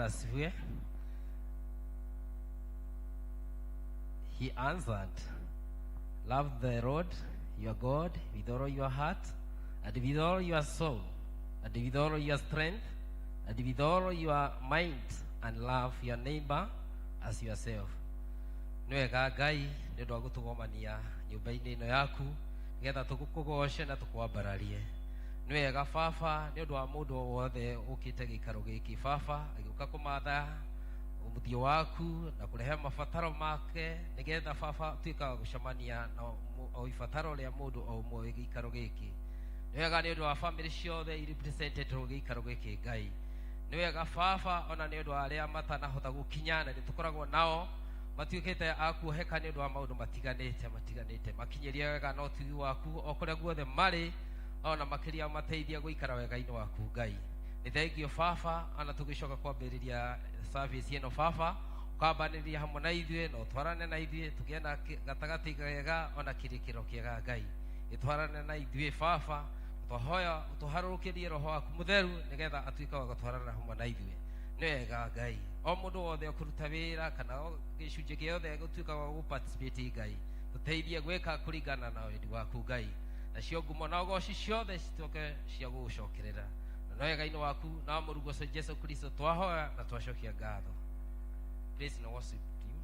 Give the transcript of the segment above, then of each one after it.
Bwana asifiwe. He answered, "Love the Lord your God with all your heart, and with all your soul, and with all your strength, and with all your might, and love your neighbor as yourself." Nĩ wega Ngai nĩ ũndũ wa gũtũgomania nyũmba-inĩ ĩno yaku nĩgetha tũkũgoce na tũkwambararie. Nĩ wega Baba nĩ ũndũ wa mũndũ o wothe ũkĩte gĩikaro gĩkĩ, Baba, agĩũka kũmatha ũthiũ waku na kũrehe mabataro make, nĩgetha Baba tuĩka wa gũcemania na o ibataro rĩa mũndũ o ũmwe wĩ gĩikaro gĩkĩ. Nĩ wega nĩ ũndũ wa famĩlĩ ciothe irepresented gĩikaro gĩkĩ. Ngai, nĩ wega Baba, ona nĩ ũndũ wa arĩa matanahota gũkinya na nĩ tũkoragwo nao matuĩkĩte a kuoheka nĩ ũndũ wa maũndũ matiganĩte matiganĩte, makinyĩrie wega na ũtugi waku o kũrĩa guothe marĩ, ona makĩria mateithia gũikara wega-inĩ waku. Ngai, nĩ thengio Baba, ona tũgĩcoka kwambĩrĩria service ĩno, Baba, ũkambanĩria hamwe na ithuĩ na ũtwarane na ithuĩ, tũgĩe na gatagatĩ kega ona kĩrĩkĩro kĩega. Ngai, gĩtwarane na ithuĩ Baba. Twahoya ũtũharũrũkĩrie Roho waku Mũtheru nĩgetha atuĩke wa gũtwarana hamwe na ithuĩ. Nĩ wega Ngai, o mũndũ wothe ũkũruta wĩra kana o gĩcunjĩ gĩothe gũtuĩka wa gũparticipate, Ngai, tũteithie gwĩka kũringana na wendi waku. Ngai, nacio ngumo na ũgoci ciothe cituĩke cia gũgũcokerera, na no wega-inĩ waku na wa mũrugoco Jesu Kristo twahoya na twacokia ngatho. Praise and worship team.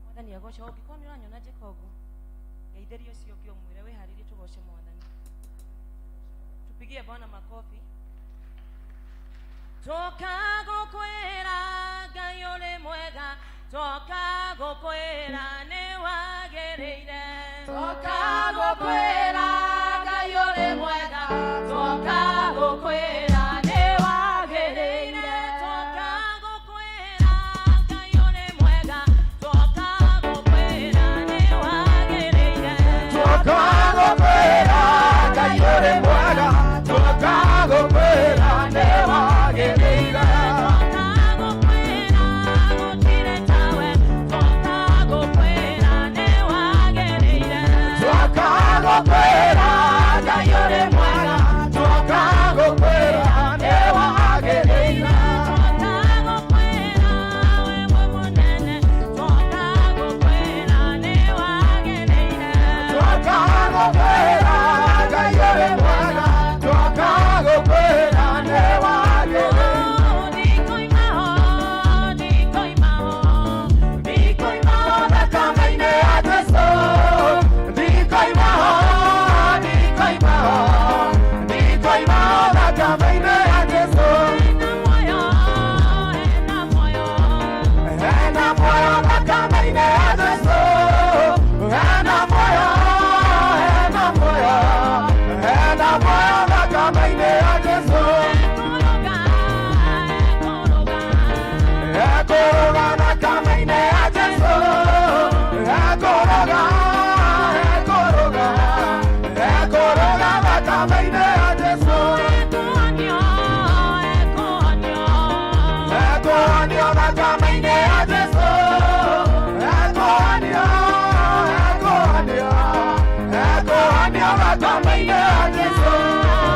Mwathani agoce. Ũngĩkorwo nĩ ũranyona njĩka ũguo, geithĩria ũcio ũngĩ, ũmwĩre wĩharĩrie tũgoce Mwathani. Tupigie Bwana makofi. Toka gũkwĩra Ngai ũrĩ mwega, toka gũkwĩra nĩ wagĩrĩire. Toka gũkwĩra Ngai ũrĩ mwega, toka gũkwĩra nĩ wagĩrĩire. Toka gũkwĩra Ngai ũrĩ mwega, toka gũkwĩra nĩ wagĩrĩire. Toka gũkwĩra Ngai ũrĩ mwega, toka gũkwĩra nĩ wagĩrĩire. Toka gũkwĩra gũtirĩ tawe, toka gũkwĩra nĩ wagĩrĩire. Toka gũkwĩra Ngai ũrĩ mwega, toka gũkwĩra nĩ wagĩrĩire. Toka gũkwĩra wĩ mũnene, toka gũkwĩra nĩ wagĩrĩire. Toka gũkwĩra Ngai ũrĩ mwega, toka gũkwĩra nĩ wagĩrĩire. Ndikoimaho, ndikoimaho, Ndikoimaho thakame-inĩ ya Jesũ, ndikoimaho, ndikoimaho, ndikoimaho thakame-inĩ ya Jesũ. Ena muoyo, ena muoyo. Hena muoyo thakame-inĩ ya Jesũ, hena muoyo, hena muoyo, hena muoyo thakame-inĩ ya Jesũ. Ekũrũga, ekũrũga. Ekũrũga thakame-inĩ ya Jesũ, ekũrũga, ekũrũga, ekũrũga thakame-inĩ ya Jesũ. Ekuonio, ekuonio. Ekuonio thakame-inĩ ya Jesũ, ekuonio, ekuonio, ekuonio thakame-inĩ ya Jesũ.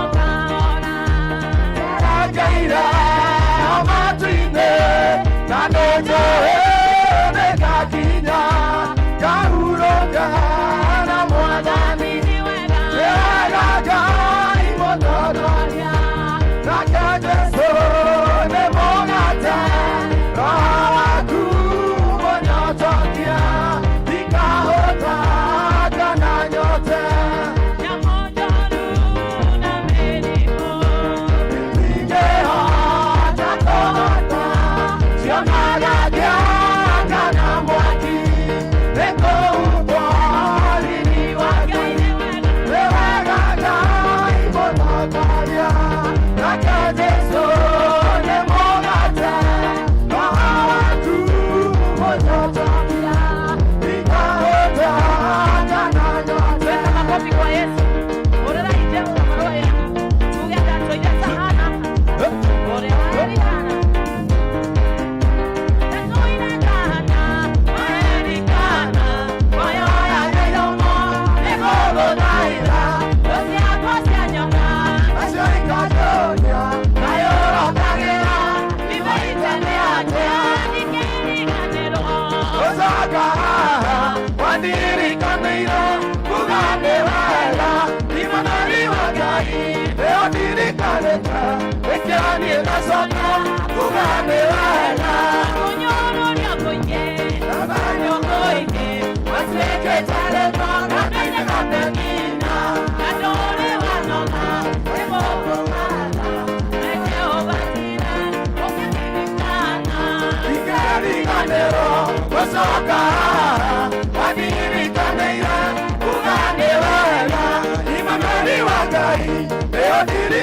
Ũkaona. Njerekeire matu-inĩ na nĩ njũĩ nĩngakinya ngahurũka na Mwathani. Nĩ wega. Nĩ wega Ngai mũtongoria, nake Jesũ nĩ mũgate, Roho waku mũnyotokia, ndikahũta kana nyote. Nyamũ njũru.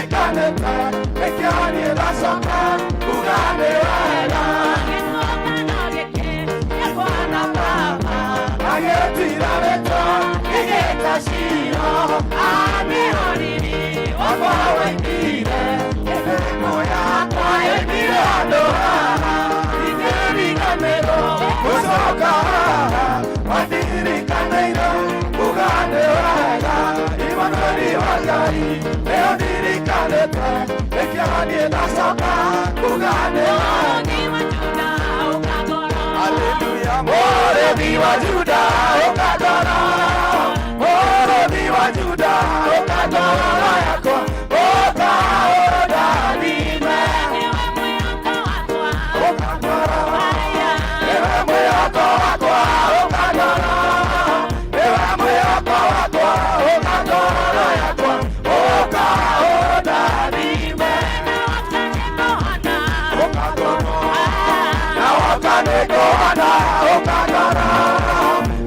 ndirikanĩte nĩkĩo niĩ ndacoka kuga nĩ wega. Agĩtira wĩtwo gĩgĩta cira wakwa waingire mĩtheko yakwa ĩthire handũ haha ingĩriganĩrwo gũcoka haha mandirikanĩire kuga nĩ wega. Imanueli wa Ngai nĩo ndirikanĩte nĩkĩo niĩ ndacoka kuga nĩ wega. Haleluya. Mũrĩithi wa Juda ũkandora, mũrĩithi wa Juda ũkandora yakwa ũka ũndathime ũkandora nĩwe mwĩhoko wakwa ũkandora nĩwe mwĩhoko wakwa ũkandora yakwa ũka ũndathime ũkandora na woka nĩngũhona ũkandora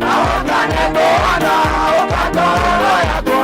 na woka nĩngũhona ũkandora yakwa.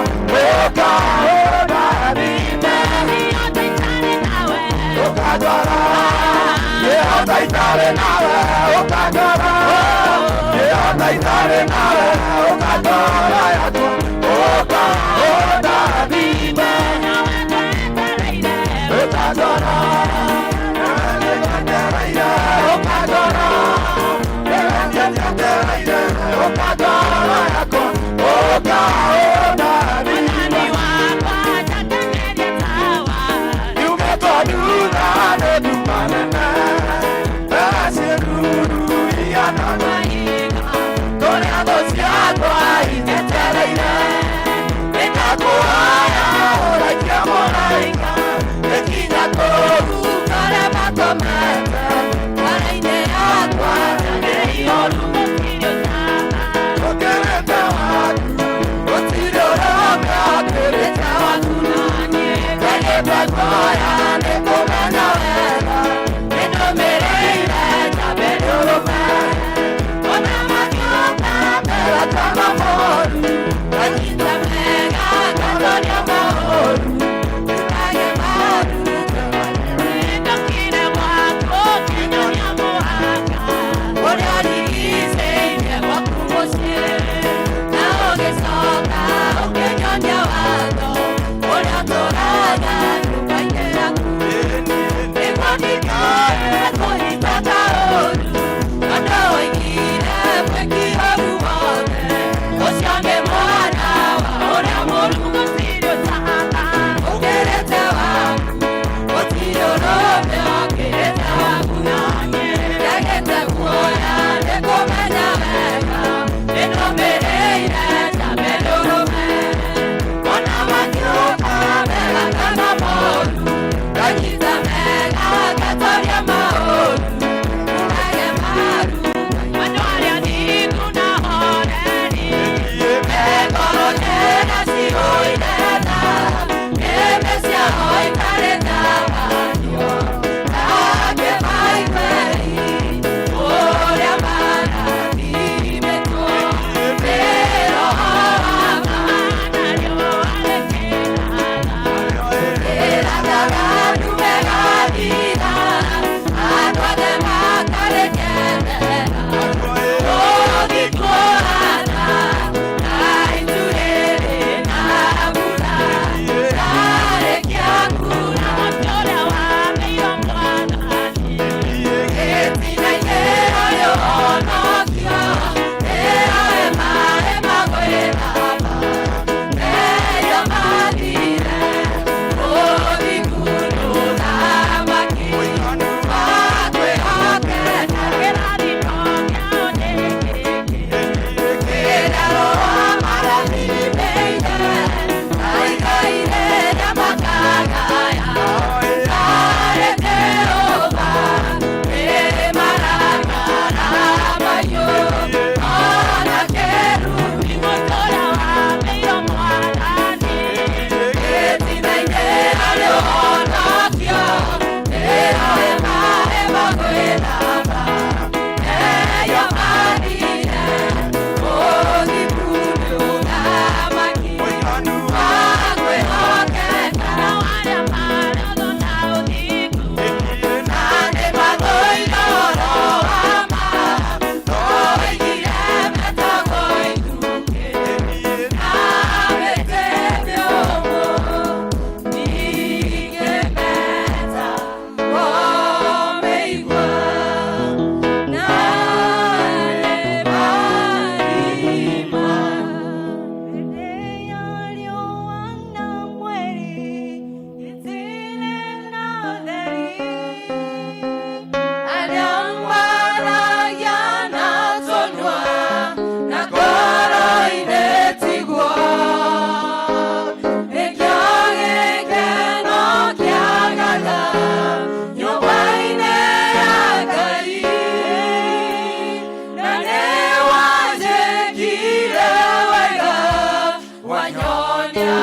Makerikanera.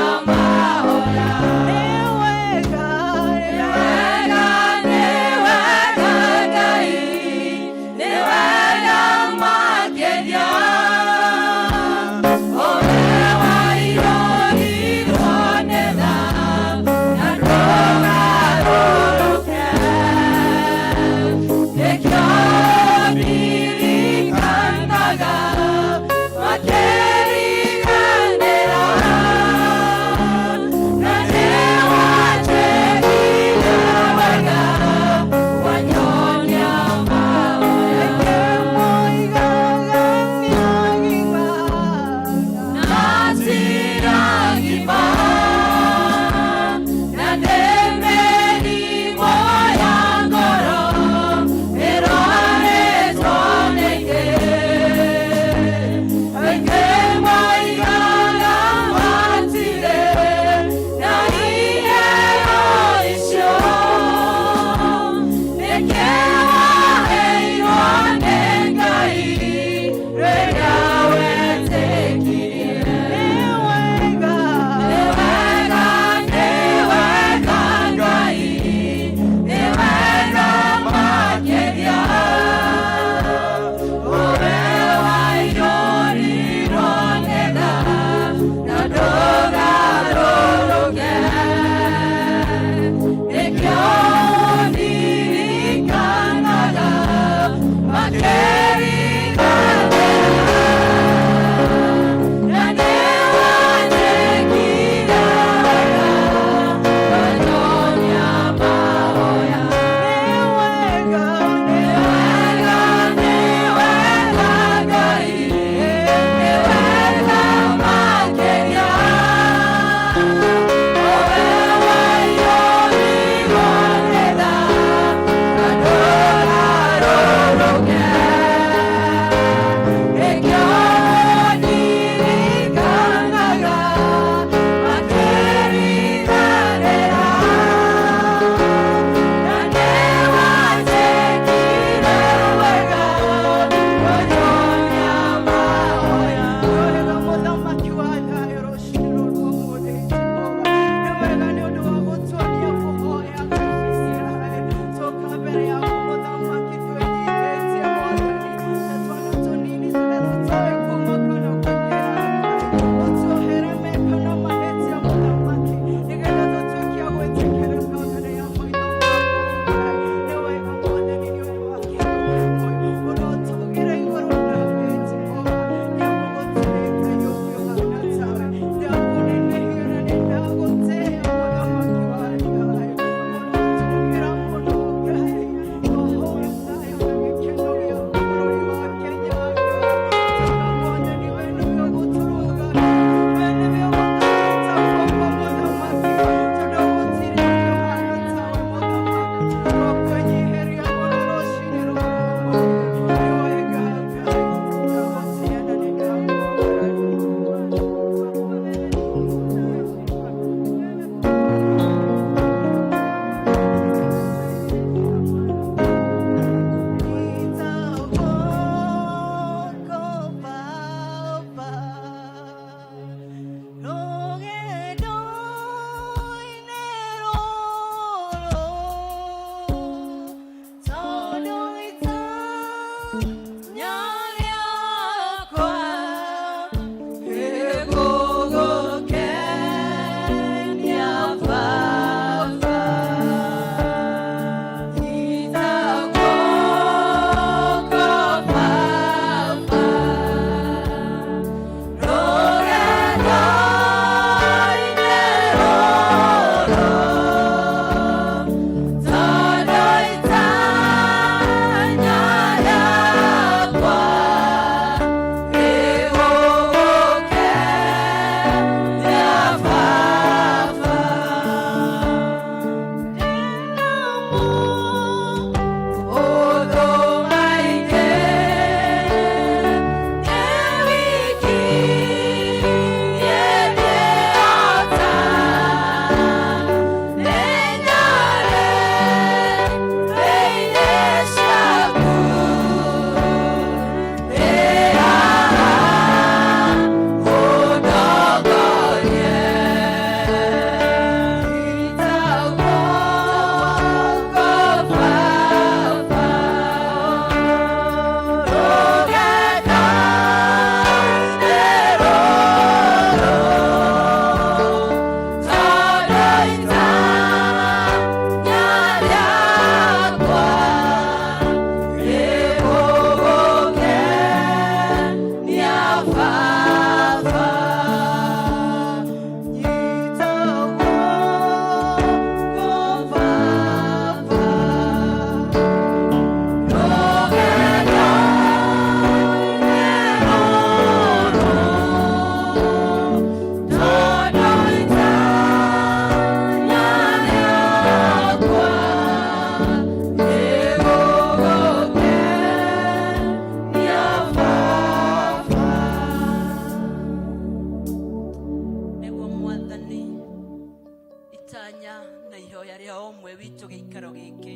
Ihoya rĩa o ũmwe witũ gĩikaro gĩkĩ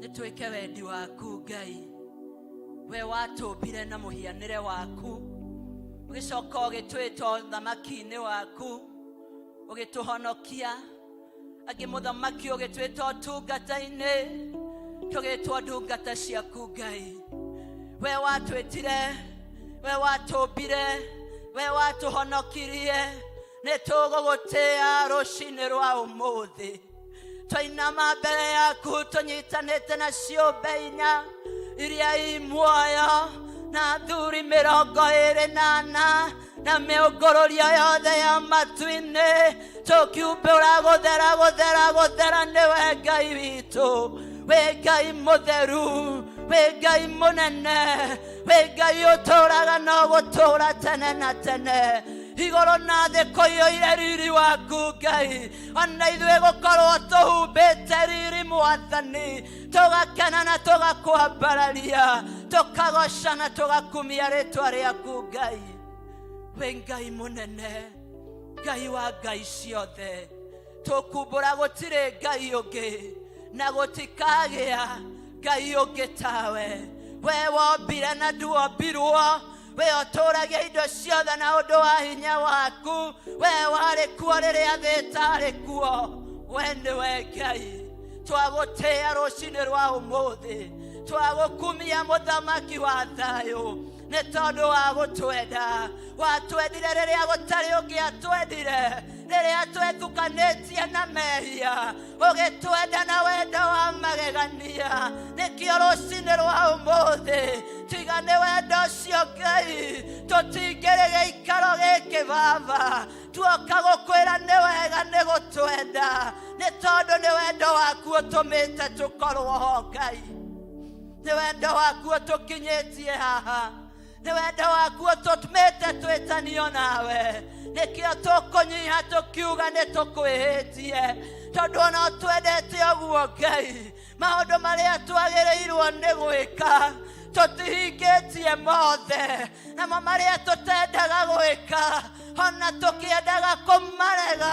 nĩ twĩke wendi waku Ngai. We watũmbire na mũhianĩre waku, ũgĩcoka ũgĩtwĩta ũthamaki-inĩ waku, ũgĩtũhonokia. Angĩ mũthamaki ũgĩtwĩta ũtungata-inĩ, tũgĩtwo ndungata ciaku Ngai. We watwĩtire, we watũmbire, we watũhonokirie, nĩ tũgũgũtĩa rũcinĩ rwa ũmũthĩ. Twainama mbere yaku tũnyitanĩte na ciũmbe inya iria i muoyo na athuri 24 na mĩũngũrũrio yothe ya matu-inĩ, tũkiumbũra gũthera, gũthera, gũthera nĩwe Ngai witũ. Wĩ Ngai mũtheru, wĩ Ngai mũnene, wĩ Ngai ũtũraga no gũtũra tene na tene. Igũrũ na thĩ kũiyũire riri waku Ngai, ona ithuĩ gũkorwo tũhumbĩte riri Mwathani, tũgakena na tũgakwambararia, tũkagoca na tũgakumia rĩtwa rĩaku Ngai. Wĩ Ngai mũnene, Ngai wa ngai ciothe. Tũkumbũra gũtirĩ Ngai ũngĩ na gũtikagĩa Ngai ũngĩ tawe. We wombire na nduombirwo, we ũtũragia indo ciothe na ũndũ wa hinya waku. We warĩ kuo rĩrĩa thĩ ĩtarĩ kuo. We nĩwe Ngai. Twagũtĩa rũcinĩ rwa ũmũthĩ, twagũkumia mũthamaki wa thayũ, nĩ tondũ wa gũtwenda. Watwendire rĩrĩa gũtarĩ ũngĩ atwendire, rĩrĩa twethukanĩtie na mehia, ũgĩtwenda na wendo wa magegania. Nĩkĩo rũcinĩ rwa ũmũthĩ, tiga nĩ wendo ũcio Ngai, tũtingĩrĩ gĩikaro gĩkĩ Baba. Tuoka gũkwĩra nĩ wega nĩ gũtwenda, nĩ tondũ nĩ wendo waku ũtũmĩte tũkorwo ho Ngai, nĩ wendo waku ũtũkinyĩtie haha, nĩ wendo waku ũtũmĩte twĩtanio nawe. Nĩkĩo tũkũnyiha tũkiuga nĩ tũkwĩhĩtie, tondũ ona ũtwendete ũguo Ngai, maũndũ marĩa twagĩrĩirwo nĩ gwĩka tũtihingĩtie mothe, namo marĩa tũtendaga gwĩka ona tũkĩendaga kũmarega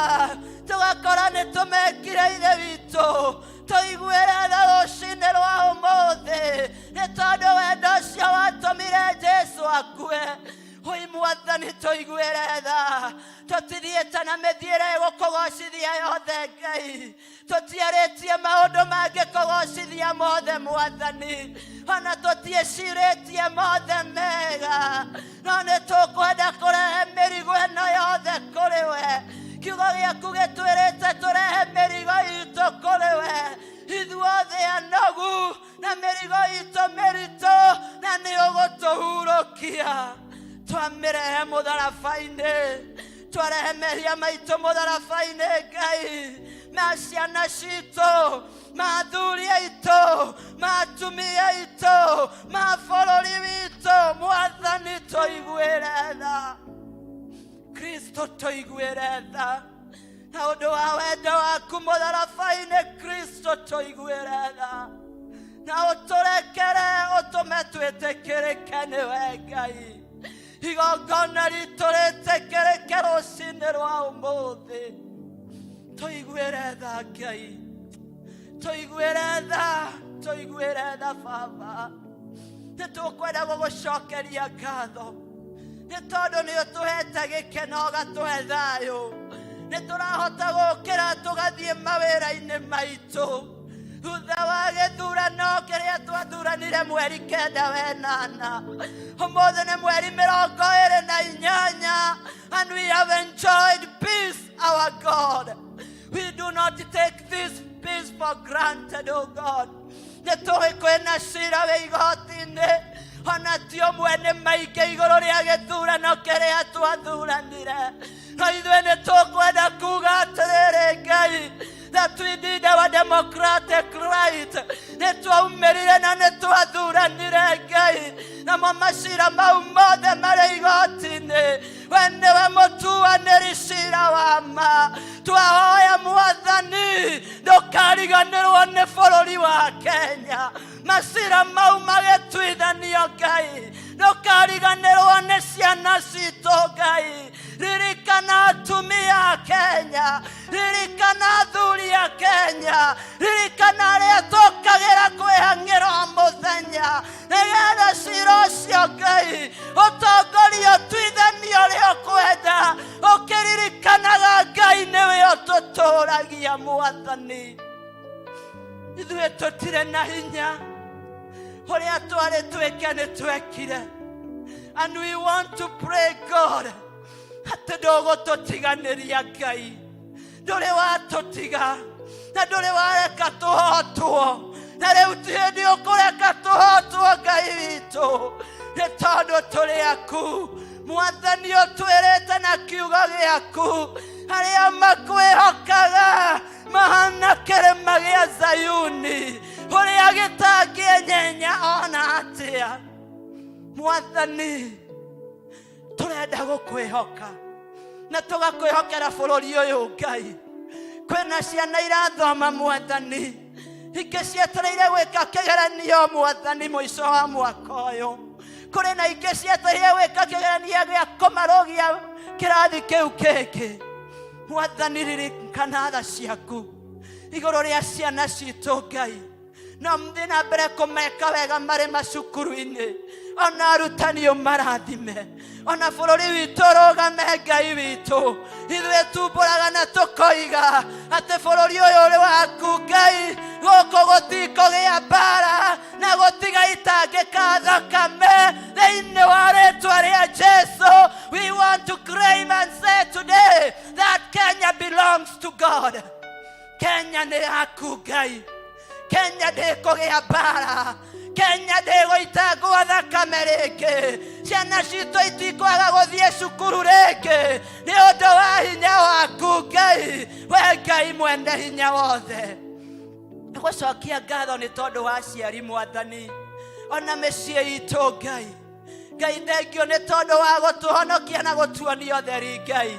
tũgakora nĩ tũmekire. Ithe witũ, tũiguĩre tha rũcinĩ rwa ũmũthĩ, nĩ tondũ wendo ũcio watũmire Jesu akue. Oi Mwathani, tũiguĩre tha. Tũtithiĩte na mĩthiĩre ĩgũkũgocithia yothe Ngai, tũtiarĩtie maũndũ mangĩkũgocithia mothe Mwathani, ona tũtiĩcirĩtie mothe mega, no nĩ tũkwenda kũrehe mĩrigo ĩno yothe kũrĩ we. Kiugo gĩaku gĩtwĩrĩte tũrehe mĩrigo itũ kũrĩ we, ithuothe anogu na mĩrigo itũ mĩritũ, na nĩ ũgũtũhurũkia. Twamĩrehe mũtharaba-inĩ, twarehe mehia maitũ mũtharaba-inĩ Ngai, ma ciana citũ, ma athuri aitũ, ma atumia aitũ, ma bũrũri witũ. Mwathani, tũiguĩre tha. Kristo, tũiguĩre tha na ũndũ wa wendo waku mũtharaba-inĩ. Kristo, tũiguĩre tha na ũtũrekere, ũtũme twĩtĩkĩrĩke nĩwe Ngai. Igongona ritũ rĩtĩkĩrĩke rũcinĩ rwa ũmũthĩ. Tũiguĩre tha Ngai, tũiguĩre tha, tũiguĩre tha Baba. Nĩ tũkwenda gũgũcokeria ngatho, nĩ tondũ nĩ ũtũhete gĩkeno, ũgatũhe thayũ. Nĩ tũrahota gũkĩra tũgathiĩ mawĩra-inĩ maitũ thutha wa gĩthurano kĩrĩa twathuranire mweri 9 wenana. Ũmũthĩ nĩ mweri 28 and we have enjoyed peace. Our God, we do not take this peace for granted, oh God. Nĩ tũĩ kwĩna cira wĩ igoti-inĩ, ona ti ũmwe, nĩ maingĩ, igũrũ rĩa gĩthurano kĩrĩa twathuranire, no ithuĩ nĩ tũkwenda kuga atĩrĩrĩ Ngai, that we did our democratic right. Nĩ twaumĩrire na nĩ twathuranire Ngai, namo macira mau mothe marĩ igoti-inĩ. We nĩwe mũtuanĩri cira wa ma. Twahoya Mwathani, ndũkariganĩrwo nĩ bũrũri wa Kenya. Macira mau magĩtuithanio Ngai, ndũkariganĩrwo nĩ ciana citũ Ngai. Ririkana atumia a Kenya, ririkana athuri a Mũthenya. Ririkana arĩa tũkagĩra kwĩhang'ĩra o mũthenya, nĩgetha cira ũcio, Ngai, ũtongoria, ũtuithanie ũrĩa ũkwenda, ũkĩririkanaga Ngai nĩwe ũtũtũragia. Mwathani, ithuĩ tũtirĩ na hinya. Ũrĩa twarĩ twĩke nĩ twekire, and we want to pray, God, atĩ ndũgũtũtiganĩria. Ngai, ndũrĩ watũtiga na ndũrĩ wareka tũhotwo, na rĩu ti hĩndĩ ũkũreka tũhotwo. Ngai witũ, nĩ tondũ tũrĩ aku. Mwathani, ũtwĩrĩte na kiugo gĩaku, arĩa makwĩhokaga mahana kĩrĩma gĩa Zayuni, ũrĩa gĩtangĩenyenya ona atĩa. Mwathani, tũrenda gũkwĩhoka na tũgakwĩhokera bũrũri ũyũ. Ngai, kwĩna ciana irathoma, Mwathani, ingĩ cietereire gwĩka kĩgeranio, Mwathani, mũico wa mwaka ũyũ. Kũrĩ na ingĩ cietereire gwĩka kĩgeranio gĩa kũmarũgia kĩrathi kĩu kĩngĩ. Mwathani, ririkana tha ciaku igũrũ rĩa ciana citũ. Ngai, no mũthiĩ na mbere kũmeka wega marĩ macukuru-inĩ, ona arutani ũmarathime, ona bũrũri witũ ũrũgame. Ngai witũ, ithuĩ tumbũraga na tũkoiga atĩ bũrũri ũyũ ũrĩ waku. Ngai, gũkũ gũtikũgĩa mbara na gũtigaitangĩka thakame thĩinĩ wa rĩtwa rĩa Jesu. We want to claim and say today that Kenya belongs to God. Kenya nĩ yaku, Ngai. Kenya ndĩkũgĩa mbara, Kenya ndĩgũitangwo thakame rĩngĩ, ciana citũ itikwaga gũthiĩ cukuru rĩngĩ nĩ ũndũ wa hinya waku, Ngai. We Ngai mwene hinya wothe, gũcokia ngatho nĩ tondũ wa aciari, Mwathani, ona mĩciĩ itũ. Ngai, Ngai, thengio nĩ tondũ wa gũtũhonokia na gũtuonia ũtheri. Ngai,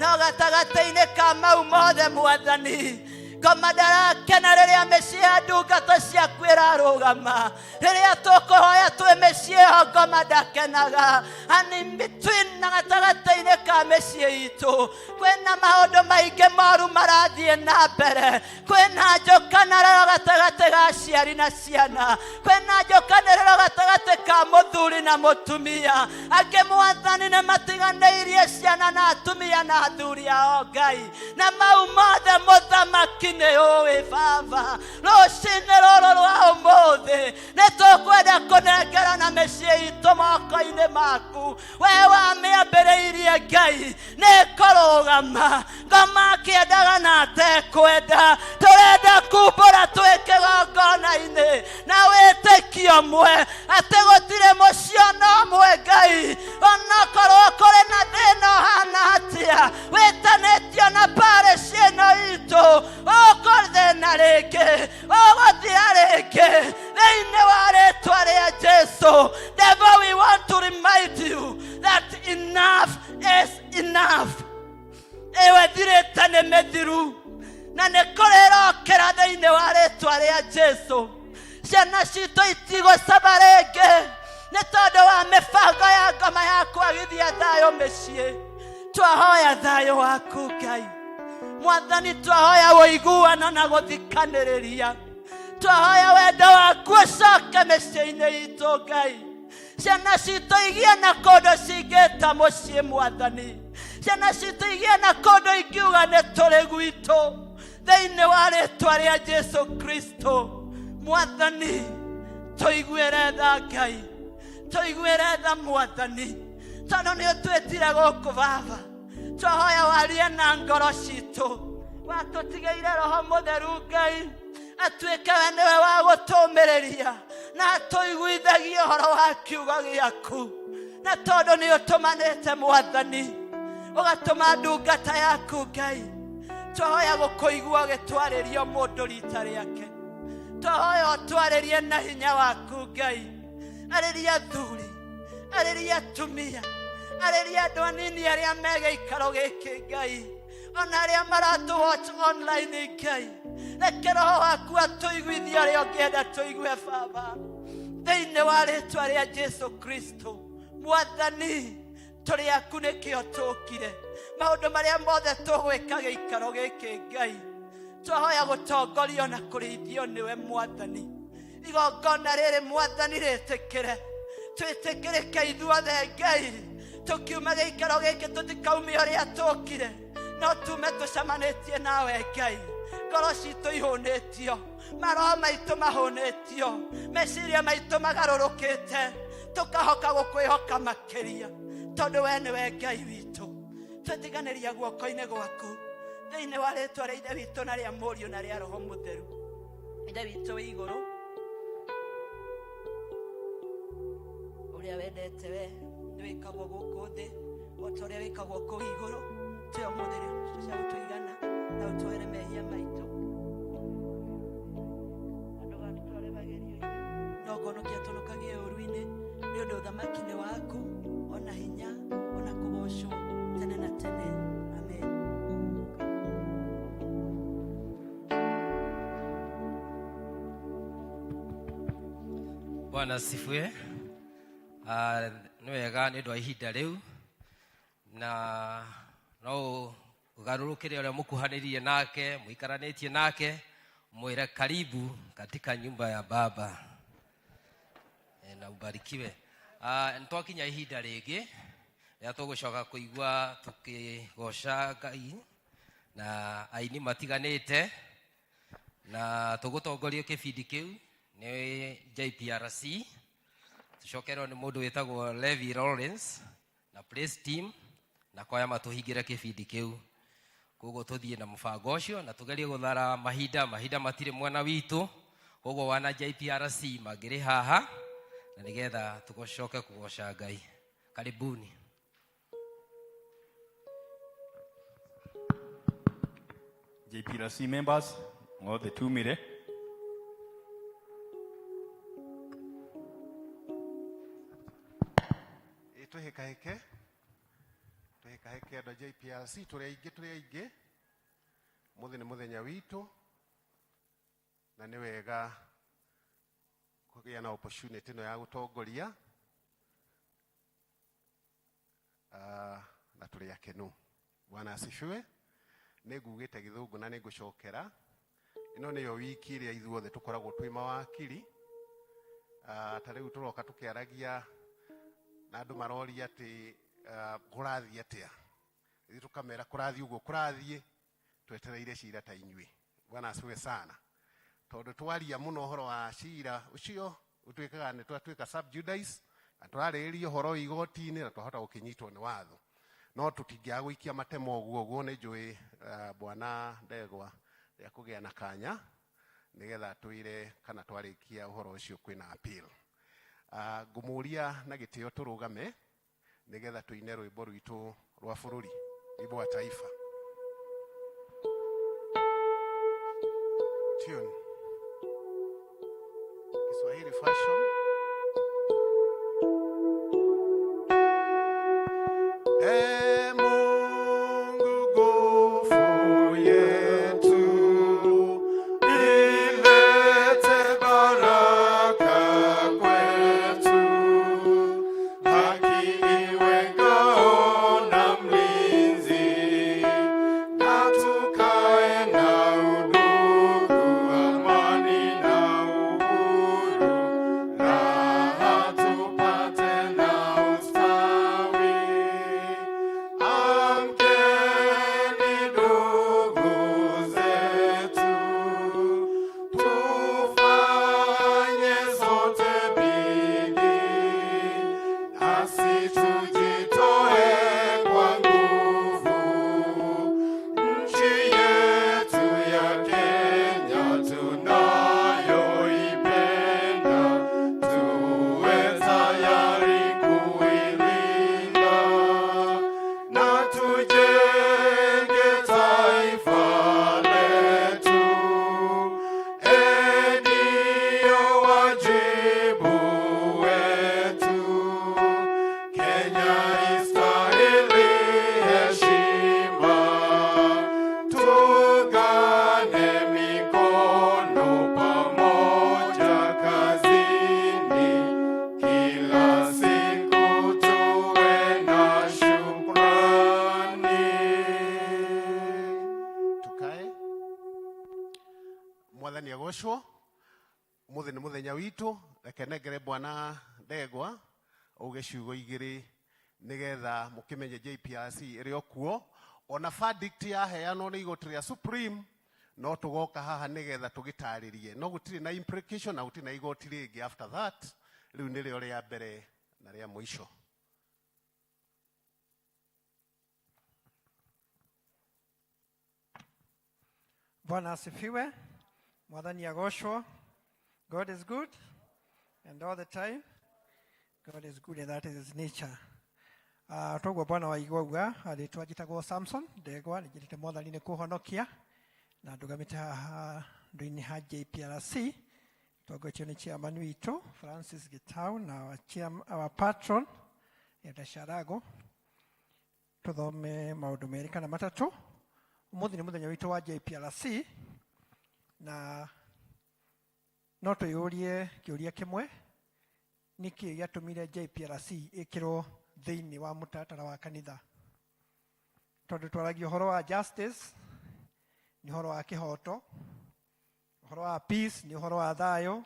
no gatagatĩ-inĩ ka mau mothe, Mwathani, ngoma ndarakena rĩrĩa mĩciĩ ya ndungata ciaku ĩrarũgama. Rĩrĩa tũkũhoya twĩ mĩciĩ ĩyo, ngoma ndakenaga. And in between, na gatagatĩ-inĩ ka mĩciĩ itũ, kwĩna maũndũ maingĩ moru marathiĩ na mbere. Kwĩna njũkanĩrĩro gatagatĩ ga aciari na ciana, kwĩna njũkanĩrĩro gatagatĩ ka mũthuri na mũtumia. Angĩ, Mwathani, nĩ matiganĩirie ciana na atumia na athuri ao. Ngai, na mau mothe, Mũthamaki, nĩ ũĩ. Baba, rũcinĩ rũrũ rwa ũmũthĩ nĩ tũkwenda kũnengera na mĩciĩ itũ moko-inĩ maku. We wamĩambĩrĩirie, Ngai, nĩ kũrũgama. Ngoma akĩendaga na atekwenda, tũrenda kumbũra twĩ kĩgongona-inĩ na wĩtĩkio ũmwe atĩ gũtirĩ mũciĩ ona ũmwe, Ngai, onakorwo kũrĩ na thĩna ũhana atĩa wĩtanĩtio na parish ĩno itũ, ũkũthĩna rĩngĩ, ũgũthira rĩngĩ thĩinĩ wa rĩtwa rĩa Jesu. Therefore, we want to remind you that enough is enough. Ĩwe thirĩte nĩ mĩthiru na nĩ kũrĩrokĩra thĩinĩ wa rĩtwa rĩa Jesu. Ciana citũ itigũcama rĩngĩ nĩ tondũ wa mĩbango ya ngoma ya kwagithia thayũ mĩciĩ. Twahoya thayũ waku, Ngai Mwathani. Twahoya ũiguano na gũthikanĩrĩria. Twahoya wendo waku ũcoke mĩciĩ-inĩ itũ. Ngai, ciana citũ igie na kũndũ cingĩta mũciĩ. Mwathani, ciana citũ igie na kũndũ ingiuga nĩ tũrĩ gwitũ thĩinĩ wa rĩtwa rĩa Jesu Kristo. Mwathani, tũiguĩre tha. Ngai, tũiguĩre tha, Mwathani, tondũ nĩ ũtwĩtire gũkũ. Baba, twahoya warie na ngoro citũ. Watũtigĩire Roho Mũtheru, Ngai, atuĩke we nĩwe wa gũtũmĩrĩria na atũiguithagie ũhoro wa kiugo gĩaku. Na tondũ nĩ ũtũmanĩte, Mwathani, ũgatũma ndungata yaku, Ngai, twahoya gũkũigua ũgĩtwarĩria mũndũ rita rĩake. Twahoya ũtwarĩrie na hinya waku, Ngai. Arĩria athuri, arĩria atumia, arĩria andũ anini arĩa me gĩikaro gĩkĩ, Ngai, ona arĩa maratũ watch online. Ngai, reke Roho waku atũiguithie ũrĩa ũngĩenda tũigue, Baba, thĩinĩ wa rĩtwa rĩa Jesu Kristo. Mwathani, tũrĩ aku, nĩkĩo tũkire. Maũndũ marĩa mothe tũgwĩka gĩikaro gĩkĩ, Ngai, Twahoya gũtongorio na kũrĩithio nĩwe Mwathani. Igongona rĩrĩ, Mwathani, rĩtĩkĩre, twĩtĩkĩrĩke ithuothe, Ngai. Tũkiuma gĩikaro gĩkĩ, tũtikaumia ũrĩa tũkire, no tume tũcemanĩtie nawe, Ngai. Ngoro citũ ihũnĩtio, maroho maitũ mahũnĩtio, meciria maitũ magarũrũkĩte, tũkahoka gũkwĩhoka makĩria, tondũ we nĩwe Ngai witũ. Twĩtiganĩria guoko-inĩ gwaku, thĩinĩ wa rĩtwa rĩa Ithe witũ na rĩa Mũriũ na rĩa Roho Mũtheru. Ithe witũ wĩ igũrũ, ũrĩa wendete we nĩ wĩkagwo gũkũ thĩ o ta ũrĩa wĩkagwo kũu igũrũ. Tũhe ũmũthĩ irio cia gũtũigana, na ũtuohere mehia maitũ, na ndũgatũtware magerio-inĩ, no kũhonokia tũhonokagie ũũru-inĩ, nĩ ũndũ ũthamaki nĩ waku, ona hinya, ona kũgocwo tene na tene. Amen. Bwana asifiwe. Nĩ wega nĩ ũndũ wa ihinda rĩu, na no ũgarũrũkĩre ũrĩa mũkuhanĩrĩrie nake, mũikaranĩtie nake, mwĩre karibu katika nyumba ya Baba. Na ubarikiwe. Nĩ twakinya ihinda rĩngĩ rĩrĩa tũgũcoka kũigua tũkĩgoca Ngai na aini matiganĩte, na tũgũtongorio kĩbindi kĩu nĩ JPRC, tũcokerwo nĩ mũndũ wĩtagwo Levi Lawrence na praise team na kwaya matũhingĩre kĩbindi kĩu. Koguo tũthiĩ na mũbango ũcio na tũgerie gũthara mahinda. Mahinda matirĩ mwena witũ, koguo wana JPRC mangĩrĩ haha na nĩgetha tũcoke kũgoca Ngai. Karibuni. JPRC members othe tumire. Ĩ twĩhĩkahĩke, twĩhĩkahĩke, andũ a JPRC, tũrĩ aingĩ, tũrĩ aingĩ. Mũthĩ nĩ mũthenya witũ, na nĩ wega kũgĩa na opportunity ĩno ya gũtongoria. Na tũrĩ akenu. Bwana asifiwe. Nĩ ngugĩte Gĩthũngũ na nĩ ngũcokera. Ĩno nĩyo wiki ĩrĩa ithuothe tũkoragwo twĩ mawakiri. Ta rĩu tũroka tũkĩaragia na andũ maroria atĩ kũrathiĩ atĩa. Ithuĩ tũkamera kũrathiĩ ũguo kũrathiĩ, twetereire cira ta inyuĩ. Bwana asifiwe sana. Tondũ twaria mũno ũhoro wa cira ũcio, ũtuĩkaga nĩ twatuĩka sub judice, na tũrarĩrĩria ũhoro wĩ igoti-inĩ, na twahota gũkĩnyitwo nĩ watho, no tũtingĩaga gũikia matemo ũguo ũguo. Nĩ njũĩ bwana Ndegwa rĩa kũgĩa na kanya nĩgetha twĩre kana twarĩkia ũhoro ũcio kwĩna appeal. Ngũmũria na gĩtĩo tũrũgame nĩgetha tũine rwĩmbo rwitũ rwa bũrũri, wimbo wa taifa. Tune Kiswahili fashion. E Mungu nguvu yetu, ilete baraka kwetu, haki iwe ngao na mlinzi, na tukae na udugu, amani na uhuru. Mwathani agocwo. Umuthi nĩ mũthenya witũ. Reke nengere bwana Ndegwa auge ciugo igĩrĩ nĩgetha mũkĩmenye JPRC ĩrĩ o kuo. Ona verdict yaheanwo nĩ igoti rĩa Supreme, no tũgoka haha nĩgetha tũgĩtarĩrie, no gũtirĩ na implication na gũtirĩ na igoti rĩngĩ after that. Rĩu nĩrĩo rĩa mbere na rĩa mũico. Bwana asifiwe. Mwathani agocwo. God is good and all the time. God is good and that is his nature. Toguo bwana waigua uga rĩtwa njĩtagwo Samson Ndegwa, nĩ njĩrĩte Mwathani nĩ kũhonokia na ndũgamĩte haha ndũ-inĩ ha JPRC, tongoretio nĩ chairman witũ Francis Gitau na our, chairman, our patron Elder Sharago. Tũthome maũndũ merĩ kana matatũ. Ũmũthĩ nĩ mũthenya witũ wa JPRC, na no twĩyũrie kĩũria kĩmwe: nĩkĩ gĩatũmire JPRC ĩkĩrwo thĩinĩ wa mũtaratara wa kanitha? Tondũ twaragia ũhoro wa justice, nĩ ũhoro wa kĩhoto, ũhoro wa peace, nĩ ũhoro wa thayũ,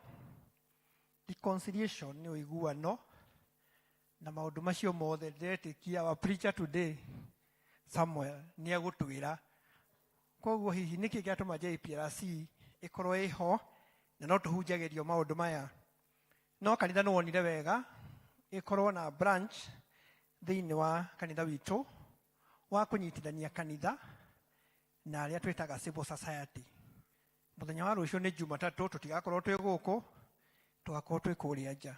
reconciliation nĩ ũiguano, na maũndũ macio mothe ndĩretĩkia our preacher today Samuel nĩ egũtwĩra. Koguo hihi nĩkĩ gĩatũma JPRC ĩkorwo ĩho na no tũhunjagĩrio maũndũ maya? No kanitha nĩ wonire wega ĩkorwo na branch thĩinĩ wa kanitha witũ wa kũnyitithania kanitha na arĩa twĩtaga civil society. Mũthenya wa rũciũ nĩ Jumatatũ, tũtigakorwo twĩ gũkũ, tũgakorwo twĩ kũrĩa nja,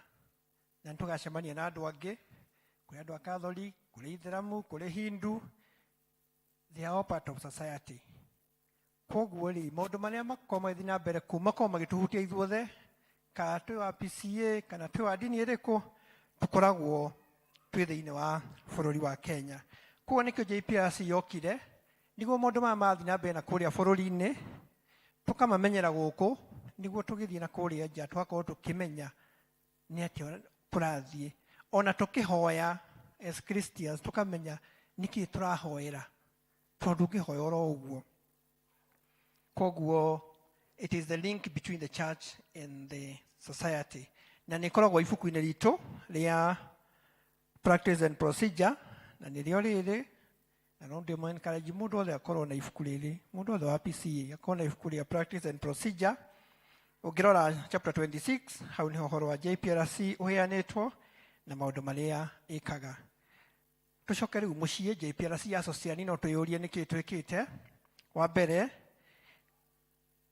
na nĩtũgacemania na andũ angĩ. Kũrĩ andũ a Catholic, kũrĩ Ithĩramu, kũrĩ Hindu, they are all part of society. Koguo rĩ, maũndũ marĩa makoragwo magĩthiĩ na mbere kũu makoragwo magĩtũhutia ithuothe, kana twĩ wa PCA kana twĩ wa ndini ĩrĩkũ, tũkoragwo twĩ thĩinĩ wa bũrũri wa Kenya. Koguo nĩkĩo JPRC yokire, nĩguo maũndũ maya mathiĩ na mbere na kũrĩa bũrũri-inĩ tũkamamenyera gũkũ, nĩguo tũgĩthiĩ na kũrĩa nja tũgakorwo tũkĩmenya nĩ atĩa kũrathiĩ. Ona tũkĩhoya as Christians, tũkamenya nĩkĩ tũrahoera, tondũ ũngĩhoya oro ũguo. Koguo it is the link between the church and the society, na nĩ ĩkoragwo ibuku-inĩ ritũ rĩa practice and procedure, na nĩrĩo rĩrĩ. Na no ndĩmũ encourage mũndũ wothe akorwo na ibuku rĩrĩ, mũndũ wothe wa PCA akorwo na ibuku rĩa practice and procedure. Ũngĩrora chapter 26, hau nĩho ũhoro wa JPRC ũheanĩtwo na maũndũ marĩa ĩkaga. Tũcoke rĩu mũciĩ, JPRC ya Sociani, no twĩyũrie nĩkĩ twĩkĩte. Wa mbere,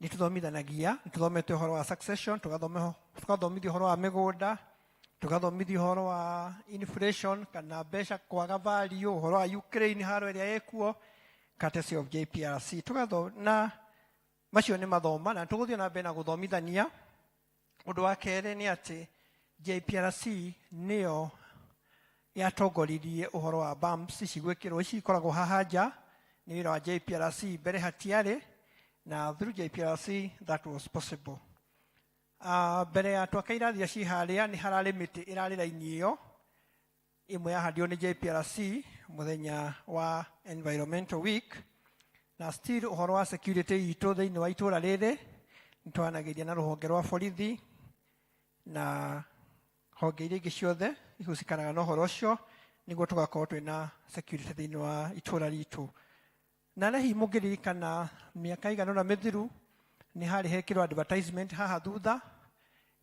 nĩ tũthomithanagia, nĩ tũthomete ũhoro wa succession, tũgathomithio ũhoro wa mĩgũnda, tũgathomithio ũhoro wa inflation kana mbeca kwaga value, ũhoro wa Ukraine, haro ĩrĩa ĩkuo, courtesy of JPRC. Tũgatho na macio nĩ mathoma, na tũgũthiĩ na mbere na gũthomithania. Ũndũ wa kerĩ nĩ atĩ JPRC nĩyo yatongoririe ũhoro wa bumps ici gwĩkĩrwo, ici ikoragwo haha nja, nĩ wĩra wa JPRC. Mbere hatiarĩ, na through JPRC that was possible. Mbere ya twaka irathi ci harĩa, nĩ hararĩ mĩtĩ ĩrarĩ raini ĩyo, ĩmwe yahandirwo nĩ JPRC mũthenya wa Environmental Week. Na still ũhoro wa security itũ thĩinĩ wa itũra rĩrĩ, nĩ twanagĩria na rũhonge rwa borithi na honge iria ingĩ ciothe ihusikanaga na ũhoro ũcio, nĩguo tũgakorwo twĩna security thĩinĩ wa itũra ritũ. Na hihi mũngĩririkana, mĩaka igana ũna mĩthiru, nĩ harĩ hekĩrwo advertisement haha thutha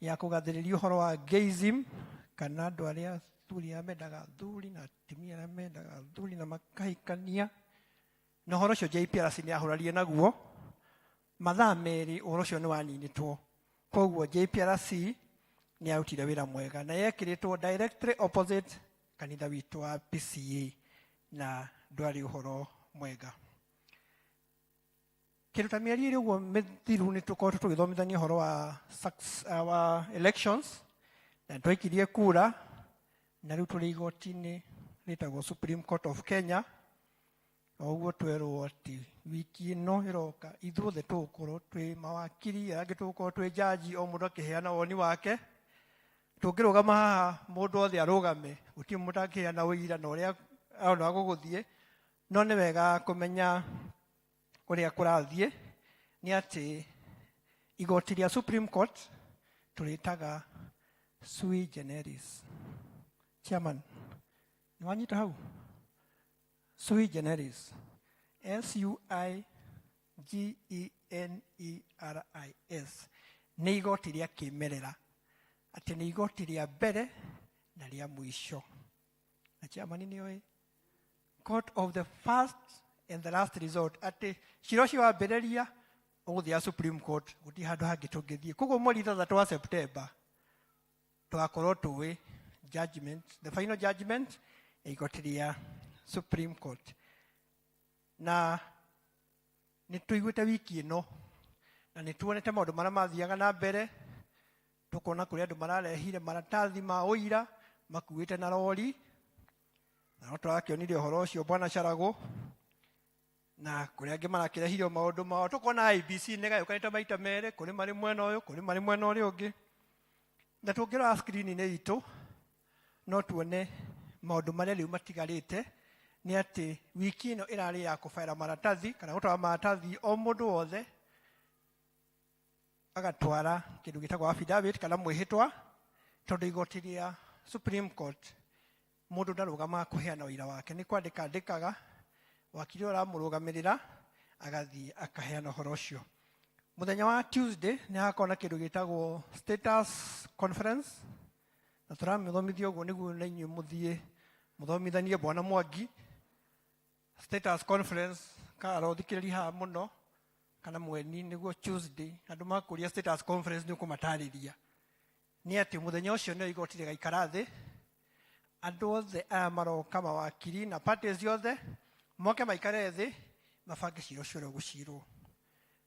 ya kũgathĩrĩria ũhoro wa gayism, kana andũ arĩa athuri arĩa mendaga athuri na atumia arĩa mendaga athuri na makahikania. Na ũhoro ũcio JPRC nĩ yahũrarire naguo, mathaa 2 ũhoro ũcio nĩ waninĩtwo. Koguo JPRC nĩ yarutire wĩra mwega, na yekĩrĩtwo directly opposite kanitha witũ wa PCA, na ndwarĩ ũhoro mwega. Kĩndũ ta mĩeri 2 ũguo mĩthiru, nĩ tũkoretwo tũgĩthomithania ũhoro wa, wa elections, na twaikirie kura, na rĩu tũrĩ igoti-inĩ rĩtagwo Supreme Court of Kenya. O ũguo twerwo atĩ wiki ĩno ĩroka ithuothe tũgũkorwo twĩ mawakiri, arĩa angĩ tũgũkorwo twĩ jaji, o mũndũ akĩheana woni wake. Tũngĩrũgama haha, mũndũ othe arũgame, gũtirĩ mũndũ angĩheana ũira na ũrĩa arona gũgũthiĩ. No nĩ wega kũmenya ũrĩa kũrathiĩ, nĩ atĩ Igoti rĩa Supreme Court tũrĩtaga sui generis. Chairman, nĩ wanyita hau? Sui generis, SUIGENERIS, nĩ igoti rĩa kĩmerera, atĩ nĩ igoti rĩa mbere na rĩa mũico. Na chairman nĩ oĩ court of the first and the last resort, atĩ cira ũcio wambĩrĩria ũgũthiĩ Supreme Court, gũtirĩ handũ hangĩ tũngĩthiĩ. Koguo mweri 6 wa September tũgakorwo tũĩ judgment, the final judgment ya igoti rĩa Supreme Court. Na nĩ tũiguĩte wiki ĩno na nĩ tuonete maũndũ marĩa mathiaga na mbere, tũkona kũrĩa andũ mararehire maratathi ma ũira makuĩte na rori, na no tũrakĩonire ũhoro ũcio bwana Carago, na kũrĩa angĩ marakĩrehire maũndũ mao. Tũkona IEBC nĩ gayũkanĩte maita merĩ, kũrĩ marĩ mwena ũyũ, kũrĩ marĩ mwena ũrĩa ũngĩ. Na tũngĩrora screen-inĩ itũ no tuone maũndũ marĩa rĩu matigarĩte. Nĩ atĩ wiki ĩno ĩrarĩ ya kũbaĩra maratathi kana gũtwara maratathi, o mũndũ wothe agatwara kĩndũ gĩtagwo affidavit kana mwĩhĩtwa, tondũ igoti rĩa Supreme Court mũndũ ndarũgamaga kũheana ũira wake, nĩ kwandĩka andĩkaga, wakiri ũrĩa ũramũrũgamĩrĩra agathiĩ akaheana ũhoro ũcio. Mũthenya wa Tuesday nĩ hagakorwo na kĩndũ gĩtagwo status conference, na tũramĩthomithia ũguo nĩguo na inyuĩ mũthiĩ mũthomithanie bwana Mwangi. Status conference karothikĩrĩria haha mũno kana mweni, nĩguo Tuesday andũ makũria status conference nĩ ũkũmatarĩria. Nĩ atĩ mũthenya ũcio nĩo igoti rĩgaikara thĩ, andũ othe aya maroka, mawakiri na parties ciothe, moke maikare thĩ mabange cira ũcio ũrĩa ũgũcirwo.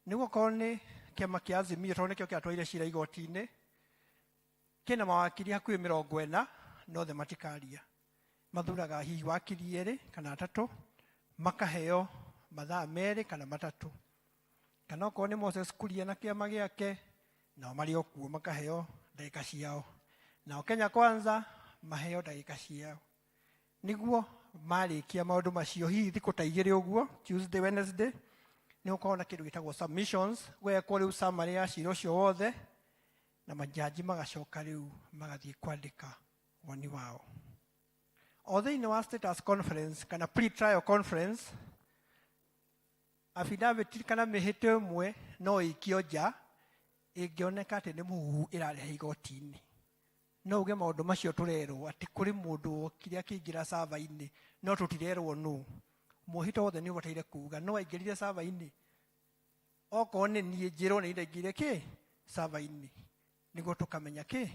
Nĩguo korwo nĩ kĩama kĩa Azimio, tondũ nĩkĩo kĩratwarire cira igoti-inĩ, kĩna mawakiri hakuhĩ 40, no othe matikaria. Mathuraga hihi wakiri erĩ kana atatũ, makaheo mathaa 2 kana 3. Kana okorwo nĩ Moses Kuria na kĩama gĩake, nao marĩ o kuo makaheo ndagĩka ciao, nao Kenya Kwanza maheo ndagĩka ciao, nĩguo marĩkia maũndũ macio hihi thikũ ta 2 ũguo, Tuesday, Wednesday, nĩ gũkorwo na kĩndũ gĩtagwo submissions, gwekwo rĩu summary ya cira ũcio wothe, na majaji magacoka rĩu magathiĩ kwandĩka woni wao. O thĩinĩ wa status conference kana pre-trial conference, affidavit kana mĩhĩto ĩmwe no ĩikio nja ĩngĩoneka atĩ nĩ mũhuhu ĩrarehe igoti-inĩ. No uge maũndũ macio tũrerwo atĩ kũrĩ mũndũ wokire akĩingĩra sava-inĩ, no tũtirerwo nũ. Mwĩhĩtwa wothe nĩ ũbataire kuga no aingĩrire sava-inĩ. Okorwo nĩ niĩ, njĩrwo nĩ ndaingĩrire kĩ sava-inĩ, nĩguo tũkamenya kĩ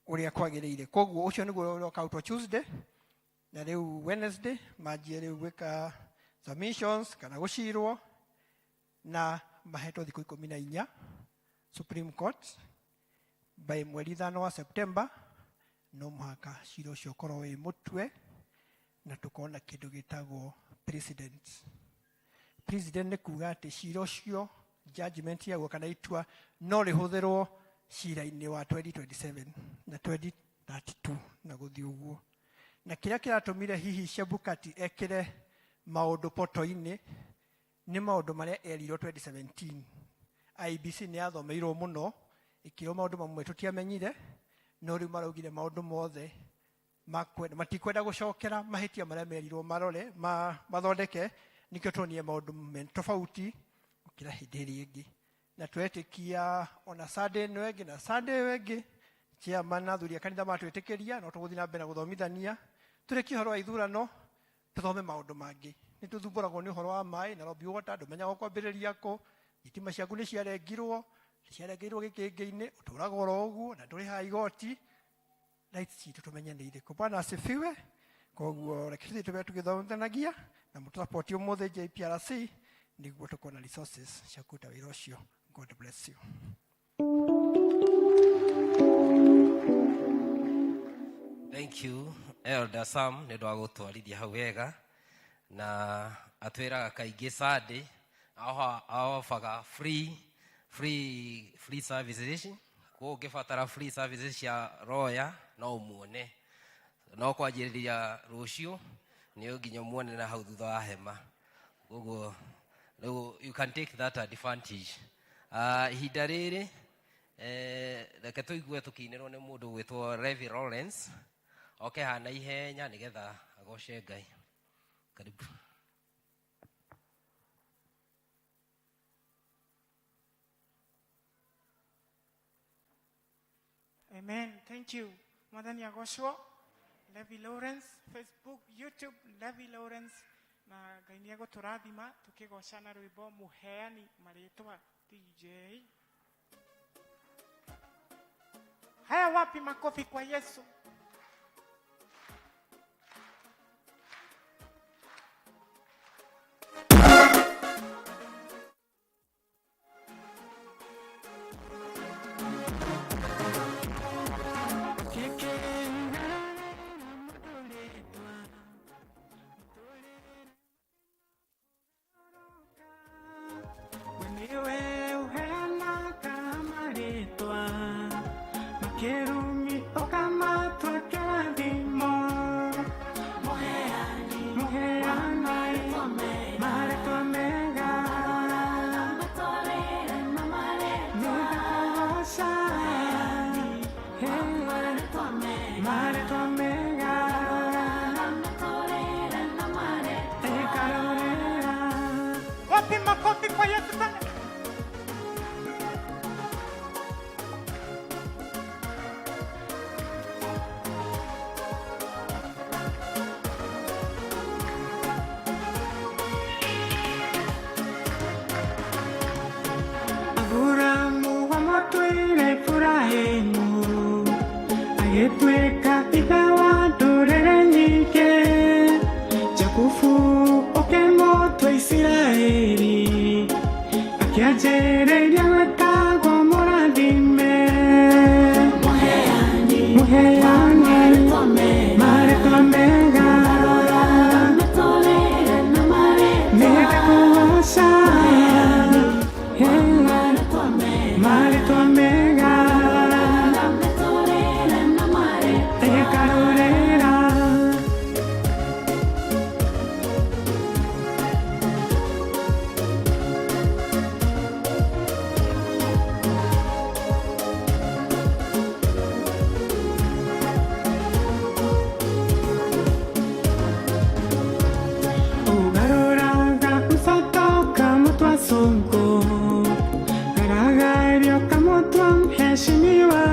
ũrĩa kwagĩrĩire. Koguo ũcio nĩguo ũrokautwo Tuesday, na rĩu Wednesday manjie rĩu gwĩka submissions kana gũcirwo, na mahetwo thikũ 14 Supreme Court. By mweri 5 wa September no mũhaka cira ũcio ũkorwo wĩ mũtue, na tũkona kĩndũ gĩtagwo precedent. Precedent nĩ kuga atĩ cira ũcio, judgment yaguo kana itua, no rĩhũthĩrwo cira-inĩ wa 2027 na 2032 na gũthiĩ ũguo. Na kĩrĩa kĩratũmire hihi Chebukati ekĩre maũndũ poto-inĩ nĩ maũndũ marĩa erirwo 2017. IEBC nĩ yathomeirwo mũno, ĩkĩrwo maũndũ mamwe tũtiamenyire, no rĩu maraugire maũndũ mothe makwenda, matikwenda gũcokera mahĩtia marĩa merirwo marore mathondeke. Nĩkĩo tuonire maũndũ me tofauti gũkĩra hĩndĩ ĩrĩa ĩngĩ. Na twetĩkia ona Sunday ĩno ĩngĩ na Sunday ĩyo ĩngĩ, chairman na athuri a kanitha matwĩtĩkĩria, no tũgũthiĩ na mbere na gũthomithania. Tũrĩkie ũhoro wa ithurano, tũthome maũndũ mangĩ. Nĩ tũthumbũragwo nĩ ũhoro wa maĩ, Nairobi Water, ndũmenyaga ũkwambĩrĩria kũ. Thitima ciaku nĩ ciarengirwo, ciarengeirwo gĩkĩngĩ-inĩ, ũtũraga oro ũguo na ndũrĩhaga igoti. Rights citũ tũmenye nĩ irĩkũ. Bwana asifiwe. Koguo reke tũthiĩ tũbe tũgĩthomithanagia na mũtũsapoti ũmũthĩ JPRC, nĩguo tũkorwo na resources cia kũruta wĩra ũcio. God bless you. Thank you, Elder Sam, nĩ ũndũ wa gũtwarithia hau wega. Na atwĩraga kaingĩ Sunday aofaga free services. Koguo ũngĩbatara free services cia lawyer no ũmuone, no kwanjĩrĩria rũciũ nĩ nginya ũmuone na hau thutha wa hema. Koguo rĩu you can take that advantage. Ihinda rĩrĩ reke tũigue tũkĩinĩrwo nĩ mũndũ ũgwĩtwo Levi Lawrence oke haha na ihenya nĩgetha agoce Ngai. Karibu. Amen. Thank you. Mwathani agocwo. Levi Lawrence, Facebook, YouTube, Levi Lawrence. Na Ngai nĩ egũtũrathima tũkĩgoca na rwĩmbo mũheani marĩtwa DJ. Haya, wapi makofi kwa Yesu? Wapi makofi kwa Yesu tena? Aburamu wamũtwĩre Iburahĩmu agĩtuĩka ithe wa ndũrĩrĩ nyingĩ. Jakubu ũkĩmũtua Isiraeli akĩanjĩrĩria gwĩtagwo mũrathime. Mũheani marĩtwa mega nĩndakũgoca. Marĩtwa mega ĩkarũrĩra. Ũgarũraga ũcoto ũkamũtua cũngũ, ngaragario ũkamũtua mheshimiwa,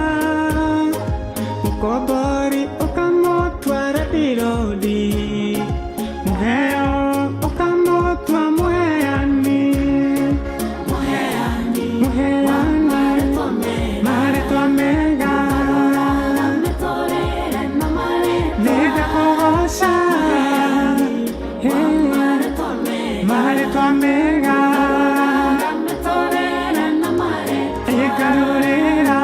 mũkombori ũkamũtua Rebirodi, mũheo ũkamũtua mũheani. Mũheani marĩtwa mega nĩndakũgoca. Marĩtwa mega ĩkarũrĩra.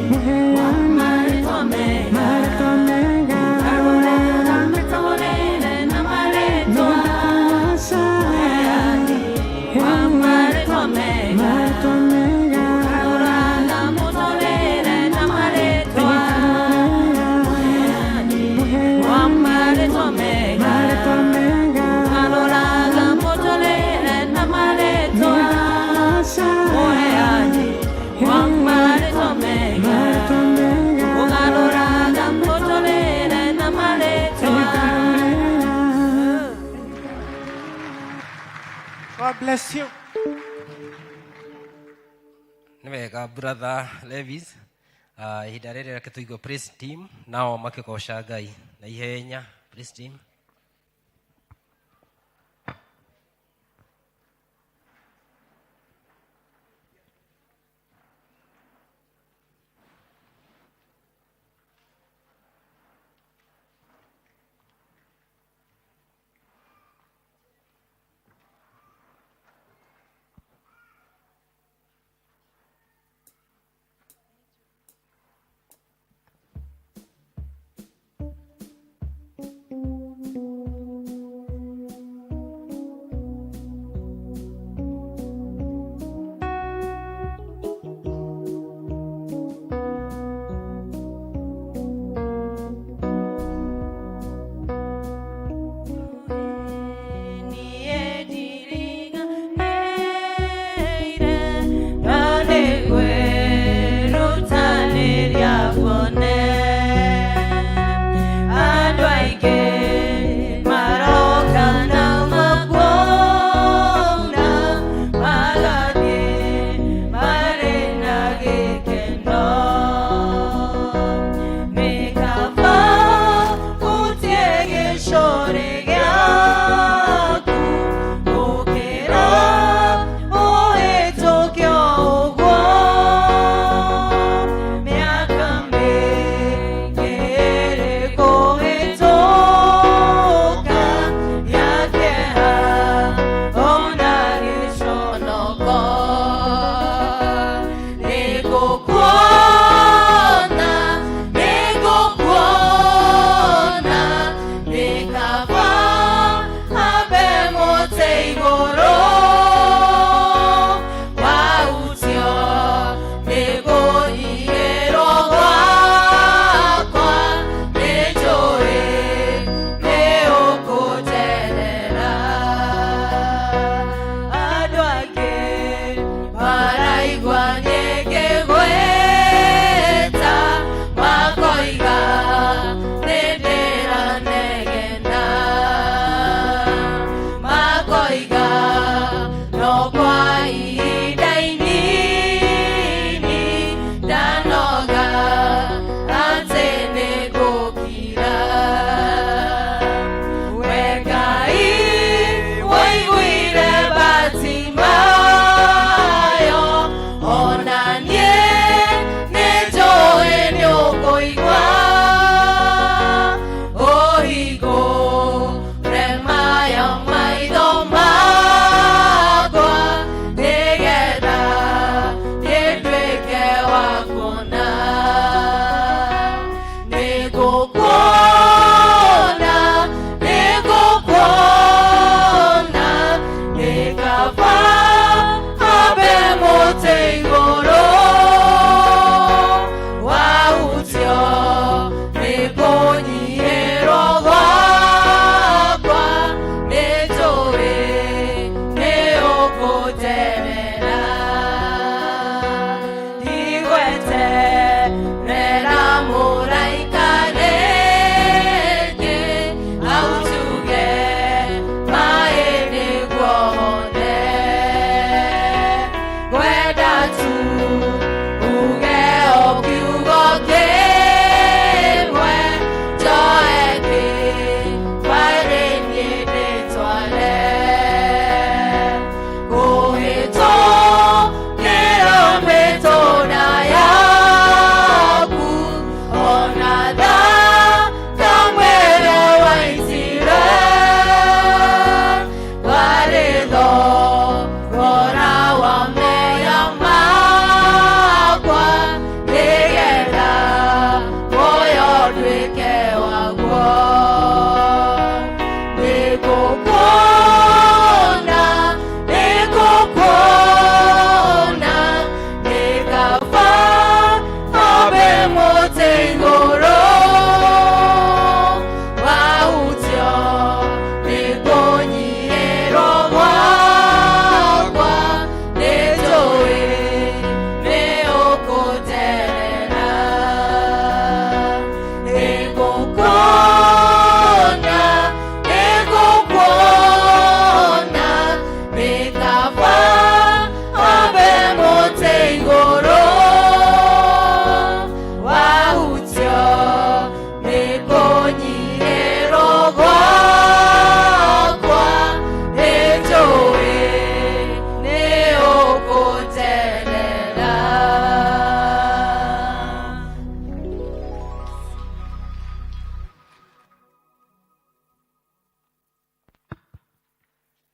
Mũheani marĩtwa mega nĩndakũgoca. Marĩtwa mega ĩkarũrĩra. Marĩtwa mega nĩndakũgoca. Marĩtwa mega ĩkarũrĩra. God bless you. Nĩ wega brother Levis. Ihinda rĩrĩ reke tũigue praise team nao makĩgoca Ngai na ihenya. Praise team.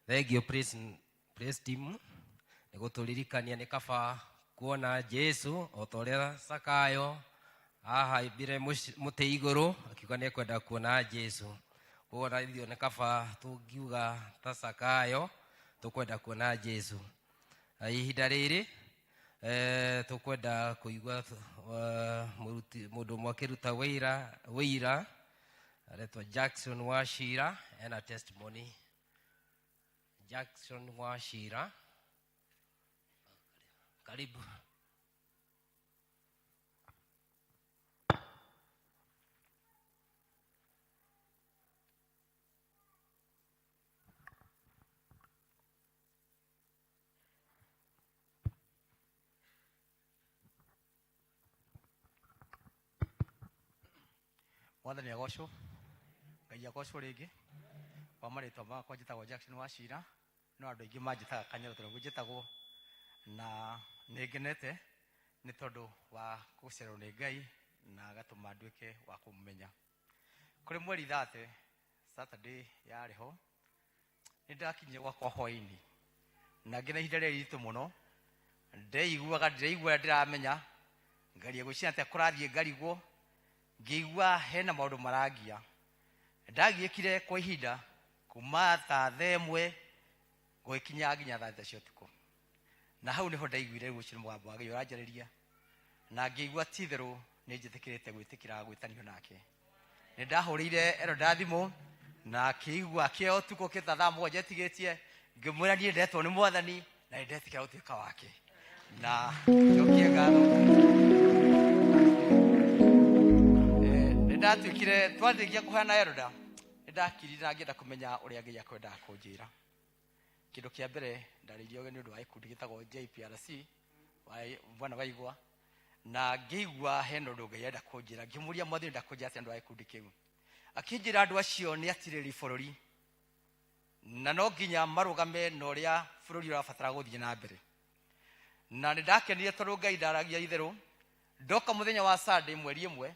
Thank you praise, praise team nä gå tå ririkania nä kaba kuona Jesu o ta å rä a Sakayo ahaimbire må tä igå rå akiuga nä ekwenda kuona Jesu. Koguo na ithuĩ nĩ kaba tũngiuga ta Sakayo tũkwenda kuona Jesu. Na ihinda rĩrĩ tũkwenda kũigua mũndũ ũmwe akĩruta wĩira aretwo Jackson Wachira, ena testimony. Jackson Wachira, karibu. Mwathani agocwo, Ngai agocwo rĩngĩ. Kwa marĩtwa makwa njĩtagwo Jackson Wachira, no andũ aingĩ manjĩtaga Kanyoro tondũ nĩguo njĩtagwo, na nĩ ngenete nĩ tondũ wa gũcererwo nĩ Ngai na agatũma nduĩke wa kũmũmenya. Kũrĩ mweri 30, Saturday yarĩ ho, nĩ ndakinyire gwakwa hwaĩ-inĩ na ngĩna ihinda rĩrĩ iritũ mũno, ndeiguaga ndĩraigua ndĩramenya ngaria gwĩciria atĩa kũrathiĩ ngarigwo, ngĩigua hena maũndũ marangia. Ndagiĩkire kwa ihinda kuma ta thaa ĩmwe gũgĩkinya nginya thaa thita cia ũtukũ, na hau nĩho ndaiguire rĩu ũcio nĩ mũgambo wa Ngai ũranjarĩria, na ngĩigua ti itherũ nĩ njĩtĩkĩrĩte gwĩtĩkĩra gwĩtanio nake. Nĩ ndahũrĩire Eroda thimũ na akĩigua akĩoya ũtukũ kĩta thaa mũgwanja ĩtigĩtie, ngĩmwĩra niĩ ndetwo nĩ Mwathani na nĩ ndetĩkĩra gũtuĩka wake, na njokie ngatho. Nĩ ndatuĩkire twarĩkia kũheana Eroda, nĩ ndakirire na ngĩenda kũmenya ũrĩa Ngai akwendaga kũnjĩra. Kĩndũ kĩa mbere ndarĩirio nĩ ũndũ wa gĩkundi gĩtagwo JPRC Bwana Waigwa, na ngĩigua hena ũndũ Ngai enda kũnjĩra. Ngĩmũria Mwathani enda kũnjĩra atĩa ũndũ wa gĩkundi kĩu. Akĩnjĩra andũ acio nĩ atirĩrĩri bũrũri na no nginya marũgame na ũrĩa bũrũri ũrabatara gũthiĩ na mbere. Na nĩ ndakenire tondũ Ngai ndaragia itherũ. Ndoka mũthenya wa Sunday mweri ĩmwe,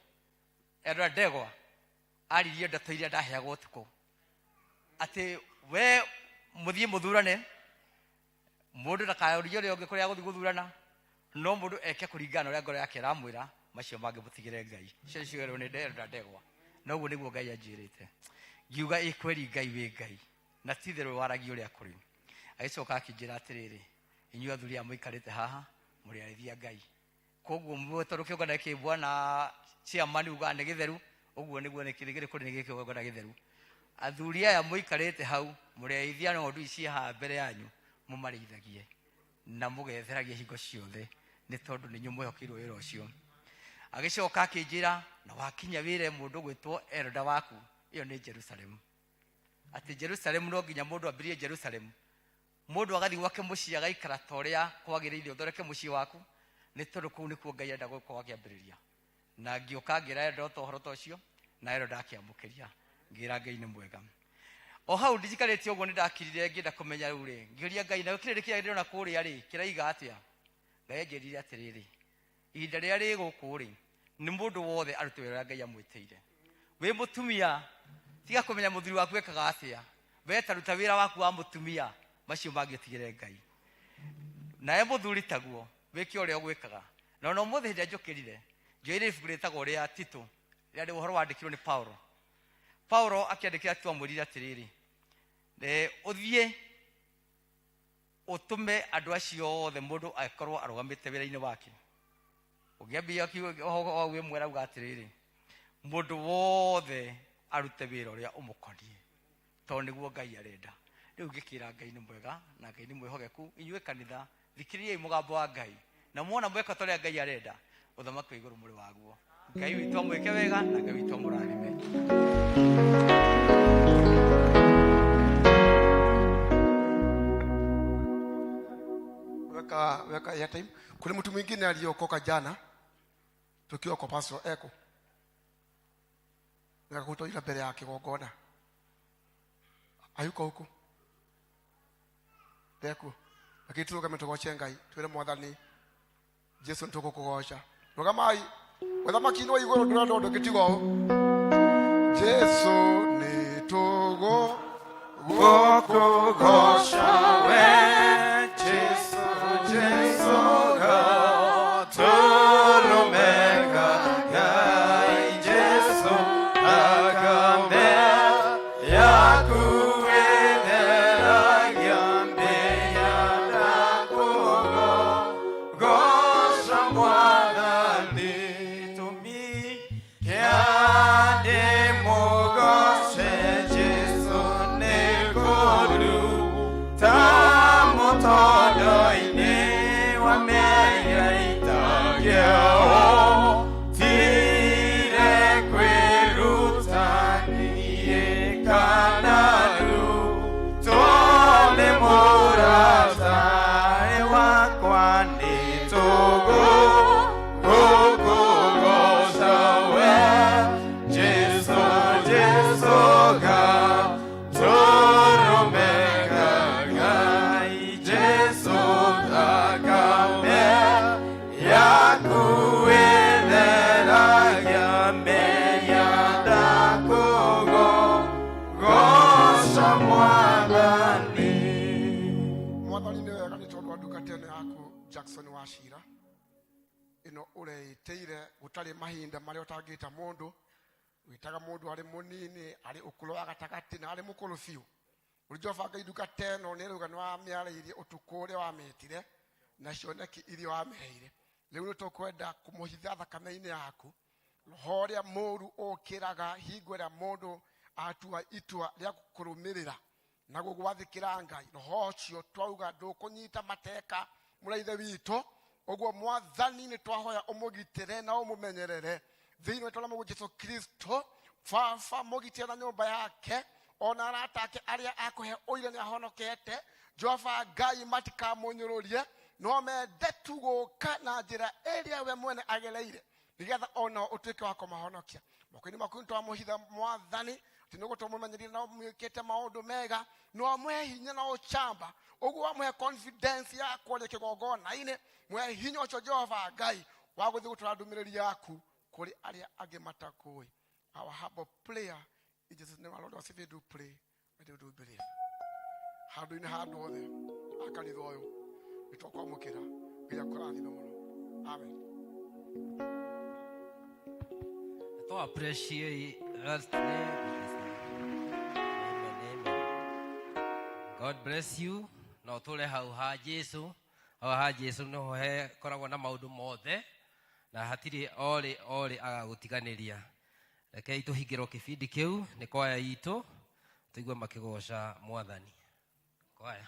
Elder Ndegwa aririe ndeto iria ndaheagwo ũtukũ, atĩ we mũthiĩ mũthurane, mũndũ ndakayũrie ũrĩa ũngĩ kũrĩa agũthiĩ gũthurana, no mũndũ eke kũringana na ũrĩa ngoro yake ĩramwĩra, macio mangĩ mũtigĩre Ngai. Icio nĩcio erwo nĩ Elder Ndegwa, na ũguo nĩguo Ngai anjĩrĩte. Ngiuga ĩ kweri Ngai wĩ Ngai, na ti itherũ waragia ũrĩa kũrĩ. Agĩcoka akĩnjĩra atĩrĩrĩ, inyuĩ athuri aya mũikarĩte haha mũrĩ arĩithi a Ngai, koguo tondũ kĩũngano kĩ bwana chairman ugaga nĩ gĩtheru, ũguo nĩguo nĩ kĩrĩ kũrĩ nĩ gĩkĩũngano gĩtheru. Athuri aya mũikarĩte hau mũrĩ arĩithi a ng'ondu ici haha mbere yanyu, mũmarĩithagie na mũgetheragie hingo ciothe, nĩ tondũ nĩ inyuĩ mwĩhokeirwo wĩra ũcio. Agĩcoka akĩnjĩra, na wakinya wĩre mũndũ gwĩtwo Elda waku, ĩyo nĩ Jerusalemu, atĩ Jerusalemu no nginya mũndũ ambĩrĩrie Jerusalemu, mũndũ agathiĩ gwake mũciĩ agaikara ta ũrĩa kwagĩrĩire, ũthondeke mũciĩ waku, nĩ tondũ kũu nĩkuo Ngai enda gũkorwo akĩambĩrĩria. Na ngĩũka ngĩra Elda ũhoro ta ũcio, na Elda akĩamũkĩria, ngĩra Ngai nĩ mwega. O hau ndijikarĩte ũguo nĩ ndakirire ngĩenda kũmenya rĩu rĩ, ngĩũria Ngai, na kĩrĩndĩ kĩrĩa ndĩrona kũrĩa rĩ, kĩraiga atĩa? Ngai anjĩrire atĩrĩrĩ, ihinda rĩrĩa rĩ gũkũ rĩ, nĩ mũndũ wothe arute wĩra ũrĩa Ngai amwĩtĩire. Wĩ mũtumia, tiga kũmenya mũthuri waku ekaga atĩa, we ta ruta wĩra waku wa mũtumia, macio mangĩ ũtigĩre Ngai. Nawe mũthuri taguo, wĩke ũrĩa ũgwĩkaga. Na ona ũmũthĩ hĩndĩ ĩrĩa njũkĩrire, njoire ibuku rĩtagwo rĩa Tito, rĩrĩa ũhoro wandĩkirwo nĩ Paulo. Paulo akĩandĩkĩra Tito amwĩrire atĩrĩrĩ, ũthiĩ ũtũme andũ acio othe mũndũ akorwo arũgamĩte wĩra-inĩ wake. Ũngĩambia o ĩmwe arauga atĩrĩrĩ, mũndũ wothe arute wĩra ũrĩa ũmũkoniĩ, tondũ nĩguo Ngai arenda. Rĩu ngĩkĩra Ngai nĩ mwega na Ngai nĩ mwĩhokeku. Inyuĩ kanitha, thikĩrĩriai mũgambo wa Ngai, na muona mweka ta ũrĩa Ngai arenda, ũthamaki wa igũrũ mũrĩ waguo. Ngai witũ amwĩke wega na Ngai witũ amũrathime. Weka airtime. Kuna mtu mwingine aliokoka jana tukiwa kwa Pastor Eko, nikakutoa mbele ya kigongona, hayuko huku ndekuo, lakini turugame tugoce Ngai, twire Mwathani Jesu nĩtũgũkũgoca. Rũgamai, ũthamaki-inĩ wa igũrũ ndũrenda ũndũ ũngĩ tiga ũũ. Jesu nĩtũgũ Gũkũgoca we Jesu, Jesu gatũrũme ka Ngai, Jesu thakame yaku ĩtheragia mehia. Ndakũgoca Mwathani, gĩtũmi kĩa ndĩmũgoce Jesu nĩ kũruta mũtondo-inĩ wa mehia itangĩahotire kwĩruta niĩ kana ndutwo nĩ mũrata wakwa. Nĩ tũgũ gũkũgoca we Jesu, Jesu gatũrũme ka Ngai, Jesu thakame yaku ĩtheragia mehia. Ndakũgoca Mwathani. Mwathani, nĩ wega nĩ tondũ wa ndungata ĩno yaku Jackson wa Cira ĩno ũreĩtĩire. Gũtarĩ mahinda marĩa ũtangĩta mũndũ. Wĩtaga mũndũ arĩ mũnini, arĩ ũkũrũ wa gatagatĩ, na arĩ mũkũrũ biũ. Ũrĩ Jehova Ngai, ndungata ĩno nĩ ĩrauga nĩ wamĩarĩirie ũtukũ ũrĩa wamĩtire na cioneki iria wamĩheire. Rĩu nĩ tũkwenda kũmũhitha thakame-inĩ yaku. Roho ũrĩa mũũru ũkĩraga hingo ĩrĩa mũndũ atua itua rĩa kũrũmĩrĩra na gũgwathĩkĩra Ngai, roho ũcio twauga ndũkũnyita mateka mũraithe witũ. Ũguo Mwathani, nĩ twahoya ũmũgitĩre na ũmũmenyerere thĩinĩ wa rĩĩtwa rĩa Jesu Kristo. Baba, mũgitĩre na nyũmba yake, ona arata ake arĩa akũhe ũira nĩ ahonokete. Jehova Ngai, matikamũnyũrũrie, no mende tu gũka na njĩra ĩrĩa we mwene agereire, nĩgetha onao ũtuĩke wa kũmahonokia. Moko-inĩ maku nĩ twamũhitha Mwathani, atĩ nĩ ũgũtũma mũmenyerie na mwĩkĩte maũndũ mega, no amũhe hinya na ũcamba. Ũguo wamũhe confidence ya kwaria kĩgongona-inĩ, mũhe hinya ũcio Jehova Ngai wa gũthiĩ gũtwara ndũmĩrĩri yaku kũrĩ arĩa angĩ matakũĩ. Our humble prayer in Jesus' name, our Lord, our Savior, do pray and do believe. Handũ-inĩ handũ othe a kanitha ũyũ nĩ twakwamũkĩra. Ngai akũrathime mũno. Amen. To appreciate us today. Amen, amen. God bless you. Na ũtũre hau ha Jesu. Hau ha Jesu nĩho hekoragwo na maũndũ mothe na hatirĩ orĩ orĩ agagũtiganĩria. Rekei tũhingĩrwo kĩbindi kĩu nĩ kwaya itũ, tũigue makĩgoca Mwathani. Kwaya.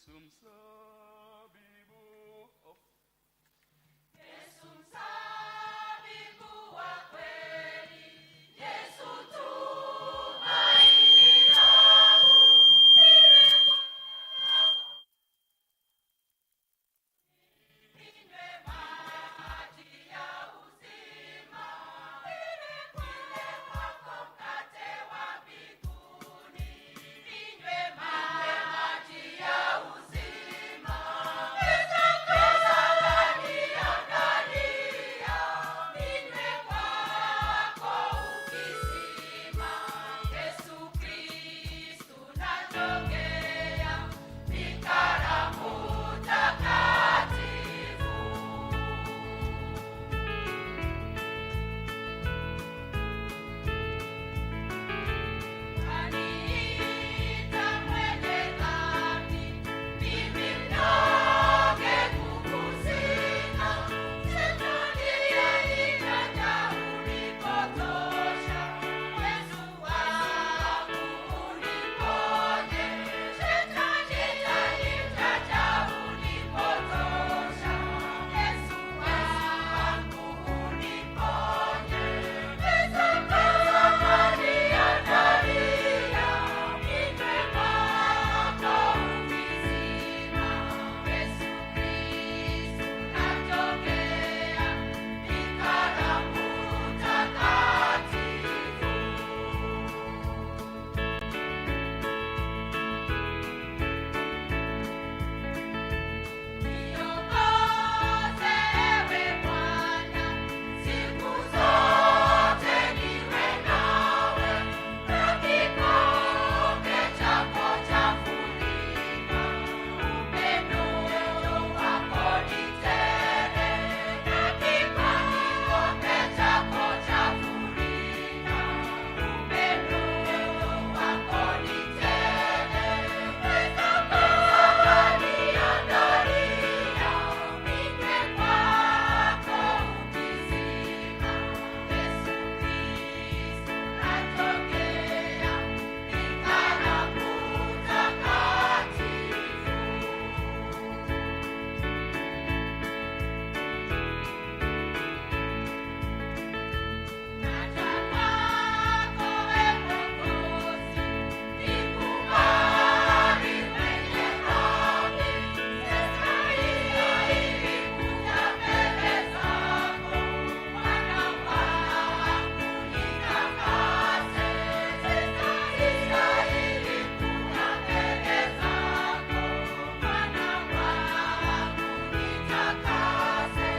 Yesu mzabibu. Yesu mzabibu wa kweli, Yesu tumaini langu, ninywe maji ya uzima, nile kwako mkate wa mbinguni, ninywe maji ya uzima. Ninywe kwako ukizima, Yesu Kristu natokea, ni karamu takatifu. Aniita mwenye dhambi, mimi mnyonge kukusina, shetani alinata unipotosha, Yesu wangu uniponye, shetani alinata unipotosha, Yesu wangu uniponye, ninywe kwako ukizima, Yesu Kristu natokea, ni karamu takatifu. Niongoze ewe Bwana, siku zote niwe nawe, na kikombe chako chafurika, upendo wako ni tele, na kikombe chako chafurika, upendo wako ni tele, ninywe kwako ukizima, Yesu Kristu natokea, ni karamu takatifu. Naja kwako e Mwokozi, nikubali mwenye dhambi, sistahili kuja mbele zako, Bwana wangu nitakase, sistahili kuja mbele zako, Bwana wangu nitakase,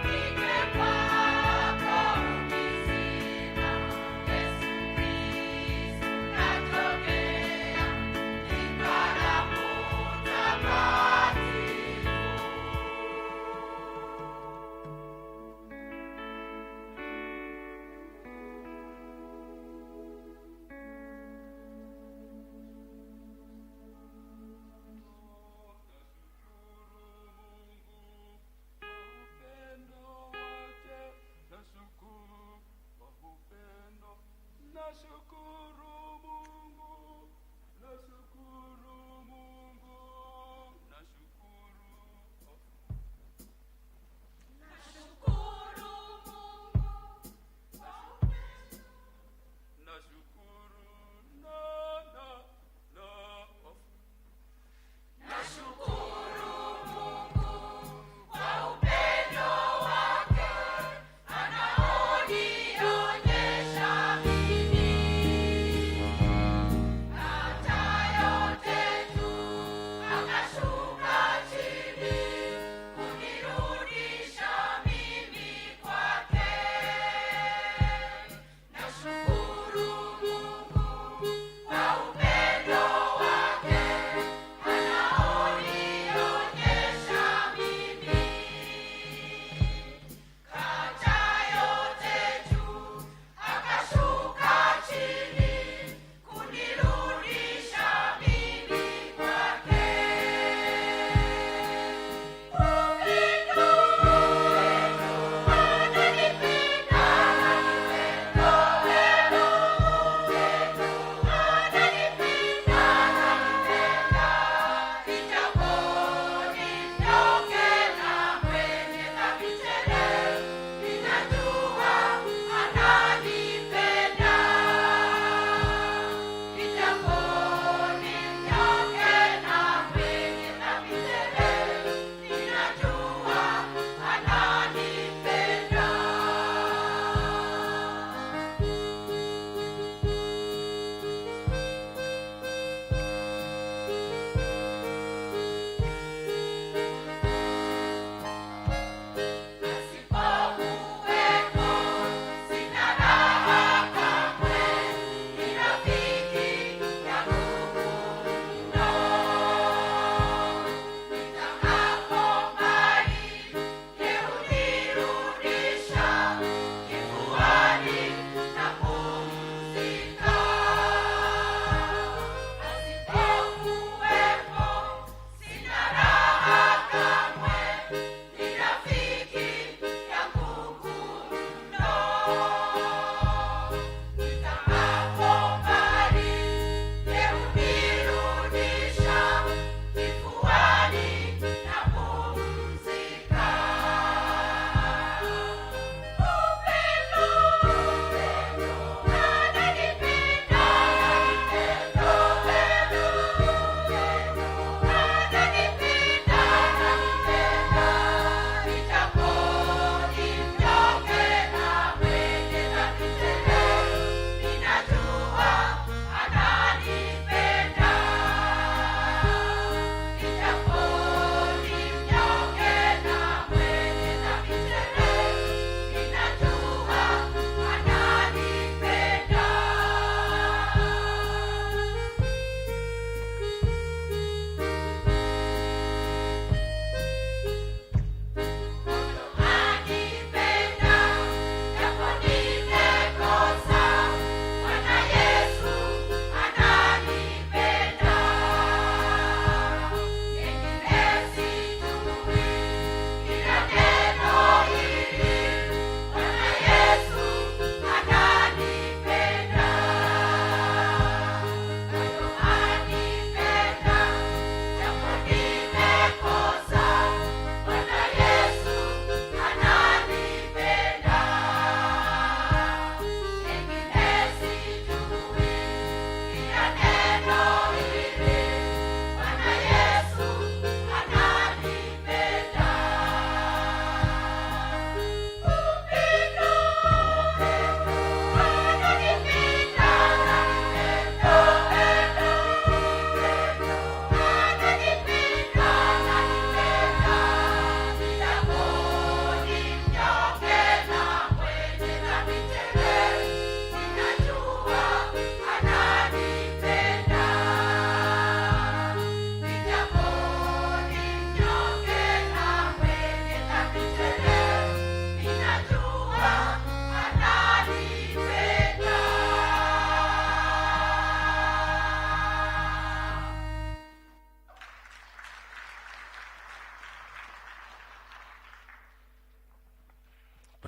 ninywe kwako ukizima, Yesu Kristu natokea, ni karamu takatifu. Nashukuru kwa upendo, nashukuru Mungu, nashukuru Mungu, nashukuru. Nashukuru Mungu kwa upendo. Nashukuru na na na Nashukuru Mungu kwa upendo wake anaonionyesha mimi, hata yote tu.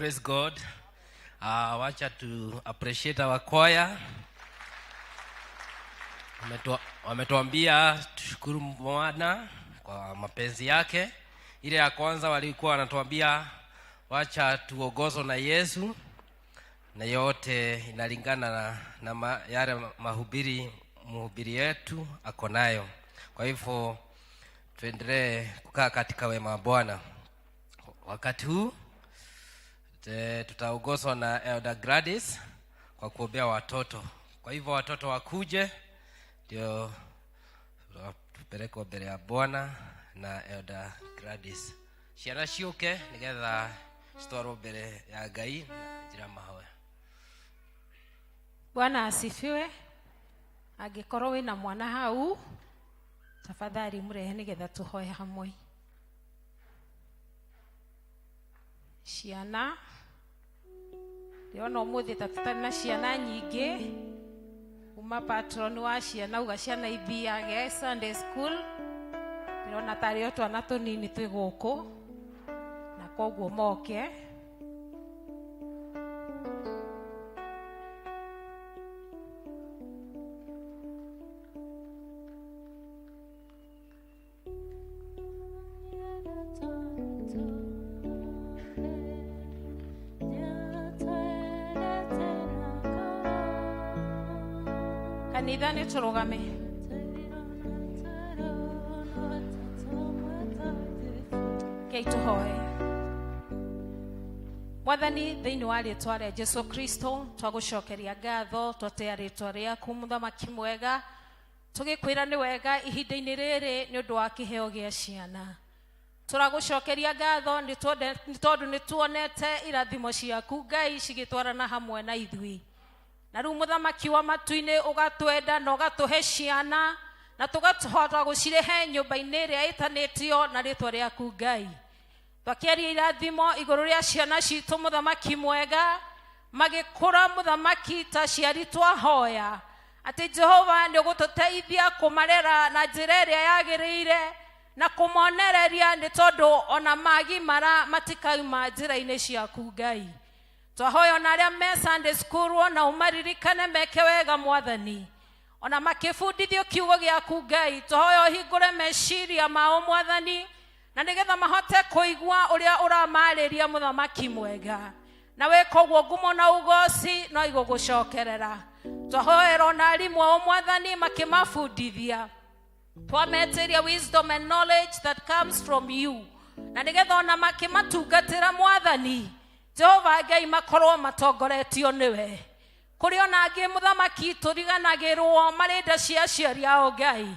Praise God. Wacha to appreciate our choir. Wametuambia tushukuru Bwana kwa mapenzi yake. Ile ya kwanza walikuwa wanatuambia wacha tuongozwe na Yesu, na yote inalingana na yale mahubiri mhubiri yetu ako nayo. Kwa hivyo tuendelee kukaa katika wema wa Bwana. Wakati huu tutaongozwa na Elder Gladys kwa kuombea watoto. Kwa hivyo watoto wakuje ndio tupelekwe mbele ya Bwana na Elder Gladys. Ciana ciũke nigetha citwarwo mbere ya Ngai na njĩra mahoya. Bwana asifiwe. Angĩkorwo wĩna mwana hau, tafadhali mrehe nigetha tũhoe hamwe. Ciana ndĩrona ũmũthĩ ta tũtarĩ na ciana nyingĩ. Uma patron wa ciana uga ciana ithiage Sunday school. Ndĩrona tarĩ o twana tũnini twĩ gũkũ, na koguo moke. Kanitha nĩ tũrũgame. Rekei tũhoe. Mwathani, thĩinĩ wa rĩtwa rĩa Jesu Kristo, twagũcokeria ngatho, twatĩa rĩtwa rĩaku mũthamaki mwega, tũgĩkwĩra nĩ wega ihinda-inĩ rĩrĩ nĩ ũndũ wa kĩheo gĩa ciana. Tũragũcokeria ngatho nĩ tondũ nĩ tuonete irathimo ciaku Ngai cigĩtwarana hamwe na ithuĩ. Na rĩu mũthamaki wa matu-inĩ ũgatwenda na ũgatũhe ciana na tũgahota gũcirehe nyũmba-inĩ ĩrĩa ĩtanĩtio na rĩtwa rĩaku Ngai. Twakĩaria irathimo igũrũ rĩa ciana citũ mũthamaki mwega, magĩkũra mũthamaki ta aciari twahoya atĩ Jehova nĩ ũgũtũteithia kũmarera na njĩra ĩrĩa yagĩrĩire na kũmonereria, nĩ tondũ ona magimara matikauma njĩra-inĩ ciaku Ngai. Twahoya ona arĩa me Sunday school ona ũmaririkane meke wega Mwathani, ona makĩbundithio kiugo gĩaku Ngai. Twahoya ũhingũre meciria mao Mwathani, na nĩgetha mahote kũigua ũrĩa ũramarĩria mũthamaki mwega, na wĩka ũguo ngumo na ũgoci no igũgũcokerera. Twahoera ona arimũ ao Mwathani makĩmabundithia, twametĩria wisdom and knowledge that comes from you, na nĩgetha ona makĩmatungatĩra Mwathani Jehova Ngai makorwo matongoretio nĩwe. Kũrĩ ona angĩ mũthamaki tũriganagĩrwo marĩ nda cia aciari ao Ngai,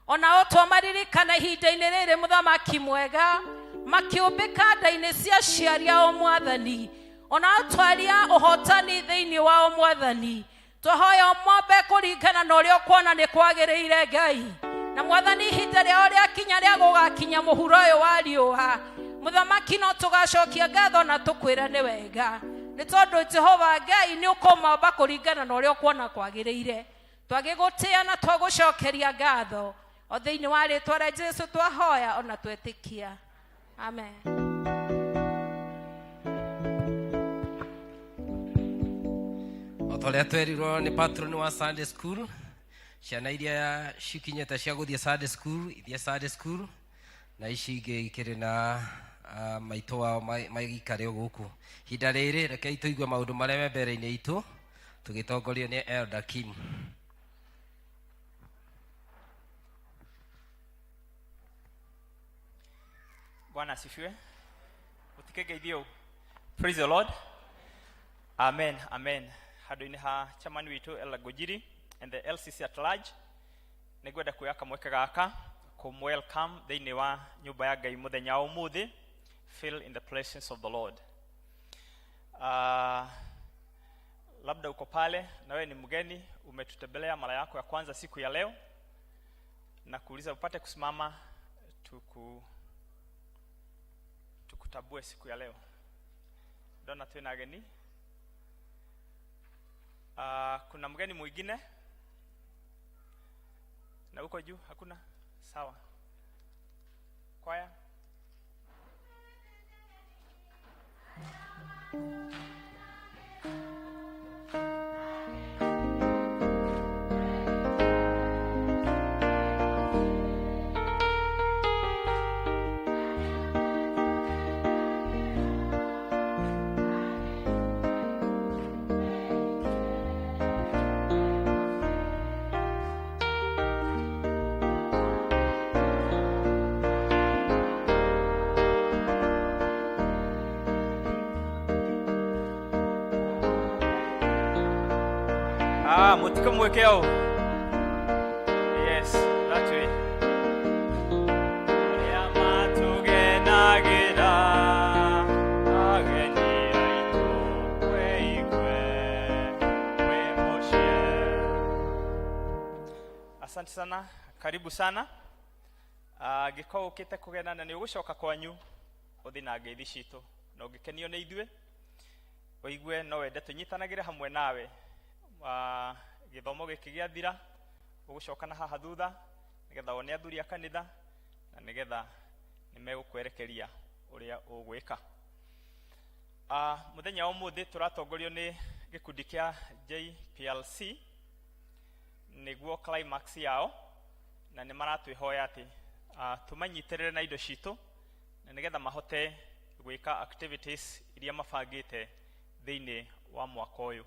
ona o twamaririkana ihinda-inĩ rĩrĩ mũthamaki mwega, makĩũmbĩka nda-inĩ cia aciari ao Mwathani, ona o twaria ũhotani thĩinĩ wao Mwathani. Twahoya ũmombe kũringana na ũrĩa ũkuona nĩ kwagĩrĩire Ngai, na Mwathani ihinda rĩao rĩakinya rĩa gũgakinya mũhuro ũyũ wa riũa, mũthamaki no tũgacokia ngatho na tũkwĩre nĩ wega, nĩ tondũ Jehova Ngai nĩ ũkũmomba kũringana na ũrĩa ũkuona kwagĩrĩire. Twagĩgũtĩa na twagũcokeria ngatho o thĩinĩ wa rĩtwa rĩa Jesu twahoya ona twetĩkia, amen. O ta ũrĩa twerirwo nĩ patron wa Sunday school, ciana iria cikinyĩte cia gũthiĩ Sunday school ithiĩ Sunday school, na ici ingĩ ikĩrĩ na maitũ wao maikare o gũkũ. Ihinda rĩrĩ rekei tũigue maũndũ marĩa me mbere-inĩ itũ tũgĩtongorio nĩ Elder Kim. Bwana asifiwe. Utikegeithio. Praise the Lord. Amen, amen. Handũ-inĩ ha chairman witũ Elder Ngũnjiri and the LCC at large, nĩngwenda kuoya kamweke gaka kũmwelcome thĩinĩ wa nyũmba ya Ngai mũthenya wa ũmũthĩ. Feel in the presence of the Lord. Labda uko pale na wewe ni mgeni, umetutembelea mara yako ya kwanza siku ya leo, na kuuliza upate kusimama tukutabue siku ya leo. Ndona twina ageni. Kuna mgeni mwingine? Na huko juu hakuna? Sawa. Kwaya. Ah, mutika mweke au. Yes, that way. Arĩa matugenagĩra, ageni aitũ, wĩigue wĩ mũciĩ. Asante sana, karibu sana. Angĩkorwo ũkĩte kũgena na nĩ ũgũcoka kwanyu ũthiĩ na ngeithi citũ na ũngĩkenio nĩ ithuĩ ũigue no wende tũnyitanagĩre hamwe nawe. Gĩthomo gĩkĩ gĩathira ũgũcoka na haha thutha nĩgetha wone athuri a kanitha na nĩgetha nĩmegũkwerekeria ũrĩa ũgwĩka. Mũthenya wa ũmũthĩ tũratongorio nĩ gĩkundi kĩa JPLC nĩguo climax yao, na nĩ maratwĩhoya atĩ tũmanyitĩrĩre na indo citũ na nĩgetha mahote gwĩka activities iria mabangĩte thĩinĩ wa mwaka ũyũ.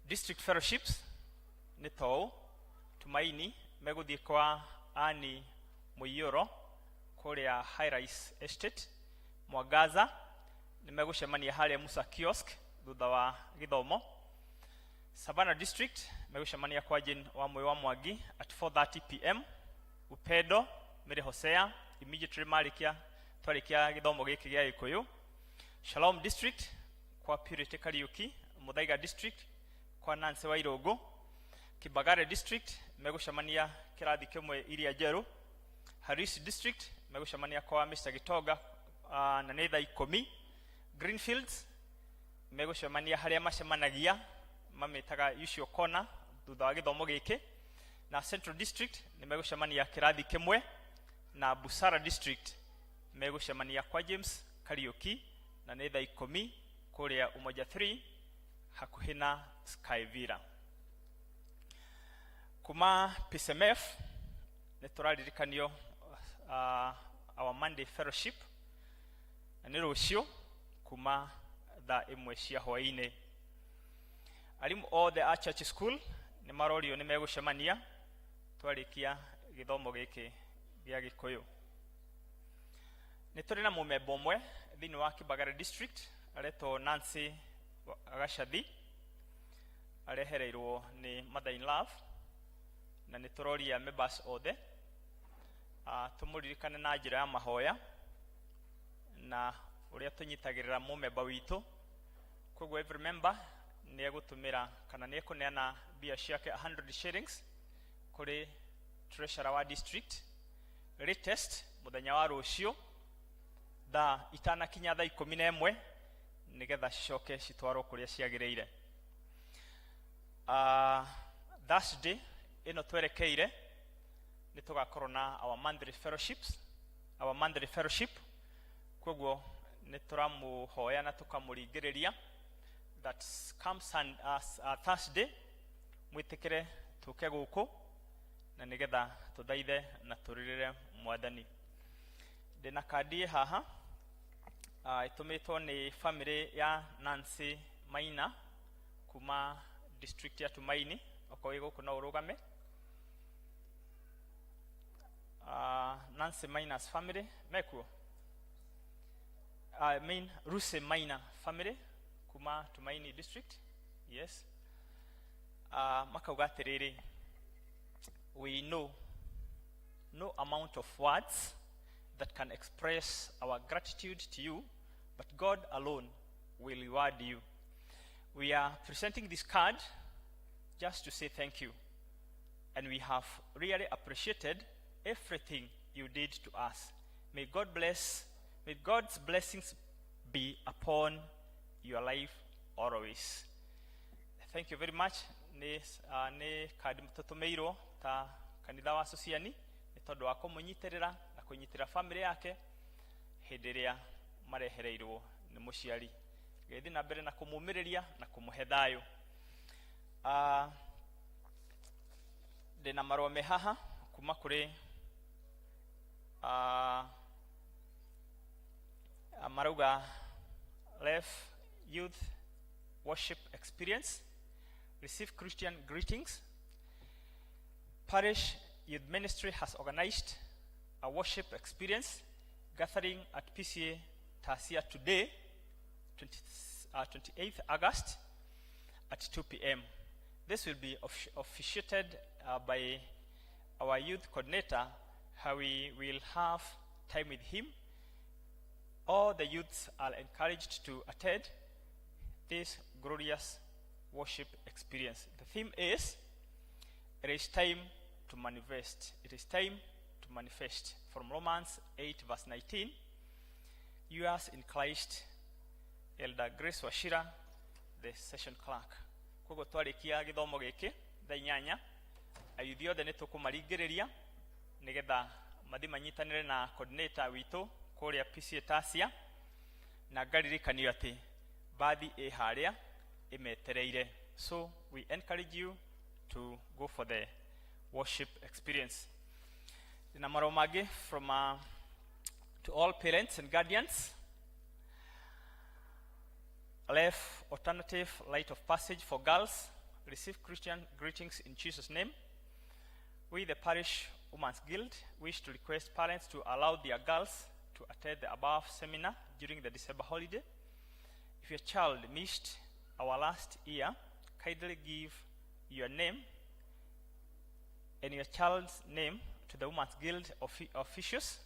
District fellowships nĩ tou Tumaini megũthiĩ kwa Ani Mũiyũro kũrĩa High Rise Estate. Mwangaza nĩ megũcemania harĩa Musa Kiosk thutha wa gĩthomo. Savannah District megũcemania kwa Jane wa Moi wa Mwangi at 4:30 p.m. Upendo Mary Hosea immediately marĩkia twarĩkia gĩthomo gĩkĩ gĩa Gĩkũyũ. Shalom District kwa Purity Kariuki. Muthaiga District kwa Nancy Wairũngũ. Kibagare District megũcemania kĩrathi kĩmwe iria njerũ. Harris District megũcemania kwa Mr. Gitonga na nĩ thaa 10. Greenfields megũcemania harĩa macemanagia mamĩtaga usual corner thutha wa gĩthomo gĩkĩ. Na Central District nĩ megũcemania kĩrathi kĩmwe, na Busara District megũcemania kwa James Kariuki na nĩ thaa 10 kũrĩa Umoja 3 hakuhĩ na Sky Villa. Kuma PCMF nĩ tũraririkanio our Monday fellowship na nĩ rũciũ kuma thaa 1 cia hwaĩ-inĩ. Arimũ othe a church school nĩ marorio nĩ megũcemania twarĩkia gĩthomo gĩkĩ gĩa Gĩkũyũ. Nĩ tũrĩ na mũmemba ũmwe thĩinĩ wa Kibagare District aretwo Nancy Gacathi, arehereirwo nĩ mother in love, na nĩ tũroria members othe tũmũririkane na njĩra ya mahoya na ũrĩa tũnyitagĩrĩra mũmemba witũ. Koguo every member nĩ egũtũmĩra kana nĩ ekũneana mbia ciake 100 shillings kũrĩ treasurer wa district latest mũthenya wa rũciũ thaa itanakinya thaa 11 nĩgetha cicoke citwarwo kũrĩa ciagĩrĩire. Thursday ĩno twerekeire nĩ tũgakorwo na our monthly fellowships, our monthly fellowship. Koguo nĩ tũramũhoya na tũkamũringĩrĩria that come Thursday mwĩtĩkĩre tũke gũkũ na nĩgetha tũthaithe na tũrĩrĩre mwathani. Ndĩna kandi haha ĩtũmĩtwo nĩ family ya Nancy Maina kuma district ya Tumaini. Okorwo wĩ gũkũ no ũrũgame. Nancy Maina's family mekuo, I mean Ruse Maina family kuma Tumaini district. Yes, makauga atĩrĩrĩ, we know no amount of words that can express our gratitude to you, but God alone will reward you. We are presenting this card just to say thank you, and we have really appreciated everything you did to us. May God bless, may God's blessings be upon your life always. Thank you very much. Nĩ kandi tũtũmĩirwo ta kanitha wa Sociani nĩ tondũ wa kũmũnyitĩrĩra na kũnyitĩrĩra family yake hĩndĩ ĩrĩa marehereirwo nĩ mũciari. Ngai thiĩ na mbere na kũmũmĩrĩria na kũmũhe thayũ. Ndĩna marũa me haha kuma kũrĩ marauga Lef Youth Worship Experience, receive Christian greetings. Parish Youth Ministry has organized a worship experience gathering at PCA Tasia today, 28th August at 2 p.m. This will be officiated by our youth coordinator, how we will have time with him. All the youths are encouraged to attend this glorious worship experience. The theme is, it is time to manifest. It is time to manifest. From Romans 8 verse 19, yours in Christ, Elder Grace Wachira, the session clerk. Koguo twarikia githomo giki thaa inyanya, ayuthi othe nĩ tũkũmaringĩrĩria nĩgetha mathi manyitanĩre na coordinator witũ kũrĩa PCA Tasia, na ngaririkanio atĩ bathi ĩ harĩa ĩmetereire. So we encourage you to go for the worship experience. Na marũa mangĩ from to all parents and guardians. Left alternative light of passage for girls. Receive Christian greetings in Jesus' name. We, the Parish Women's Guild, wish to request parents to allow their girls to attend the above seminar during the December holiday. If your child missed our last year, kindly give your name and your child's name to the Women's Guild officials.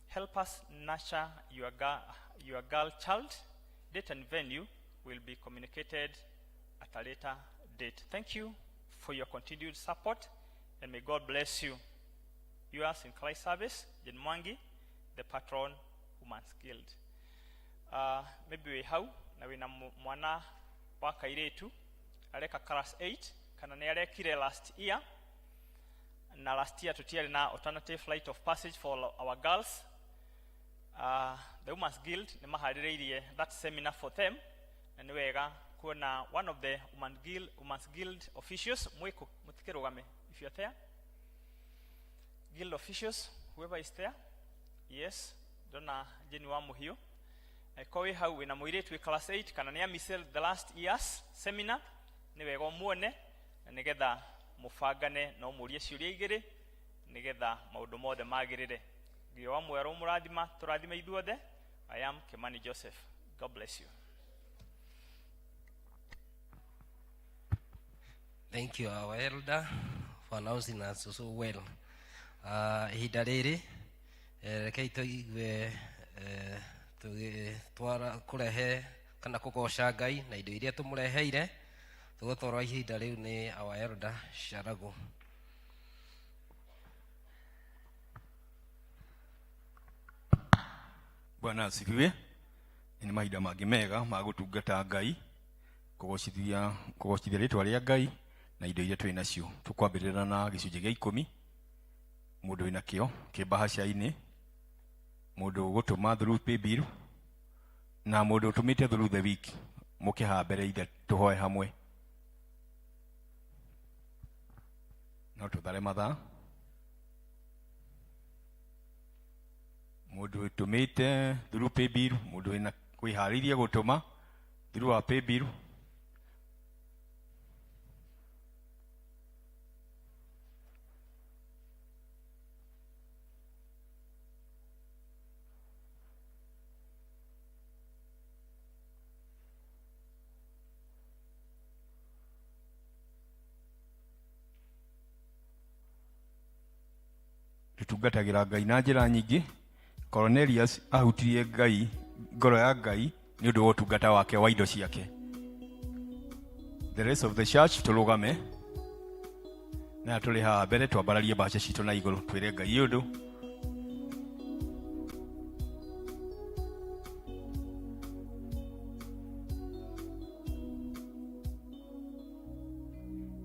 Help us nurture your girl child. Date and venue will be communicated at a later date. Thank you for your continued support, and may God bless you. Yours in Christ service, Jane Mwangi, the patron, Women's Guild. Maybe we hau na wina mwana wa kairitu areka class 8 kana ni arekire last year, na last year tutiari na alternative rite of passage for our girls. The Women's Guild ni maharĩrĩirie that seminar for them, na nĩ wega kuona one of the Women's Guild officials mwĩkũ mũtikĩrũgame if you are there. Guild officials, whoever is there. Yes, ndona Jenny wa Mũhiũ. Angĩkorwo wĩ hau wĩna mũirĩtu wĩ class 8 kana nĩ amisel the last year's seminar, nĩ wega ũmuone na nĩgetha mũbangane na ũmũrie ciũria igĩrĩ nĩgetha maũndũ mothe magĩrĩre. Ngai wa muoyo ũmũrathima, tũrathime ithuothe. I am Kimani Joseph. God bless you. Thank you, our elder, for announcing us so well. Ihinda rĩrĩ, rekei tũigue, tũgĩtwara kũrehe kana kũgoca Ngai na indo iria tũmũreheire. Tũgũtwarwo ihinda rĩu nĩ our elder Sharagu. Bwana asifiwe. Nĩ mahinda mangĩ mega ma gũtungata Ngai, kũgocithia rĩtwa rĩa Ngai na indo iria twĩ nacio. Tũkwambĩrĩra na gĩcunjĩ gĩa ikũmi, mũndũ wĩna kĩo kĩ mbahaca-inĩ, mũndũ ũgũtũma through paybill, na mũndũ ũtũmĩte through the week. Mũke haha mbere ithe tũhoe hamwe. No tũthare mathaa. Mũndũ ũtũmĩte through paybill, mũndũ wĩna kwĩharĩirie gũtũma through wa paybill. Tũtungatagĩra Ngai na njĩra nyingĩ. Cornelius ahutirie Ngai, ngoro ya Ngai nĩ ũndũ wa ũtungata wake wa indo ciake. The rest of the church tũrũgame na tũrĩ haha mbere twambararie mbaca citũ na igũrũ twĩre Ngai ũndũ.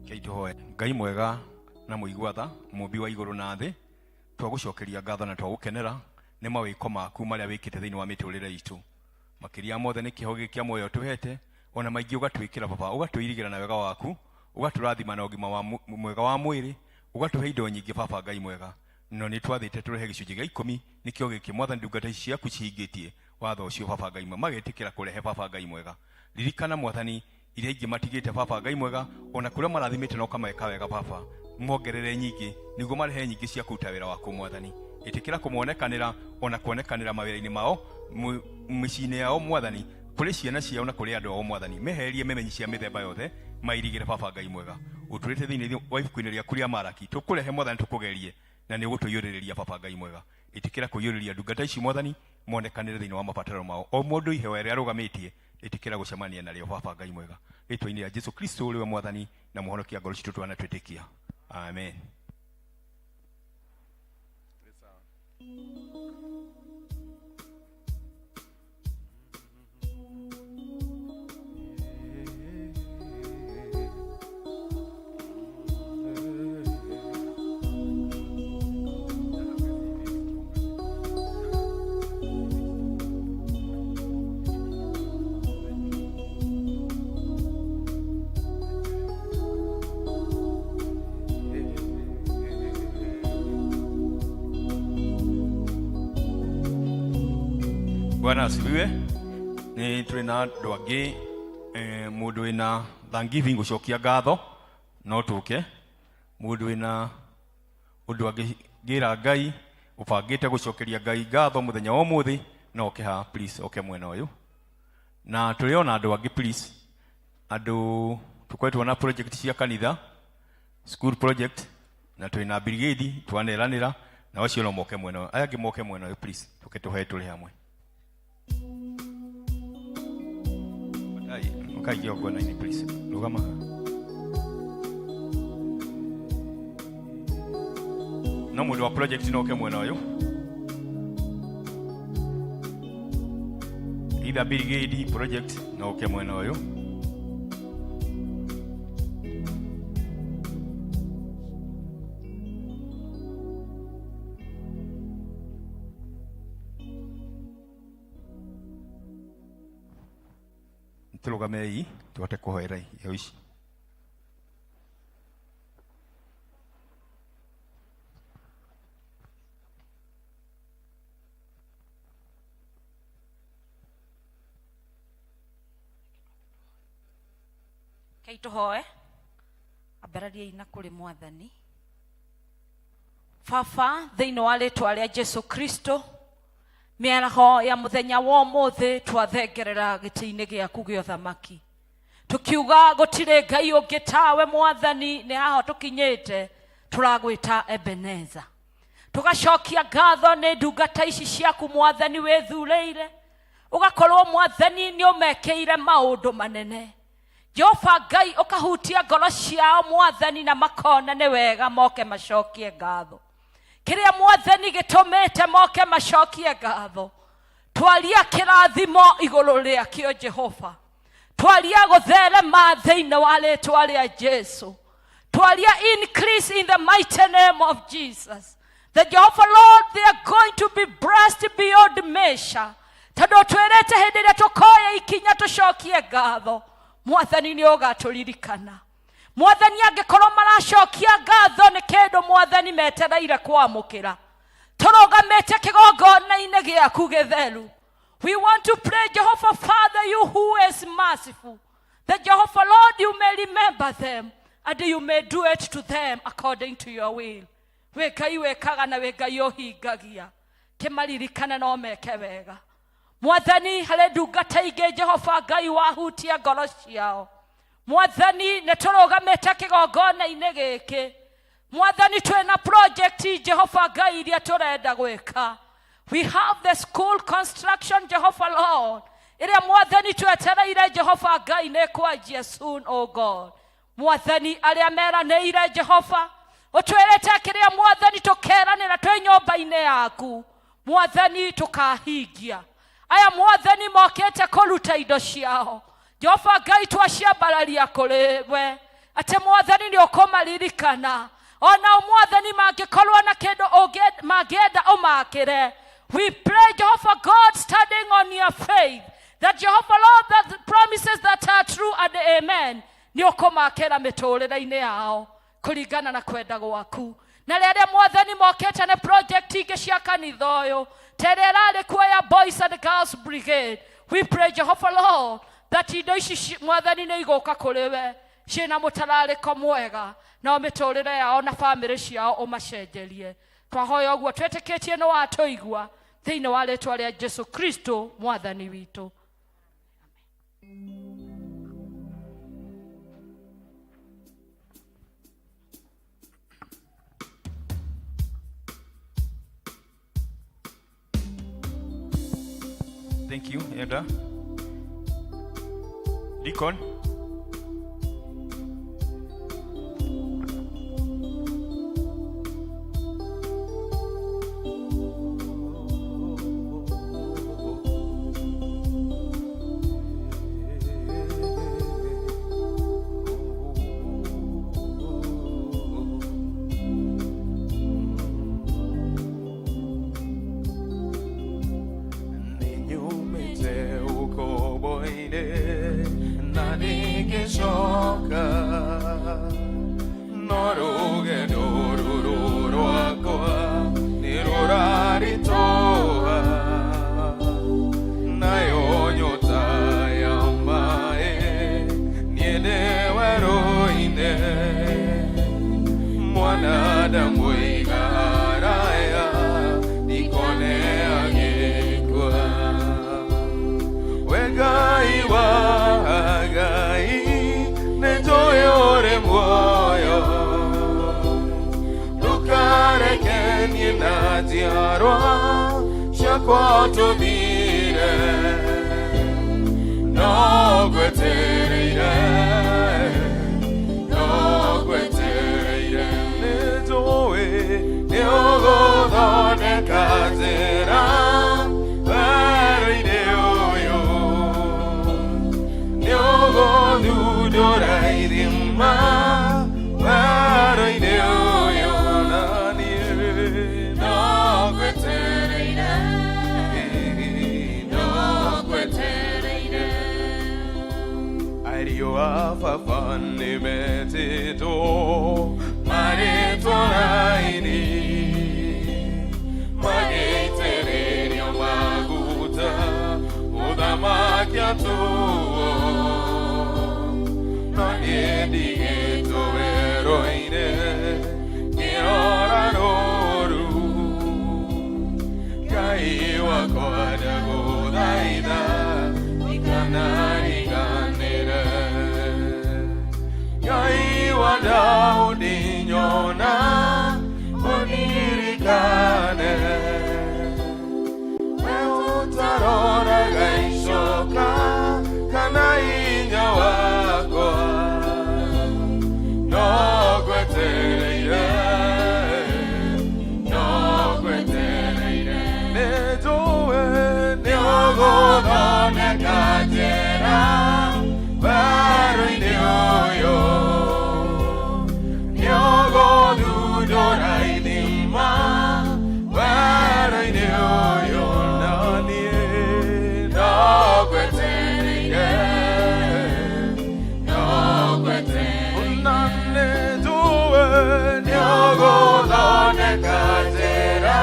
Rekei tũhoe. Ngai mwega na mũigua tha, mũmbi wa igũrũ na thĩ, twagũcokeria ngatho na twagũkenera nĩ mawĩko maku marĩa wĩkĩte thĩinĩ wa mĩtũrĩre itũ. Makĩria mothe nĩ kĩheo gĩkĩ kĩa muoyo ũtũhete, ona maingĩ ũgatwĩkĩra baba, ũgatũirigĩra na wega waku, ũgatũrathima na ũgima wa mwega wa mwĩrĩ, ũgatũhe indo nyingĩ baba Ngai mwega. No nĩ twathĩte tũrehe gĩcunjĩ gĩa ikũmi, nĩkĩo gĩkĩ mwathani ndungata ici ciaku cihingĩtie watho ũcio baba Ngai mwega, magetĩkĩra kũrehe baba Ngai mwega. Ririkana mwathani iria ingĩ matigĩte baba Ngai mwega, ona kũrĩa marathimĩte na ũkameka wega baba, mongerere nyingĩ nĩguo marehe nyingĩ cia kũruta wĩra waku mwathani. Ĩtĩkĩra kũmonekanĩra ona kuonekanĩra mawĩra-inĩ mao, mĩciĩ-inĩ yao mwathani, kũrĩ ciana ciao na kũrĩ andũ ao mwathani, mehererie memenyi cia mĩthemba yothe, mairigĩre baba Ngai mwega. Ũtũrĩte thĩinĩ wa ibuku-inĩ rĩaku rĩa Maraki, tũkũrehe mwathani tũkũgerie na nĩ ũgũtũiyũrĩrĩria baba Ngai mwega. Ĩtĩkĩra kũiyũrĩrĩria ndungata ici mwathani, monekanĩre thĩinĩ wa mabataro mao, o mũndũ ihoya rĩrĩa arũgamĩtie, ĩtĩkĩra gũcemania narĩo baba Ngai mwega. Rĩtwa-inĩ rĩa Jesu Kristo ũrĩ we mwathani na mũhonokia ngoro citũ twanatwĩtĩkia, amen. Bwana asifiwe. Nĩ tũrĩ na andũ angĩ eh, mũndũ wĩna thanksgiving gũcokia ngatho no tũke mũndũ wĩna ũndũ angĩra Ngai ũbangĩte gũcokeria Ngai ngatho mũthenya wa ũmũthĩ no oke haha please oke mwena ũyũ na tũrĩ ona andũ angĩ please andũ tũkoretwo na project cia kanitha school project na twĩ na brigade twaneranĩra na acio no moke mwena ũyũ aya angĩ moke mwena ũyũ please tũke tũhe tũrĩ hamwe Ũkai kĩgongona-inĩ please rũgama haha no mũndũ wa project no oke mwena ũyũ either brigade project no oke mwena ũyũ tũrũgamei tũhote kũhoera iheo ici Rekei tũhoe ambarariai na kũrĩ mwathani baba thĩinĩ wa rĩtwa rĩa jesu kristo mĩaraho ya mũthenya wa ũmũthĩ twathengerera gĩtĩ-inĩ gĩaku gĩa ũthamaki tũkiuga gũtirĩ ngai ũngĩ tawe mwathani nĩ haho tũkinyĩte tũragwĩta ebeneza tũgacokia ngatho nĩ ndungata ici ciaku mwathani wĩthurĩire ũgakorwo mwathani nĩ ũmekĩire maũndũ manene jehova ngai ũkahutia ngoro ciao mwathani na makona nĩ wega moke macokie ngatho kĩrĩa mwathani gĩtũmĩte moke macokie ngatho twaria kĩrathimo igũrũ rĩakĩo jehova twaria gũtherema thĩinĩ wa rĩtwa rĩa jesu twaria increase in the mighty name of jesus the jehovah lord they are going to be blessed beyond measure tondũ twĩrĩte hĩndĩ ĩrĩa tũkoya ikinya tũcokie ngatho mwathani nĩ ũgatũririkana mwathani angĩkorwo maracokia ngatho nĩ kĩndũ mwathani metereire kwamũkĩra tũrũgamĩte kĩgongona-inĩ gĩaku gĩtheru we want to pray jehovah father you who is merciful the jehovah lord you may remember them and you may do it to them according to your will wĩ ngai wĩkaga na wĩ ngai ũhingagia kĩmaririkane no meke wega mwathani harĩ ndungata ingĩ jehova ngai wahutia ngoro ciao mwathani nĩ tũrũgamĩte kĩgongona-inĩ gĩkĩ mwathani twĩna project jehova ngai iria tũrenda gwĩka we have the school construction jehova lord ĩrĩa mwathani twetereire jehova ngai nĩ kwanjia soon oh god mwathani arĩa meranĩire jehova ũtwĩrĩte kĩrĩa mwathani tũkeranĩra twĩ nyũmba-inĩ yaku mwathani tũkahingia aya mwathani mokĩte kũruta indo ciao jehova ngai twaciambararia kũrĩ we atĩ mwathani nĩ ũkũmaririkana onao mwathani mangĩkorwo na kĩndũ mangĩenda ũmakĩre we pray jehovah god standing on your faith. That Jehovah Lord, that the promises that are true and amen, nĩ ũkũmakĩra mĩtũrĩre-inĩ yao kũringana na kwenda gwaku. Na rĩrĩa mwathani mokĩte nĩ project ingĩ cia kanitha ũyũ, ta ĩrĩa ĩrarĩ kuo ya Boys and Girls Brigade, we pray Jehovah Lord that indo ici mwathani nĩ igũka kũrĩ we ciĩna mũtararĩko mwega, nao mĩtũrĩre yao na bamĩrĩ ciao ũmacenjerie. Twahoya ũguo twĩtĩkĩtie nĩ watũigua thĩinĩ wa rĩtwa rĩa Jesu Kristo mwathani witũ. Thank you, Elder. Deacon. Ninyumĩte ũkombo-inĩ na ndingĩcoka, no rũgendo rũrũ rwakwa nĩ rũraritũha, nayo nyota ya maĩ niĩ ndĩ werũ-inĩ, mwana ndamũiga haraya ndikone agĩkua. We Ngai wa Ngai, nĩnjũĩ ũrĩ muoyo, ndũkareke niĩ na njiarwa ciakwa tũthire, no ngwetereire, no ngwetereire, nĩnjũĩ nĩũgũthondeka njĩra werũ-inĩ ũyũ, nĩũgũthundũra ithima werũ-inĩ ũyũ, na niĩ no ngwetereire, no ngwetereire. Ariũ a baba nĩmetĩtwo marĩtwo raini, magĩitĩrĩrio maguta mũthamaki atuo, no niĩ ndigĩtwo werũ-inĩ ngĩrora rũũru. Ngai wakwa ndagũthaitha ndikanariganĩre, Ngai wa Daudi nyona ũndirikane, we ũtaroraga icoka kana hinya wakwa, no ngwetereire, no ngwetereire, nĩnjũĩ nĩũgũthondeka njĩra werũ-inĩ ũyũ, nĩũgũthundũra ithima werũ-inĩ ũyũ, na niĩ no ngwetereire, no ngwetereire, na nĩnjũĩ nĩũgũthondeka njĩra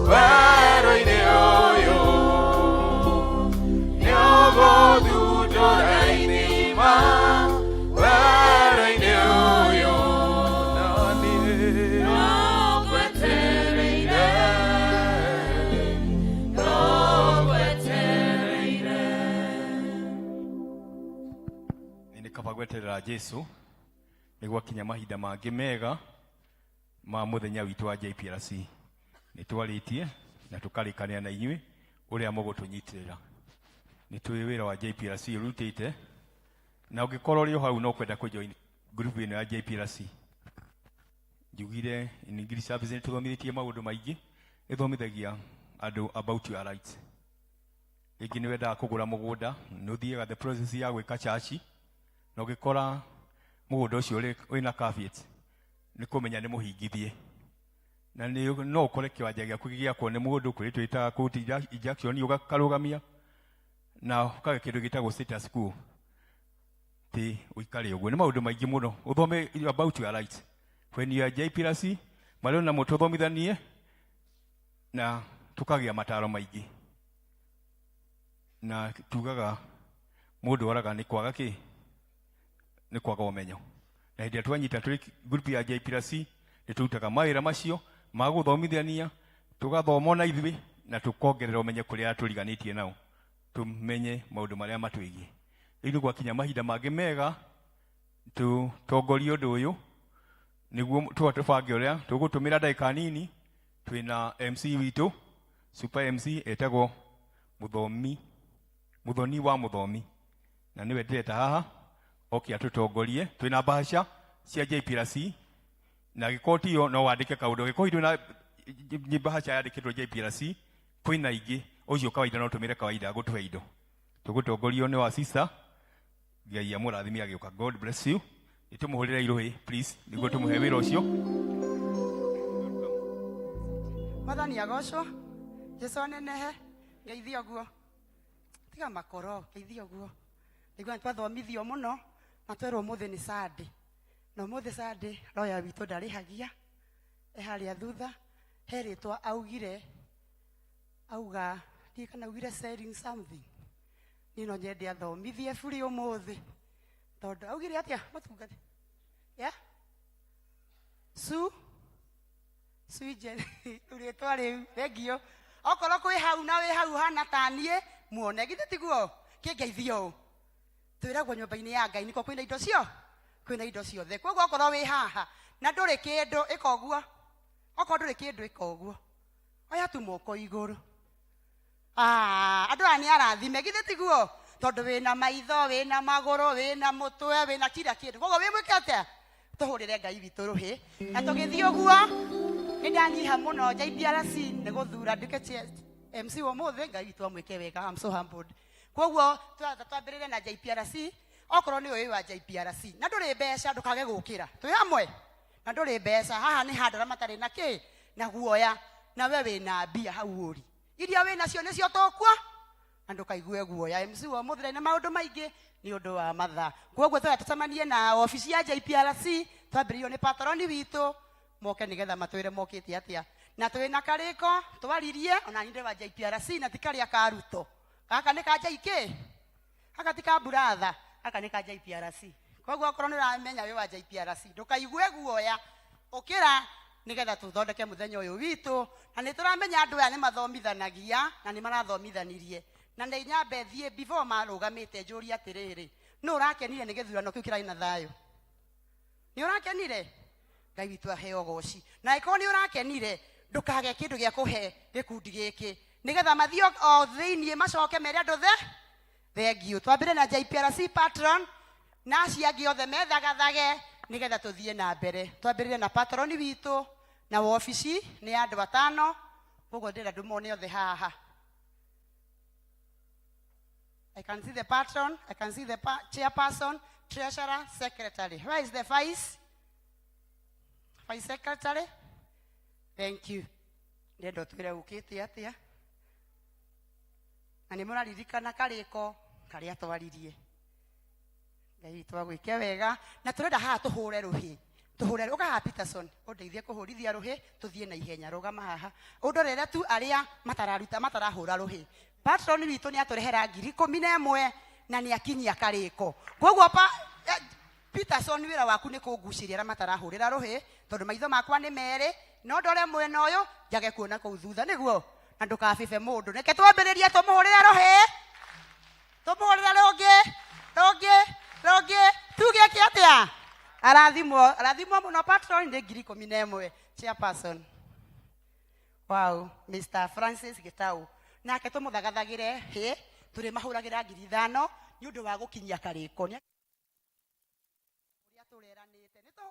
werũ-inĩ ũyũ, nĩũgũthundũra ithima werũ-inĩ ũyũ, na niĩ no ngwetereire, no ngwetereire. Nĩ kaba gweterera Jesu nĩguo akinya mahinda mangĩ mega ma mũthenya witũ wa JPRC. Nĩ twarĩtie na tũkarĩkanĩra na inyuĩ ũrĩa mũgũtũnyitĩrĩra. Nĩ tũĩ wĩra wa JPRC ũrutĩte, na ũngĩkorwo ũrĩ o hau no kwenda kũjoin group ĩno ya JPRC, njugire in English service nĩ tũthomithĩtie maũndũ maingĩ, ĩthomithagia andũ about your rights. Rĩngĩ nĩ wendaga kũgũra mũgũnda, nĩ ũthiaga the process ya gwĩka church, na ũgĩkora mũgũnda ũcio wĩna caveat, nĩ kũmenya nĩ mũhingithie, na nĩ no ũkore kĩwanja gĩaku gĩgĩakwo nĩ mũndũ kũrĩ twĩtaga court injunction, ũgakarũgamia. Na ũkage kĩndũ gĩtagwo status quo ti ũikare ũguo. Nĩ maũndũ maingĩ mũno ũthome about your rights when you are JPRC marĩ namo tũthomithanie na tũkagĩa mataro maingĩ na tugaga mũndũ oraga nĩ kwaga kĩ nĩ kwaga ũmenyo. Na hĩndĩ ĩrĩa twanyita tũrĩ group ya JPRC nĩ tũrutaga mawĩra macio ma gũthomithania, tũgathoma na ithuĩ na tũkongerera ũmenyo kũrĩa tũriganĩtie nao, tũmenye maũndũ marĩa matwĩgiĩ. Rĩu nĩ gwakinya mahinda mangĩ mega tũtongorie ũndũ ũyũ nĩguo tũba tũbange ũrĩa tũgũtũmĩra ndagĩka nini. Twĩna MC witũ, super MC etagwo Mũthomi, Mũthoni wa Mũthomi, na nĩwe ndĩreta haha oke atũtongorie. Twĩna bahasha cia JPRC na gĩkorwo tiyo no wandĩke kaũndũ, gĩkorwo ithuĩ na bahasha yandĩkĩtwo JPRC, kwĩna ingĩ ũcio kawaida no tũmĩre kawaida gũtũhe indo. Tũgũtongorio nĩ wa sister, Ngai amũrathime agĩũka. God bless you. Nĩtũmũhũrĩre irũhĩ please nĩguo tũmũhe wĩra ũcio. Mwathani agocwo, Jesu anenehe, ngeithia ũguo. Tiga makoro, ngeithia ũguo. Nĩguo nĩ twathomithio mũno na twerwo ũmũthĩ nĩ Sunday. Na ũmũthĩ Sunday lawyer witũ ndarĩhagia, e harĩa thutha, he rĩtwa augire, auga, ndiũĩ kana augire selling something. Niĩ no nyende athomithie buri ũmũthĩ. Tondũ augire atĩa mũtungati? Yeah? Su? Suije, rĩtwa rĩu, thengio. Okorwo kwĩ hau na wĩ hau hana ta niĩ, muone, githĩ tiguo? Kĩngeithio ũũ. Twĩragwo nyũmba-inĩ ya Ngai nĩkuo kwĩna indo cio, kwĩna indo ciothe. Koguo okorwo wĩ haha na ndũrĩ kĩndũ, ĩka ũguo. Okorwo ndũrĩ kĩndũ, ĩka ũguo. Oya tu moko igũrũ. Andũ aya nĩ arathime, githĩ tiguo? Tondũ wĩna maitho, wĩna magũrũ, wĩna mũtwe, wĩna kila kĩndũ. Koguo wĩ mwĩke atĩa? Tũhũrĩre Ngai witũ rũhĩ. Na tũgĩthiĩ ũguo, nĩ ndanyiha mũno JPRC nĩ gũthura nduĩke MC ũmũthĩ, Ngai witũ amwĩke wega. I'm so humbled. Koguo twambĩrĩre na JPRC, okorwo nĩ ũĩ wa JPRC na ndũrĩ mbeca ndũkage gũkĩra. Twĩ hamwe? Na ndũrĩ mbeca, haha nĩ handũ arĩa matarĩ na kĩ? Na guoya. Na we wĩna mbia hau ũri. Iria wĩ nacio nĩcio tũkua na ndũkaigue guoya. MC wa ũmũthĩ na maũndũ maingĩ nĩ ũndũ wa mathaa. Koguo twenda tũcemanie na obici ya JPRC, twambĩrĩirio nĩ patroni witũ, moke nĩgetha matwĩre mokĩte atĩa. Na twĩna karĩko twaririe, ona niĩ ndĩ wa JPRC na ti karĩa ka Ruto. Gaka nĩ ka JK, gaka ti ka Buratha, gaka nĩ ka JPRC. Koguo okorwo nĩ ũramenya wĩ wa JPRC, ndũkaigue guoya, ũkĩra nĩgetha tũthondeke mũthenya ũyũ witũ. Na nĩ tũramenya andũ aya nĩ mathomithanagia na nĩ marathomithanirie. Na nĩ nyambe thiĩ before marũgamĩte njũrie atĩrĩrĩ, nũ ũrakenire nĩ gĩthurano kĩu kĩrarĩ na thayũ? Nĩ ũrakenire? Ngai witũ aheo goci. Na angĩkorwo nĩ ũrakenire, ndũkage kĩndũ gĩa kũhe gĩkundi gĩkĩ nĩgetha mathiĩ o thĩiniĩ macoke mere andũ the thengiũ. Twambĩre na JPRC patron na acio angĩ othe methagathage nĩgetha tũthiĩ na mbere. Twambĩrĩre na patron witũ na wabici nĩ ya andũ atano, koguo ndĩrenda ndũmone othe haha. I can see the patron, I can see the chairperson, treasurer, secretary. Where is the vice? Vice secretary? Thank you. Ndĩrenda ũtwĩre ũkĩte atĩa? Na nĩ mũraririkana karĩko karĩa twaririe. Ngai witũ agwĩke wega. Na tũrenda haha tũhũre rũhĩ. Tũhũre, ũka haha Peterson, ũndeithie kũhũrithia rũhĩ, tũthiĩ na ihenya. Rũgama haha. Ũndorere tu arĩa matararuta, matarahũra rũhĩ. Patron witũ nĩ atũrehera 11,000 na nĩ akinyia karĩko. Koguo Peterson, wĩra waku nĩ kũngucĩria arĩa matarahũrĩra rũhĩ, tondũ maitho makwa nĩ merĩ, no ndore mwena ũyũ njage kuona kũu thutha, nĩguo? Na ndũkabibe mũndũ. Reke twambĩrĩrie tũmũhũrĩre rũhĩ. Tũmũhũrĩre rũngĩ, rũngĩ, rũngĩ. Tuge kĩ atĩa? Arathimwo, arathimwo mũno patron nĩ 11,000. Chairperson. Wow, Mr. Francis Gitau. Nake tũmũthagathagĩre hĩ, tũrĩmahũragĩra 5,000 nĩ ũndũ wa gũkinyia karĩko. Nĩ ũrĩa tũreranĩte. Nĩ tũ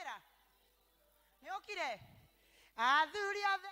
Nĩwokĩra? Nĩũkire? Athuri othe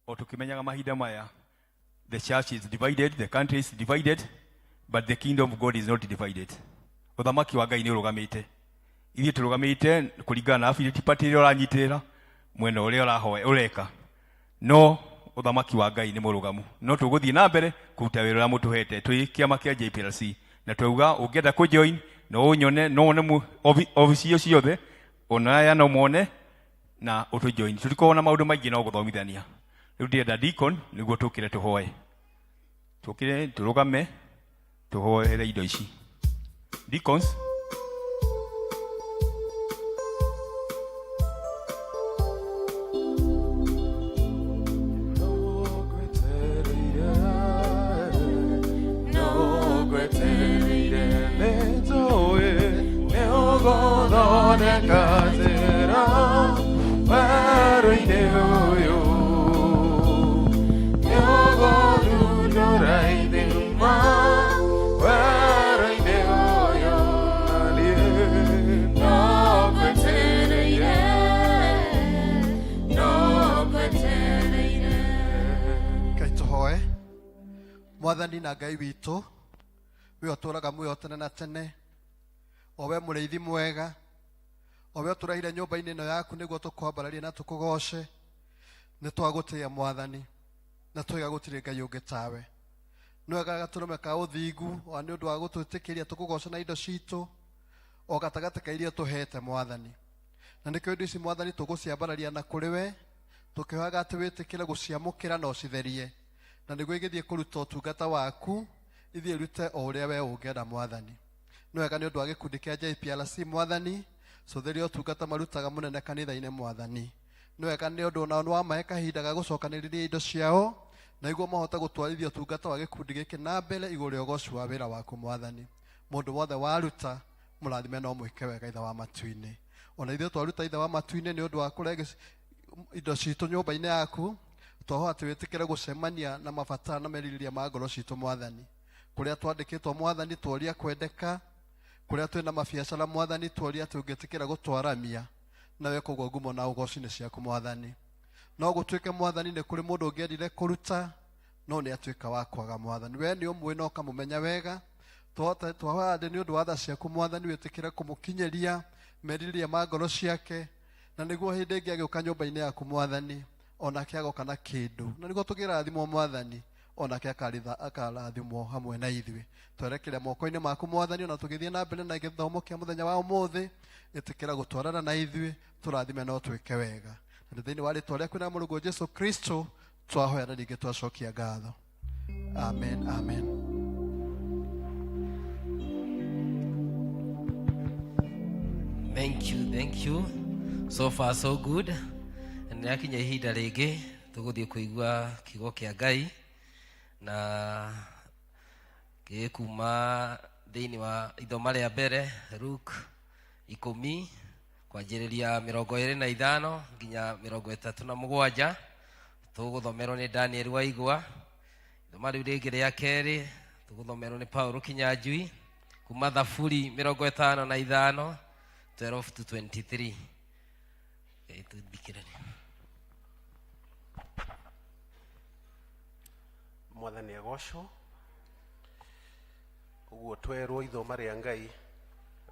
O tukimenyaga mahinda maya, the church is divided, the country is divided, but the kingdom of God is not divided. Uthamaki wa Ngai nĩ ũrũgamĩte. Ithuĩ tũrũgamĩte kũringana na affiliate party ĩrĩa ũranyitĩrĩra, mwena ũrĩa ũrahoya ũreka. No uthamaki wa Ngai nĩ mũrũgamu. No tũgũthiĩ na mbere kũruta wĩra ũrĩa mũtũhete twĩ kĩama kĩa JPLC. Na twauga ũngĩenda kũjoin no ũnyone, no wone obici icio ciothe, ona aya no mone na ũtũjoin. Tũtikoragwo na maũndũ maingĩ no gũthomithania. Rĩu ndĩrenda deacon nĩguo tũkĩre tũhoe. Tũkĩre tũrũgame tũhoere indo ici. Deacons. Ngai tũhoe. Mwathani na Ngai witũ, we ũtũũraga muoyo tene na tene, o we mũrĩithi mwega, o we ũtũrehire nyũmba-inĩ ĩno yaku nĩguo tũkwambararie na tũkũgoce, nĩ twagũtĩĩa Mwathani, na twaiga gũtirĩ Ngai ũngĩ tawe. Nĩ wega gatũrũme ka ũthingu, o nĩ ũndũ wa gũtwĩtĩkĩria tũkũgoce na indo citũ, o gatagatĩ ka iria ũtũhete Mwathani. Na nĩkĩo indo ici Mwathani tũgũciambararia na kũrĩ we, tũkĩhoyaga atĩ wĩtĩkĩre gũciamũkĩra na ũcitherie, na nĩguo igĩthiĩ kũruta ũtungata waku, ithiĩ irute o ũrĩa we ũngĩenda Mwathani. Nĩ wega nĩ ũndũ wa gĩkundi kĩa JPLC Mwathani, cũthĩria ũtungata marutaga mũnene kanitha-inĩ Mwathani. Nĩ wega nĩ ũndũ onao nĩ wamahe kahinda ga gũcokanĩrĩria indo ciao, Na nĩguo mahote gũtwarithia ũtungata wa gĩkundi gĩkĩ na mbere igũrũ rĩa ũgoci wa wĩra waku mwathani. Mũndũ wothe waruta mũrathime no mwĩke wega ithe wa matu-inĩ. Ona ithuĩ twaruta ithe wa matu-inĩ nĩ ũndũ wa kũrehe indo citũ nyũmba-inĩ yaku, twahoya atĩ wĩtĩkĩre gũcemania na mabata na merirĩria ma ngoro citũ mwathani. Kũrĩa twandĩkĩtwo mwathani tworia kwendeka, kũrĩa twĩna mabiacara mwathani tworia atĩ ũngĩtĩkĩra gũtwaramia, nawe koguo ngumo na ũgoci nĩ ciaku mwathani. No gũtuĩke mwathani nĩ kũrĩ mũndũ ũngĩendire kũruta no nĩ atuĩka wa kwaga mwathani. We nĩ ũmũĩ na ũkamũmenya wega. Twahoya nĩ ũndũ wa tha ciaku mwathani wĩtĩkĩre kũmũkinyĩria merirĩria ma ngoro ciake, na nĩguo hĩndĩ ĩngĩ agĩũka nyũmba-inĩ yaku mwathani onake agoka na kĩndũ, na nĩguo tũkĩrathimwo mwathani onake akarathimwo hamwe na ithuĩ. Twerekere moko-inĩ maku mwathani, ona tũgĩthiĩ na mbere na gĩthomo kĩa mũthenya wa ũmũthĩ, ĩtĩkĩra gũtwarana na ithuĩ, tũrathime no twĩke wega. Na thĩinĩ wa rĩtwa rĩaku na Mũrũguo Jesũ Kristo twahoya na ningĩ twacokia ngatho. Amen, amen. Thank you, thank you. So far so good. Na nĩrakinya ihinda rĩngĩ tũgũthiĩ kũigua kiugo kĩa Ngai na gĩkuma thĩinĩ wa ithoma rĩa mbere Luke 10 kwanjĩrĩria 25 nginya 37. Tũgũthomerwo nĩ Daniel Waigwa. Ithoma rĩu rĩngĩ rĩa kerĩ tũgũthomerwo nĩ Paul Kinyanjui kuma Thaburi 55 12 to 23. Tũthikĩrĩrie. Mwathani agocwo. Ũguo twerwo ithoma rĩa Ngai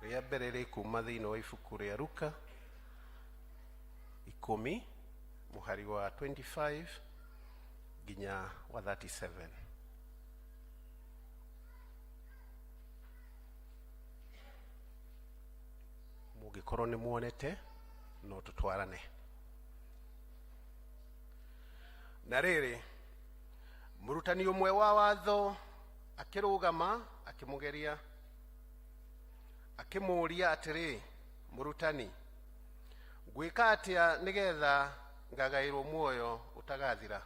rĩa mbere rĩkuma thĩinĩ wa ibuku rĩa Luka 10 mũhari wa 25 nginya wa 37. Mũngĩkorwo nĩ muonete no tũtwarane. Na rĩrĩ, mũrutani ũmwe wa watho akĩrũgama akĩmũgeria, akĩmũũria atĩrĩ, mũrutani, ngwĩka atĩa nĩgetha ngagaĩrwo muoyo ũtagathira?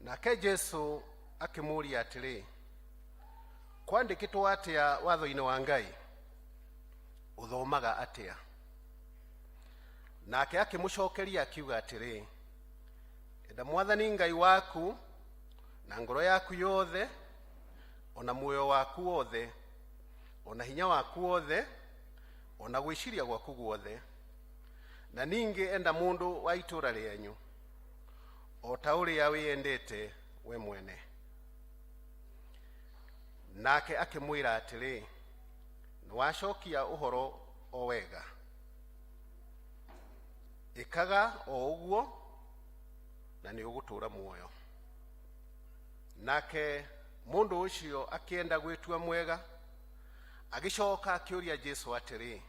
Nake Jesũ akĩmũũria atĩrĩ, kwandĩkĩtwo atĩa watho-inĩ wa Ngai? Ũthomaga atĩa? Nake akĩmũcokeria akiuga atĩrĩ, enda mwathani Ngai waku na ngoro yaku yothe, ona muoyo waku wothe, ona hinya waku wothe, ona gwĩciria gwaku guothe, na ningĩ enda mũndũ wa itũũra rĩanyu o ta ũrĩa wĩyendete we mwene. Nake akĩmwĩra atĩrĩ, nĩwacokia ũhoro o wega, ĩkaga o ũguo na nĩũgũtũũra muoyo. Nake mũndũ ũcio akĩenda gwĩtua mwega, agĩcoka akĩũria Jesũ atĩrĩ,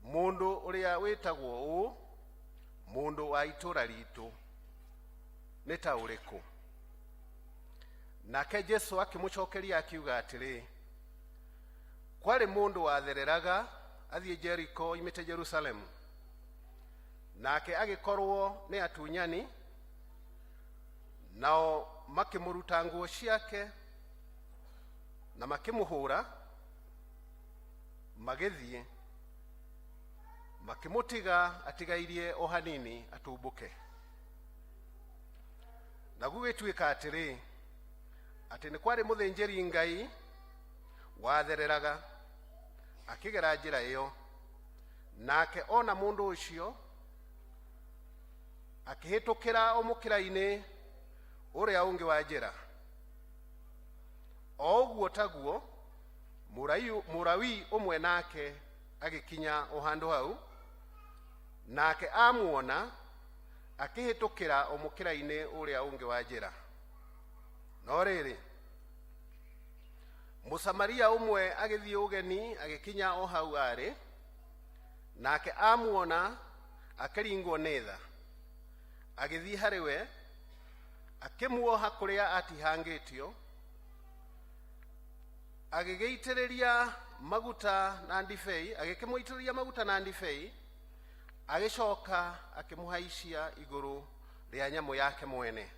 mũndũ ũrĩa wĩtagwo ũũ, mũndũ wa itũũra ritũ, nĩ ta ũrĩkũ? Nake Jesũ akĩmũcokeria akiuga atĩrĩ, kwarĩ mũndũ wathereraga athiĩ Jeriko oimĩte Jerusalemu, nake agĩkorwo nĩ atunyani, nao makĩmũruta nguo ciake na makĩmũhũra, magĩthiĩ makĩmũtiga atigairie o hanini atumbũke. Na gũgĩtuĩka atĩrĩ, atĩ nĩ kwarĩ mũthĩnjĩri Ngai wathereraga akĩgera njĩra ĩyo, nake ona mũndũ ũcio akĩhĩtũkĩra o mũkĩra-inĩ ũrĩa ũngĩ wa njĩra. O ũguo taguo Mũlawi ũmwe nake agĩkinya o handũ hau, nake amuona akĩhĩtũkĩra o mũkĩra-inĩ ũrĩa ũngĩ wa njĩra. No rĩrĩ, Mũsamaria ũmwe agĩthiĩ ũgeni agĩkinya o hau arĩ, nake amuona akĩringwo nĩ tha, agĩthiĩ harĩ we, akĩmuoha kũrĩa atihangĩtio, agĩgĩitĩrĩria maguta na ndibei, agĩkĩmũitĩrĩria maguta na ndibei, agĩcoka akĩmũhaicia igũrũ rĩa nyamũ yake mwene,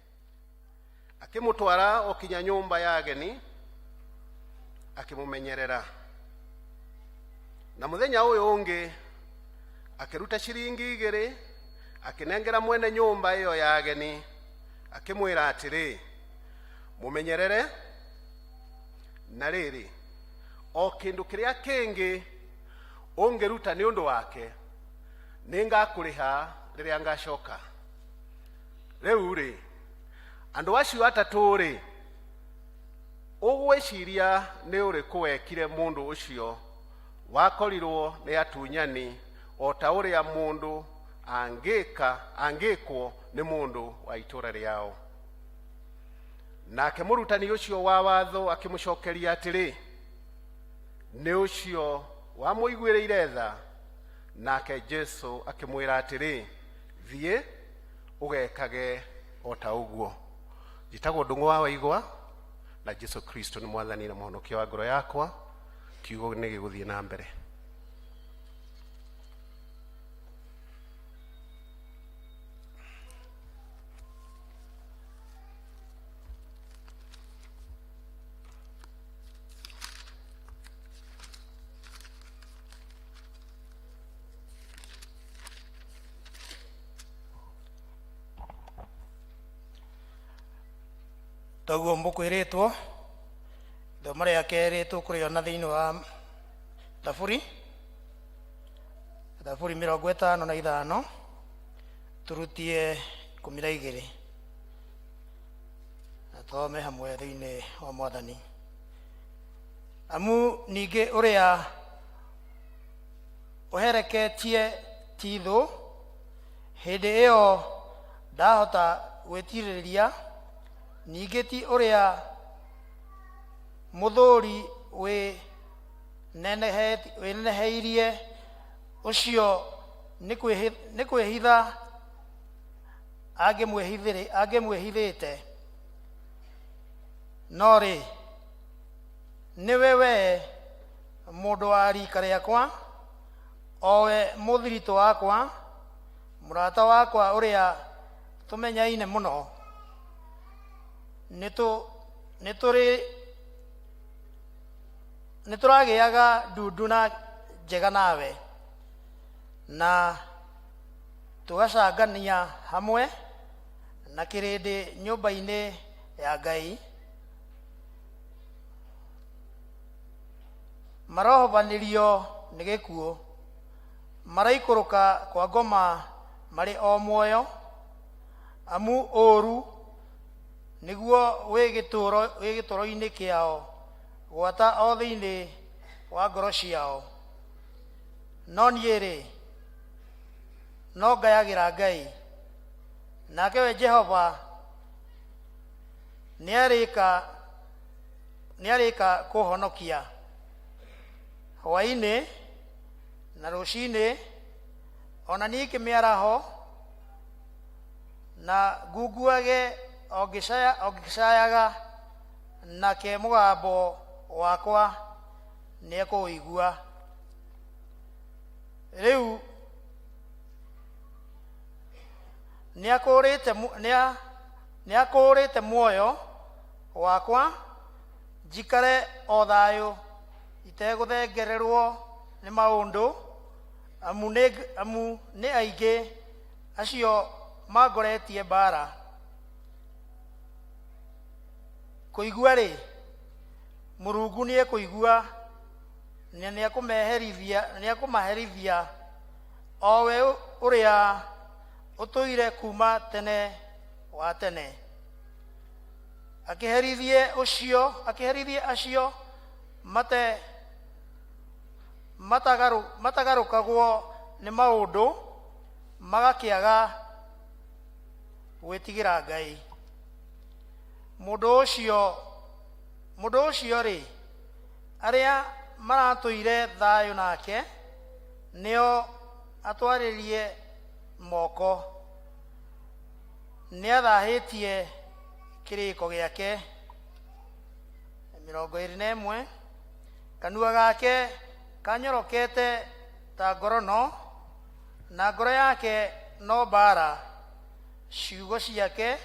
Akĩmũtwara o kinya nyũmba ya ageni, akĩmũmenyerera. Na mũthenya ũyũ ũngĩ akĩruta ciringi 2, akĩnengera mwene nyũmba ĩyo ya ageni, akĩmwĩra atĩrĩ, mũmenyerere, na rĩrĩ, o kĩndũ kĩrĩa kĩngĩ ũngĩruta nĩ ũndũ wake, nĩngakũrĩha rĩrĩa ngacoka. Rĩu rĩ, andũ acio atatũ rĩ, ũgwĩciria nĩ ũrĩkũ wekire mũndũ ũcio wakorirwo nĩ atunyani o ta ũrĩa mũndũ angĩka angĩkwo nĩ mũndũ wa itũũra rĩao? Nake mũrutani ũcio wa watho akĩmũcokeria atĩrĩ, nĩ ũcio wamũiguĩrĩire tha. Nake Jesu akĩmwĩra atĩrĩ, thiĩ ũgekage o ta ũguo. Njĩtagwo Ndung'u wa Waigwa, na Jesu Kristo nĩ mwathani na mũhonokia wa ngoro yakwa. Kiugo nĩ gĩgũthiĩ na mbere. Toguo mbũkwĩrĩtwo ithomo rĩa kerĩ tũkũrĩona thĩinĩ wa Thaburi, Thaburi 55 turutie 12 na thome hamwe thĩinĩ wa Mwathani. Amu ningĩ ũrĩa ũhereketie ti thũ, hĩndĩ ĩyo ndahota gwĩtirĩrĩria, ningĩ ti ũrĩa mũthũri wĩneneheirie, ũcio nĩ kwĩhitha angĩmwĩhithĩte. No rĩ, nĩwe we mũndũ wa rika rĩakwa, o we mũthiritũ wakwa, mũrata wakwa ũrĩa tũmenyaine mũno, nĩtũragĩaga ndundu na njega nawe, na tũgacangania hamwe na kĩrĩndĩ nyũmba-inĩ ya Ngai. Marohobanĩrio nĩ gĩkuũ, maraikũrũka kwa ngoma marĩ o muoyo, amu ũũru nĩguo wĩ gĩtũũro-inĩ kĩao, gwata o thĩinĩ wa ngoro ciao. No niĩ-rĩ, no ngayagĩra Ngai, nake we Jehova nĩarĩka kũhonokia. Hwaĩ-inĩ na rũcinĩ, o na ningĩ mĩaraho, na ngunguage o ngĩcayaga, nake mũgambo wakwa nĩekũũigua. Rĩu nĩakũũrĩte muoyo wakwa, njikare o thayũ itegũthengererwo nĩ maũndũ, amu nĩ aingĩ acio mangoretie mbaara. Kũigua-rĩ, Mũrungu nĩekũigua, na nĩekũmaherithia, o we ũrĩa ũtũire kuma tene wa tene. Akĩherithie ũcio, akĩherithie acio mate matagarũkagwo nĩ maũndũ, magakĩaga gwĩtigĩra Ngai. Mũndũ ũcio-rĩ, arĩa maratũire thayũ nake, nĩo atwarĩrie moko. Nĩathahĩtie kĩrĩko gĩake. 21. Kanua gake kanyorokete ta ngorono, na ngoro yake no mbaara. Ciugo ciake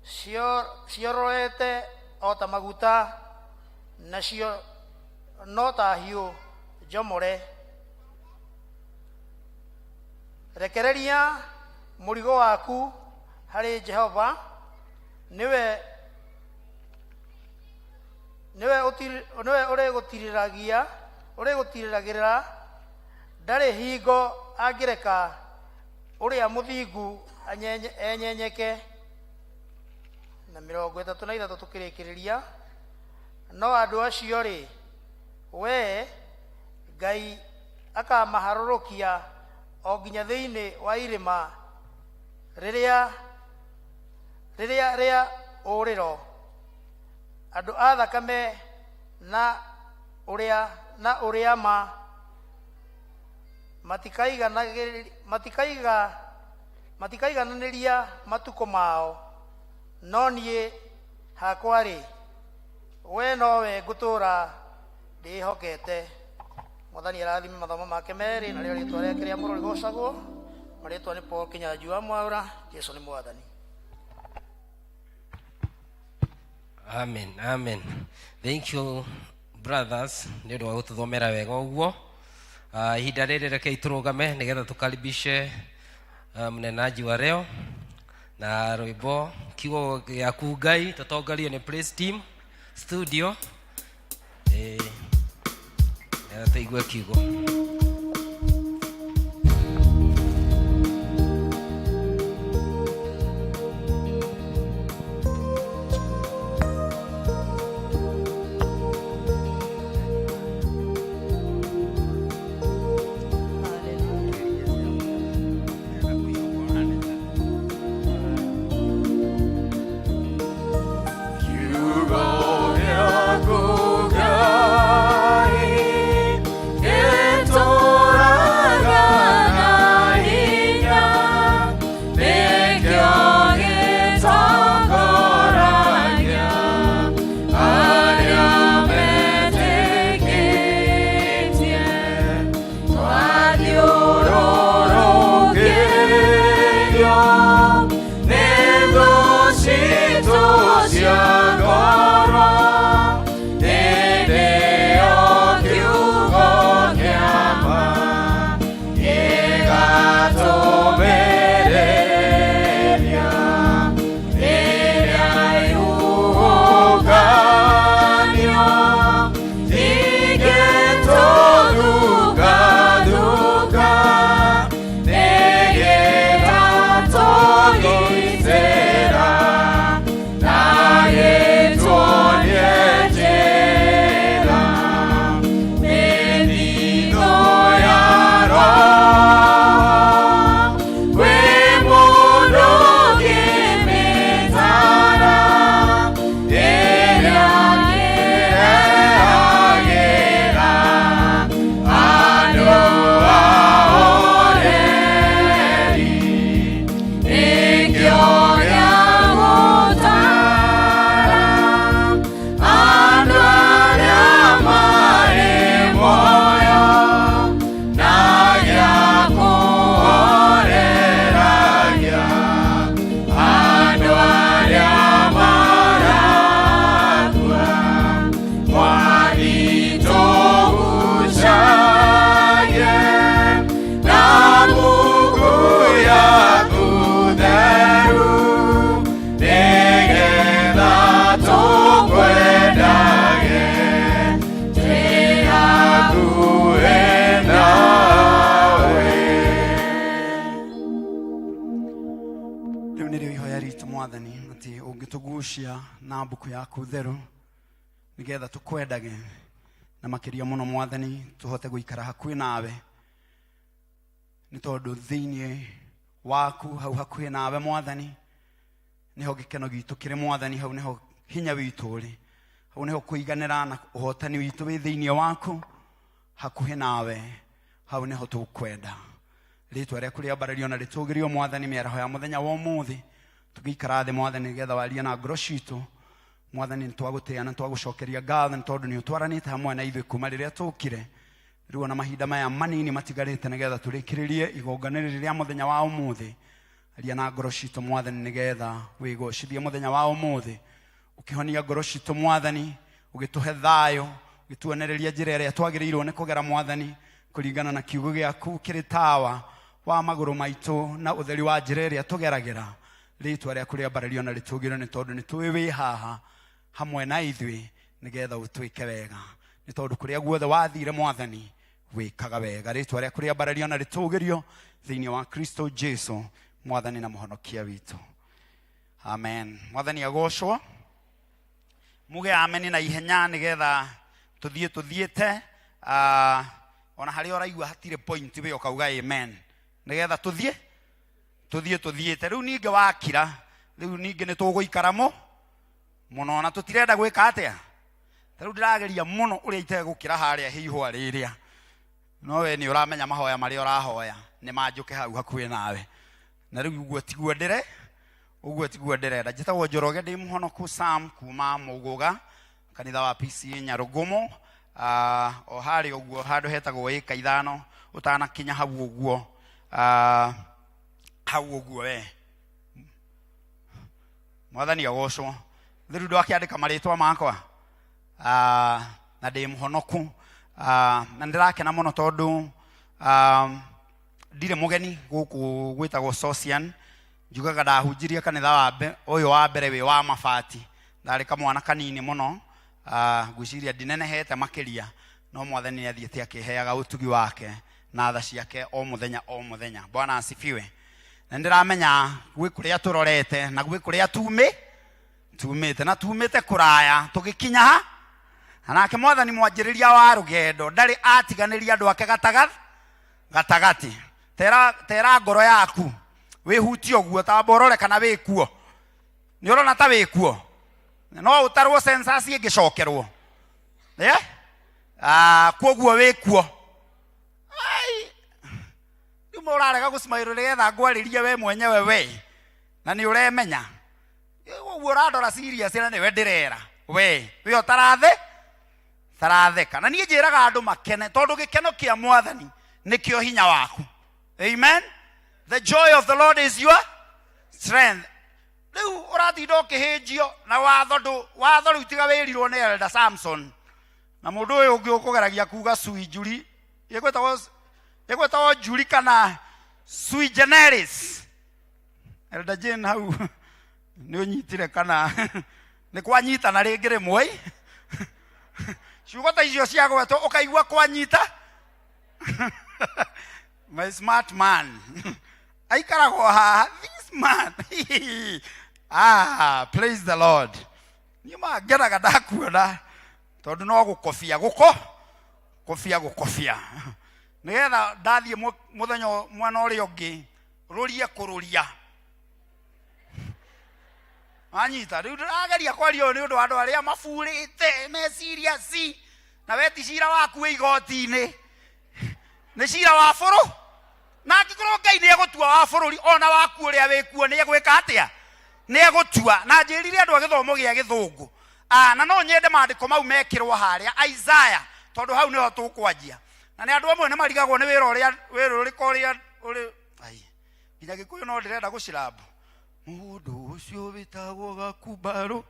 Ciororete o ta maguta, nacio no ta hiũ njomore. Rekereria mũrigo waku harĩ Jehova, nĩwe nĩwe nĩwe ũrĩgũtirĩragia ũrĩgũtirĩragĩra. Ndarĩ hingo angĩreka ũrĩa mũthingu enyenyeke. Na 33 tũkĩrĩkĩrĩria, no andũ acio rĩ, we Ngai akamaharũrũkia o nginya thĩinĩ wa irĩma rĩrĩa rĩrĩa rĩa ũrĩro, andũ a thakame na ũrĩa na ũrĩa ma matikaigananĩria matukũ mao. No niĩ hakwa rĩ, we nowe ngũtũũra ndĩhokete. Mwathani arathime mathomo make merĩ, narĩo rĩtwa rĩake rĩa mũro rĩgocagwo. Marĩtwa nĩ Paul Kinyanjui wa Mwaũra. Jesu nĩ Mwathani. Amen, amen. Thank you brothers nĩ ũndũ wa gũtũthomera wega ũguo. Ihinda rĩrĩ rekei tũrũgame nĩgetha tũkaribishe mnenaji wa leo na rwĩmbo kiugo gĩaku Ngai, tũtongorio nĩ praise team studio, nĩgetha tũigue kiugo. Kiugo gĩaku Ngai gĩtũũraga na hinya, nĩkĩo gĩtongoragia arĩa metĩkĩtie. Twathiũrũrũkĩrio nĩ thũ citũ cia ngoro, hĩndĩ ĩyo kiugo kĩa ma gĩgatũmĩrĩria. Rĩrĩa ihuhũkanio ingĩtũthuka-thuka, nĩgetha tũgitĩra na gĩtuonie njĩra. Mĩthithũ ya Roho kwĩ mũndũ ũngĩmĩtara, ĩrĩa ĩrehagĩra andũ ahoreri. Nĩkĩo gĩa gũtara andũ arĩa marĩ muoyo, na gĩa kũhoreragia andũ arĩa marakua. Mwathi tũgucagie na mungu yaku theru, nĩgetha tũkwendage twĩ hakuhĩ nawe. Rĩu nĩrĩo ihoya ritũ Mwathani, atĩ ũngĩtũgucia na mbuku yaku theru nĩgetha tũkwendage, na makĩria mũno Mwathani tũhote gũikara hakuhĩ nawe, nĩ tondũ thĩinĩ waku hau hakuhĩ nawe Mwathani nĩho gĩkeno gitũ kĩrĩ. Mwathani, hau nĩho hinya witũ ũrĩ, hau nĩho kũiganĩra na ũhotani witũ wĩ thĩinĩ waku hakuhĩ nawe, hau nĩho tũkwenda rĩtwa rĩaku rĩambarario na rĩtũgĩrio. Mwathani, mĩaraho ya mũthenya wa ũmũthĩ tũgĩikara thĩ Mwathani nĩgetha warie na ngoro citũ. Mwathani, nĩ twagũtĩĩa na twagũcokeria ngatho nĩ tondũ nĩ ũtwaranĩte hamwe na ithuĩ kuma rĩrĩa tũkire. Rĩu ona mahinda maya manini matigarĩte nĩgetha tũrĩkĩrĩrie igongona rĩrĩ rĩa mũthenya wa ũmũthĩ, Aria na ngoro citũ mwathani nĩgetha wĩgocithie mũthenya wa ũmũthĩ, ũkĩhonia ngoro citũ mwathani, ũgĩtũhe thayũ, ũgĩtuonereria njĩra ĩrĩa twagĩrĩirwo nĩ kũgera mwathani, kũringana na kiugo gĩaku kĩrĩ tawa wa magũrũ maitũ na ũtheri wa njĩra ĩrĩa tũgeragĩra. Rĩtwa rĩaku rĩambarario na rĩtũgĩrio, nĩ tondũ nĩ tũĩ wĩ haha hamwe na ithuĩ nĩgetha ũtwĩke wega, nĩ tondũ kũrĩa guothe wathire mwathani wĩkaga wega. Rĩtwa rĩaku rĩambarario na rĩtũgĩrio thĩinĩ wa Kristo Jesu mwathani na mũhonokia witũ, amen. Mwathani agocwo. Muge ameni na ihenya nĩgetha tũthiĩ tũthiĩte. Ona harĩa ũraigua hatirĩ point we ũkauga amen nĩgetha tũthiĩ tũthiĩ tũthiĩte. Rĩu ningĩ wakira, rĩu ningĩ nĩ tũgũikara mũno na tũtirenda gwĩka atĩa. Ta rĩu ndĩrageria mũno ũrĩa itegũkĩra harĩa hĩihũa rĩrĩa, no we nĩ ũramenya mahoya marĩa ũrahoya nĩ manjũke hau hakuhĩ nawe, na rĩu ũguo tiguo ndĩre ũguo tiguo ndĩrenda. Njĩtagwo Njoroge, ndĩ mũhonoku Sam kuma Mũgũga, kanitha wa PCA Nyarũngũmũ, o harĩa ũguo handũ hetagwo ĩka 5 ũtanakinya hau ũguo, hau ũguo we. Mwathani agocwo. Rĩu ndwakĩandĩka marĩtwa makwa, na ndĩ mũhonoku, na nĩndĩrakena mũno tondũ ndirĩ mũgeni gũkũ gwĩtagwo Sosian. Njugaga ndahunjirie kanitha wa ũyũ wa mbere wĩ wa mabati, ndarĩ kamwana kanini mũno, ngwĩciria ndinenehete makĩria, no mwathani nĩ athiĩte akĩheaga ũtugi wake na tha ciake o mũthenya o mũthenya. Bwana asifiwe. Na nĩndĩramenya gwĩ kũrĩa tũrorete na gwĩ kũrĩa tumĩte na tumĩte kũraya tũgĩkinya ha, na nake mwathani mwanjĩrĩria wa rũgendo ndarĩ atiganĩria andũ ake gatagatĩ. Tera ngoro yaku wĩhutie ũguo, tamba ũrore kana wĩkuo. Nĩ ũrona ta wĩkuo? No ũtarwo census ĩngĩcokerwo. Yeah? Kwoguo wĩkuo. Ai, rĩu ũrarega gũcimaĩrwo nĩgetha ngwarĩrie we mwenyewe we, na nĩ ũremenya ũguo ũrandora serious, na nĩwe ndĩrera we we ũtarathe taratheka. Na niĩ njĩraga andũ makene tondũ gĩkeno kĩa mwathani nĩkĩo hinya waku. Amen. The joy of the Lord is your strength. Rĩu ũratinda ũkĩhĩnjio na watho ndũ watho rĩu tiga wĩrirwo nĩ Elder Samson na mũndũ ũyũ ũngĩ ũkũgeragia kuga sui njuri, ĩgwĩtagwo njuri kana sui generis. Elder Jane hau nĩ ũnyitire kana nĩ kwanyitana rĩngĩ rĩmwe? Ciugo ta icio ciagwetwo ũkaigua kwanyita. My smart man aikaragwo haha, this man, praise the Lord. Niĩ ma ngenaga ndakuona tondũ no gũkobia gũko kobia gũkobia nĩgetha ndathiĩ mũthenya mwena ũrĩa ũngĩ rũrie kũrũria wanyita. Rĩu ndĩrageria kwaria ũũ nĩ ũndũ wa andũ arĩa maburĩte meciria ci na we ti cira waku wĩ igoti-inĩ, nĩ cira wa bũrũ, na angĩkorwo Ngai nĩ egũtua wa bũrũri ona waku ũrĩa wĩkuo nĩ egwĩka atĩa? Nĩ egũtua. Na njĩrire andũ a gĩthomo gĩa gĩthũngũ, na no nyende maandĩko mau mekĩrwo harĩa Isaiah tondũ hau nĩho tũkwanjia. Na nĩ andũ amwe nĩ marigagwo nĩ wĩra ũrĩa wĩra ũrĩkũ ũrĩa ũrĩ ai nginya gĩkũyũ no ndĩrenda gũcirambu mũndũ ũcio wĩtagwo gakumbarũ.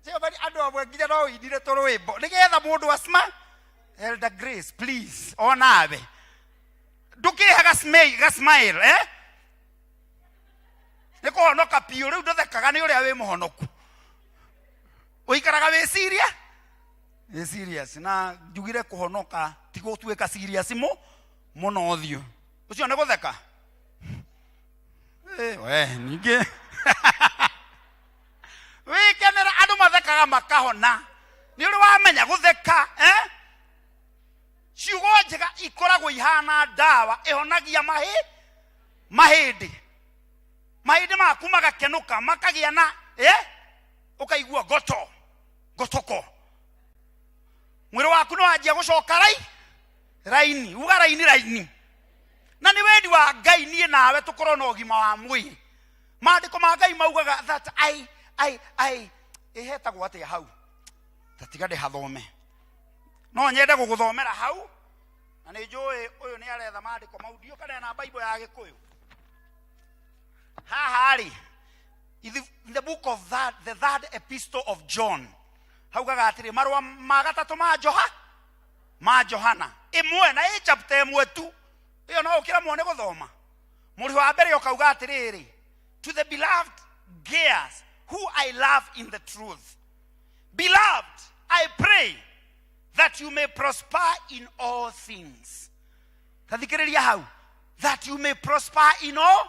Jehova, andũ amwe nginya no ũinire tũrwĩmbo nĩgetha mũndũ acima. Elder Grace, please, onawe ndũkĩhe gasmile, eh? Nĩ kũhonoka biũ. Rĩu ndũthekaga nĩ ũrĩa wĩ mũhonoku, ũikaraga wĩ serious, wĩ serious. Na njugire kũhonoka ti gũtuĩka serious mũno ũthiũ ũcio nĩ gũtheka. We ningĩ wĩkenere, andũ mathekaga makahona. Nĩ ũrĩ wamenya gũtheka, eh? Ciugo njega ikoragwo ihana ndawa ĩhonagia mahĩndĩ, mahĩndĩ maku magakenũka makagĩa na, eh? Ũkaigua ngoto ngotoko, mwĩrĩ waku nĩ wanjia gũcoka raini, uga raini raini. Na nĩ wendi wa Ngai niĩ nawe tũkorwo na ũgima wa mwĩrĩ. Maandĩko ma Ngai maugaga that I ĩhetagwo atĩa hau, ta tiga ndĩhathome, no nyende gũgũthomera hau. Na nĩ njũĩ ũyũ nĩ aretha maandĩko mau, ndiũ kana ena Bible ya Gĩkũyũ. Haha rĩ, in the book of that, the third epistle of John, haugaga atĩrĩ, marũa ma gatatũ ma Joha, ma Johana, ĩmwe na ĩ chapter ĩmwe tu, ĩyo no ũkĩremwo nĩ gũthoma. Mũri wa mbere ũkauga atĩrĩrĩ, to the beloved Gaius, who I love in the truth. Beloved, I pray that you may prosper in all things. Tathikĩrĩria hau, that you may prosper in all,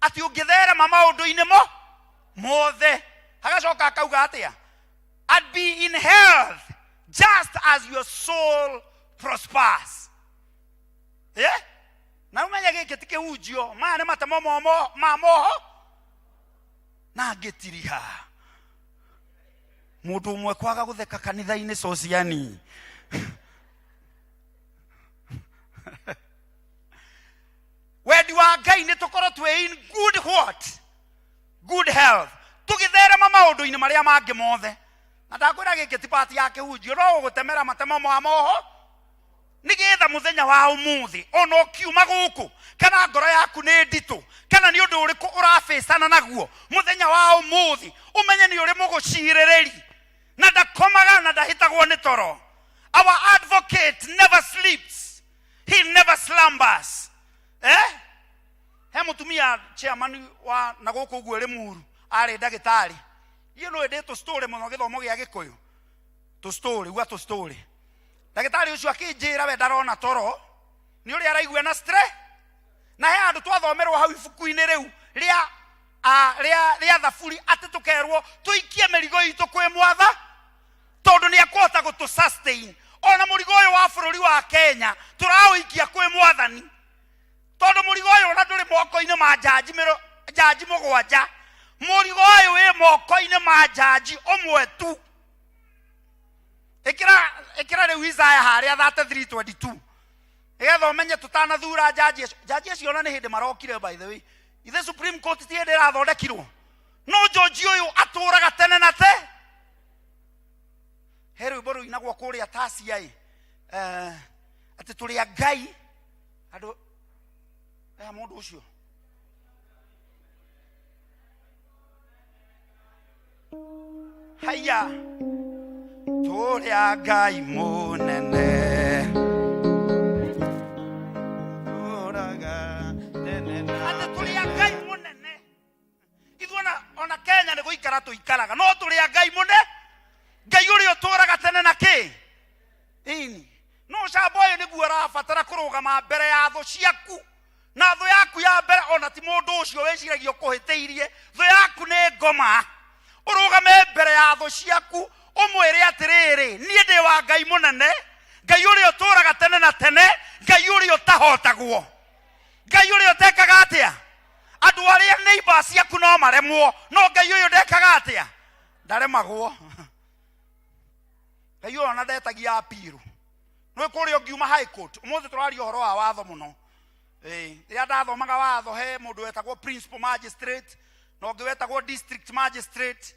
atĩ ũngĩtherema maũndũ-inĩ mo mothe. Hagacoka akauga atĩa? And be in health just as your soul prospers. Yeah? Na ũmenye gĩkĩ ti kĩhunjio, maya nĩ matemo ma moho na ngĩtiriha. Mũndũ ũmwe kwaga gũtheka kanitha-inĩ sociani. Wendi wa Ngai nĩ tũkorwo twĩ in good what? Good health. Tũgĩtherema maũndũ-inĩ marĩa mangĩ mothe. Na ndakwĩra gĩkĩ ti part ya kĩhunjio, no gũgũtemera matemo ma moho nĩgetha mũthenya wa ũmũthĩ ona ũkiuma gũkũ, kana ngoro yaku nĩ nditũ, kana nĩ ũndũ ũrĩkũ ũrabĩcana naguo mũthenya wa ũmũthĩ, ũmenye nĩ ũrĩ mũgũcirĩrĩri na ndakomaga na ndahĩtagwo nĩ toro. Our advocate never sleeps, he never slumbers. He mũtumia chairman wa na gũkũ ũguo Limuru arĩ ndagĩtarĩ. Niĩ no ndĩ tũ story mũno gĩthomo gĩa Gĩkũyũ, tũ story gwa tũ story. Ndagĩtarĩ ũcio akĩnjĩra we ndarona toro nĩ ũrĩa araigua na stress, na he handũ twathomerwo hau ibuku-inĩ rĩu rĩa Thaburi atĩ tũkerwo tũikie mĩrigo itũ kwĩ mwatha, tondũ nĩ ekũhota gũtũ sustain. Ona mũrigo ũyũ wa bũrũri wa Kenya tũraũikia kwĩ mwathani, tondũ mũrigo ũyũ ona ndũrĩ moko-inĩ ma njanji mĩro, njanji mũgwanja, mũrigo ũyũ wĩ moko-inĩ ma njanji ũmwe tu. Ĩkĩra rĩu Isaiah harĩa 33:22 nĩgetha ũmenye tũtanathura njanji acio. Njanji acio ona nĩ hĩndĩ marokire, by the way. Ithe Supreme Court ti hĩndĩ ĩrathondekirwo, no njanji ũyũ atũraga tene na te. He rwĩmbo rũinagwo kũrĩa Tasia ĩ, atĩ tũrĩ a Ngai andũ ya mũndũ ũcio. Haya, tũrĩ a Ngai mũnene, tũraga tene na atĩ tũrĩ a Ngai mũnene. Ithuĩ ona Kenya nĩ gũikara tũikaraga, no tũrĩ a Ngai mũnene, Ngai ũrĩa ũtũraga tene na kĩ. Ĩni, no ũcamba ũyũ nĩguo ũrabatara kũrũgama mbere ya thũ ciaku, na thũ yaku ya mbere ona ti mũndũ ũcio wĩciragia ũkũhĩtĩirie, thũ yaku nĩ ngoma. Ũrũgame mbere ya thũ ciaku ũmwĩre atĩrĩrĩ, niĩ ndĩ wa Ngai mũnene, Ngai ũrĩa ũtũraga tene na tene, Ngai ũrĩa ũtahotagwo, Ngai ũrĩa ũtekaga atĩa. Andũ arĩa neighbors ciaku no maremwo, no Ngai ũyũ ndekaga atĩa? Ndaremagwo. Ngai ũyũ ona ndetagia appeal. Nĩ kũrĩa ũngiuma high court. Ũmũthĩ tũraria ũhoro wa watho mũno. Rĩrĩa ndathomaga watho he mũndũ wetagwo principal magistrate na ũngĩ wetagwo district magistrate,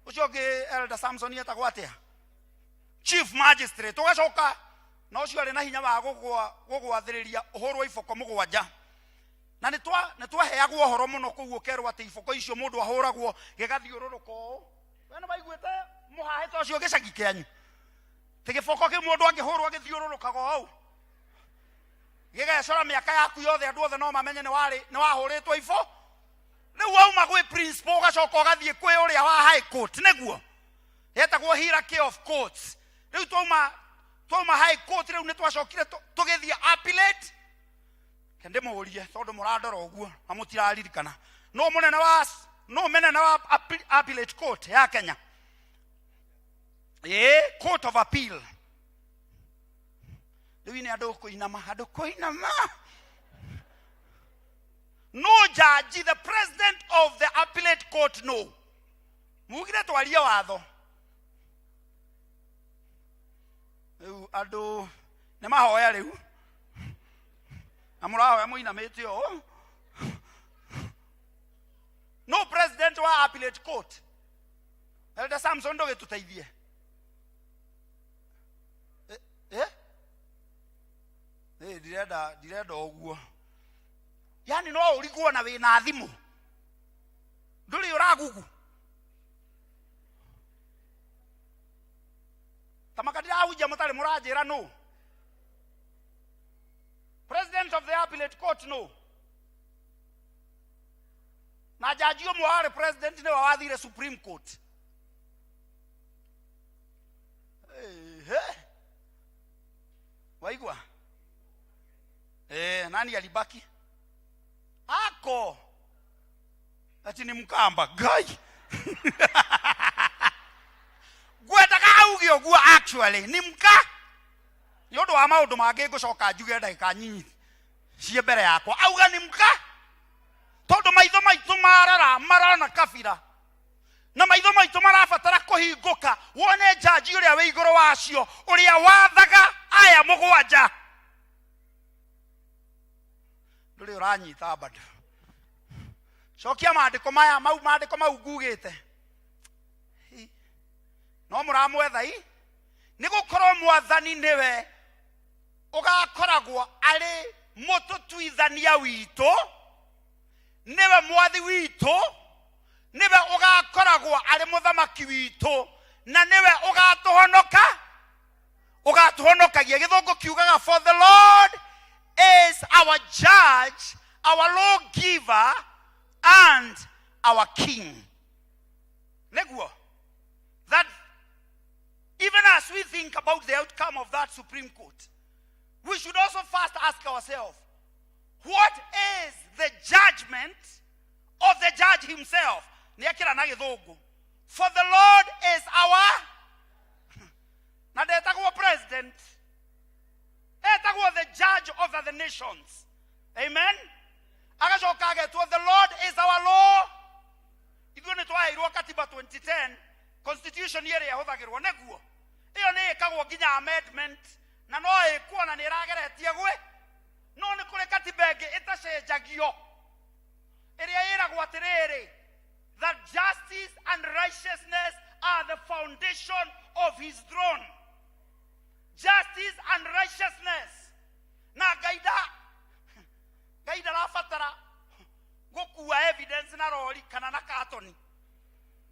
ũcio ũngĩ Elder Samson etagwo atĩa? Chief magistrate. Ũgacoka na ũcio arĩ na hinya wa gũgwathĩrĩria ũhũrwo iboko mũgwanja. Na nĩ twaheagwo ũhoro mũno kũu, ũkerwo atĩ iboko icio mũndũ ahũragwo gĩgathiũrũrũka ũũ. We nĩ waiguĩte mũhahĩ ta ũcio gĩcagi kĩanyu? Ti gĩboko kĩu mũndũ angĩhũrwo gĩthiũrũrũkaga ũũ, gĩgecora mĩaka yaku yothe, andũ othe no mamenye nĩ wahũrĩtwo ibo. Rĩu wauma gwĩ principal ũgacoka ũgathiĩ kwĩ ũrĩa wa high court, nĩguo yetagwo hierarchy of courts. Rĩu twauma high court, rĩu nĩ twacokire tũgĩthiĩ appellate. Ke ndĩmũrie tondũ mũrandora ũguo na mũtiraririkana, no mũnene wa, no mũnene wa appellate court ya Kenya, court of appeal. Rĩu nĩ andũ kũinama, andũ kũinama. No judge, the president of the appellate court, no mugire twarie watho. Rĩu andũ nĩ mahoya rĩu, na mũrahoya mũinamĩte ũũ. No president wa appellate court, Elder Samson, ndũgĩtũteithie. Ndirenda ndirenda ũguo. Yani no ũrigwo na wĩna thimũ, ndũrĩ ũragugu tamaka ndirahunjia mũtarĩ mũranjĩra nũ president of the appellate court no na jaji ũmwe warĩ president nĩwe wathire supreme court. Ehe. Waigua eh, nani alibaki ako ati ni mkamba ngai ngwendaga auge ũguo actually ni mka nĩ ũndũ wa maũndũ mangĩ ngũcoka njuge ndagĩka nyinyi ciĩ mbere yakwa auga ni mka tondũ maitho maitũ marora marona kabira na maitho maitũ marabatara kũhingũka wone njanji ũrĩa wĩ igũrũ wacio ũrĩa wathaga aya mũgwanja. Ndũrĩ ũranyita bado. Cokia maandĩko maya mau maandĩko mau ngugĩte no mũramwetha i nĩ gũkorwo mwathani nĩwe ũgakoragwo arĩ mũtũtuithania witũ, nĩwe mwathi witũ, nĩwe ũgakoragwo arĩ mũthamaki witũ, na nĩwe ũgatũhonoka ũgatũhonokagia. Gĩthũngũ kiugaga for the Lord is our judge, our lawgiver and our king. Nĩguo that even as we think about the outcome of that Supreme Court, we should also first ask ourselves, what is the judgment of the judge himself? Nĩekĩra na gĩthũngũ. For the Lord is our na ndetagwo president, etagwo the judge over the nations. Amen. Agacoka agetwo the Lord is our law. Ithuĩ nĩ twaheirwo katiba 2010 constitution ĩrĩa ĩhũthagĩrwo nĩguo ĩyo nĩ ĩkagwo nginya amendment na no ĩkwo na nĩ ĩrageretie gwĩ no nĩ kũrĩ katiba ĩngĩ ĩtacenjagio ĩrĩa ĩragwo atĩrĩrĩ that justice and righteousness are the foundation of his throne. Justice and righteousness. Na Ngai nda Ngai ndarabatara gũkua evidence na rori kana na katoni.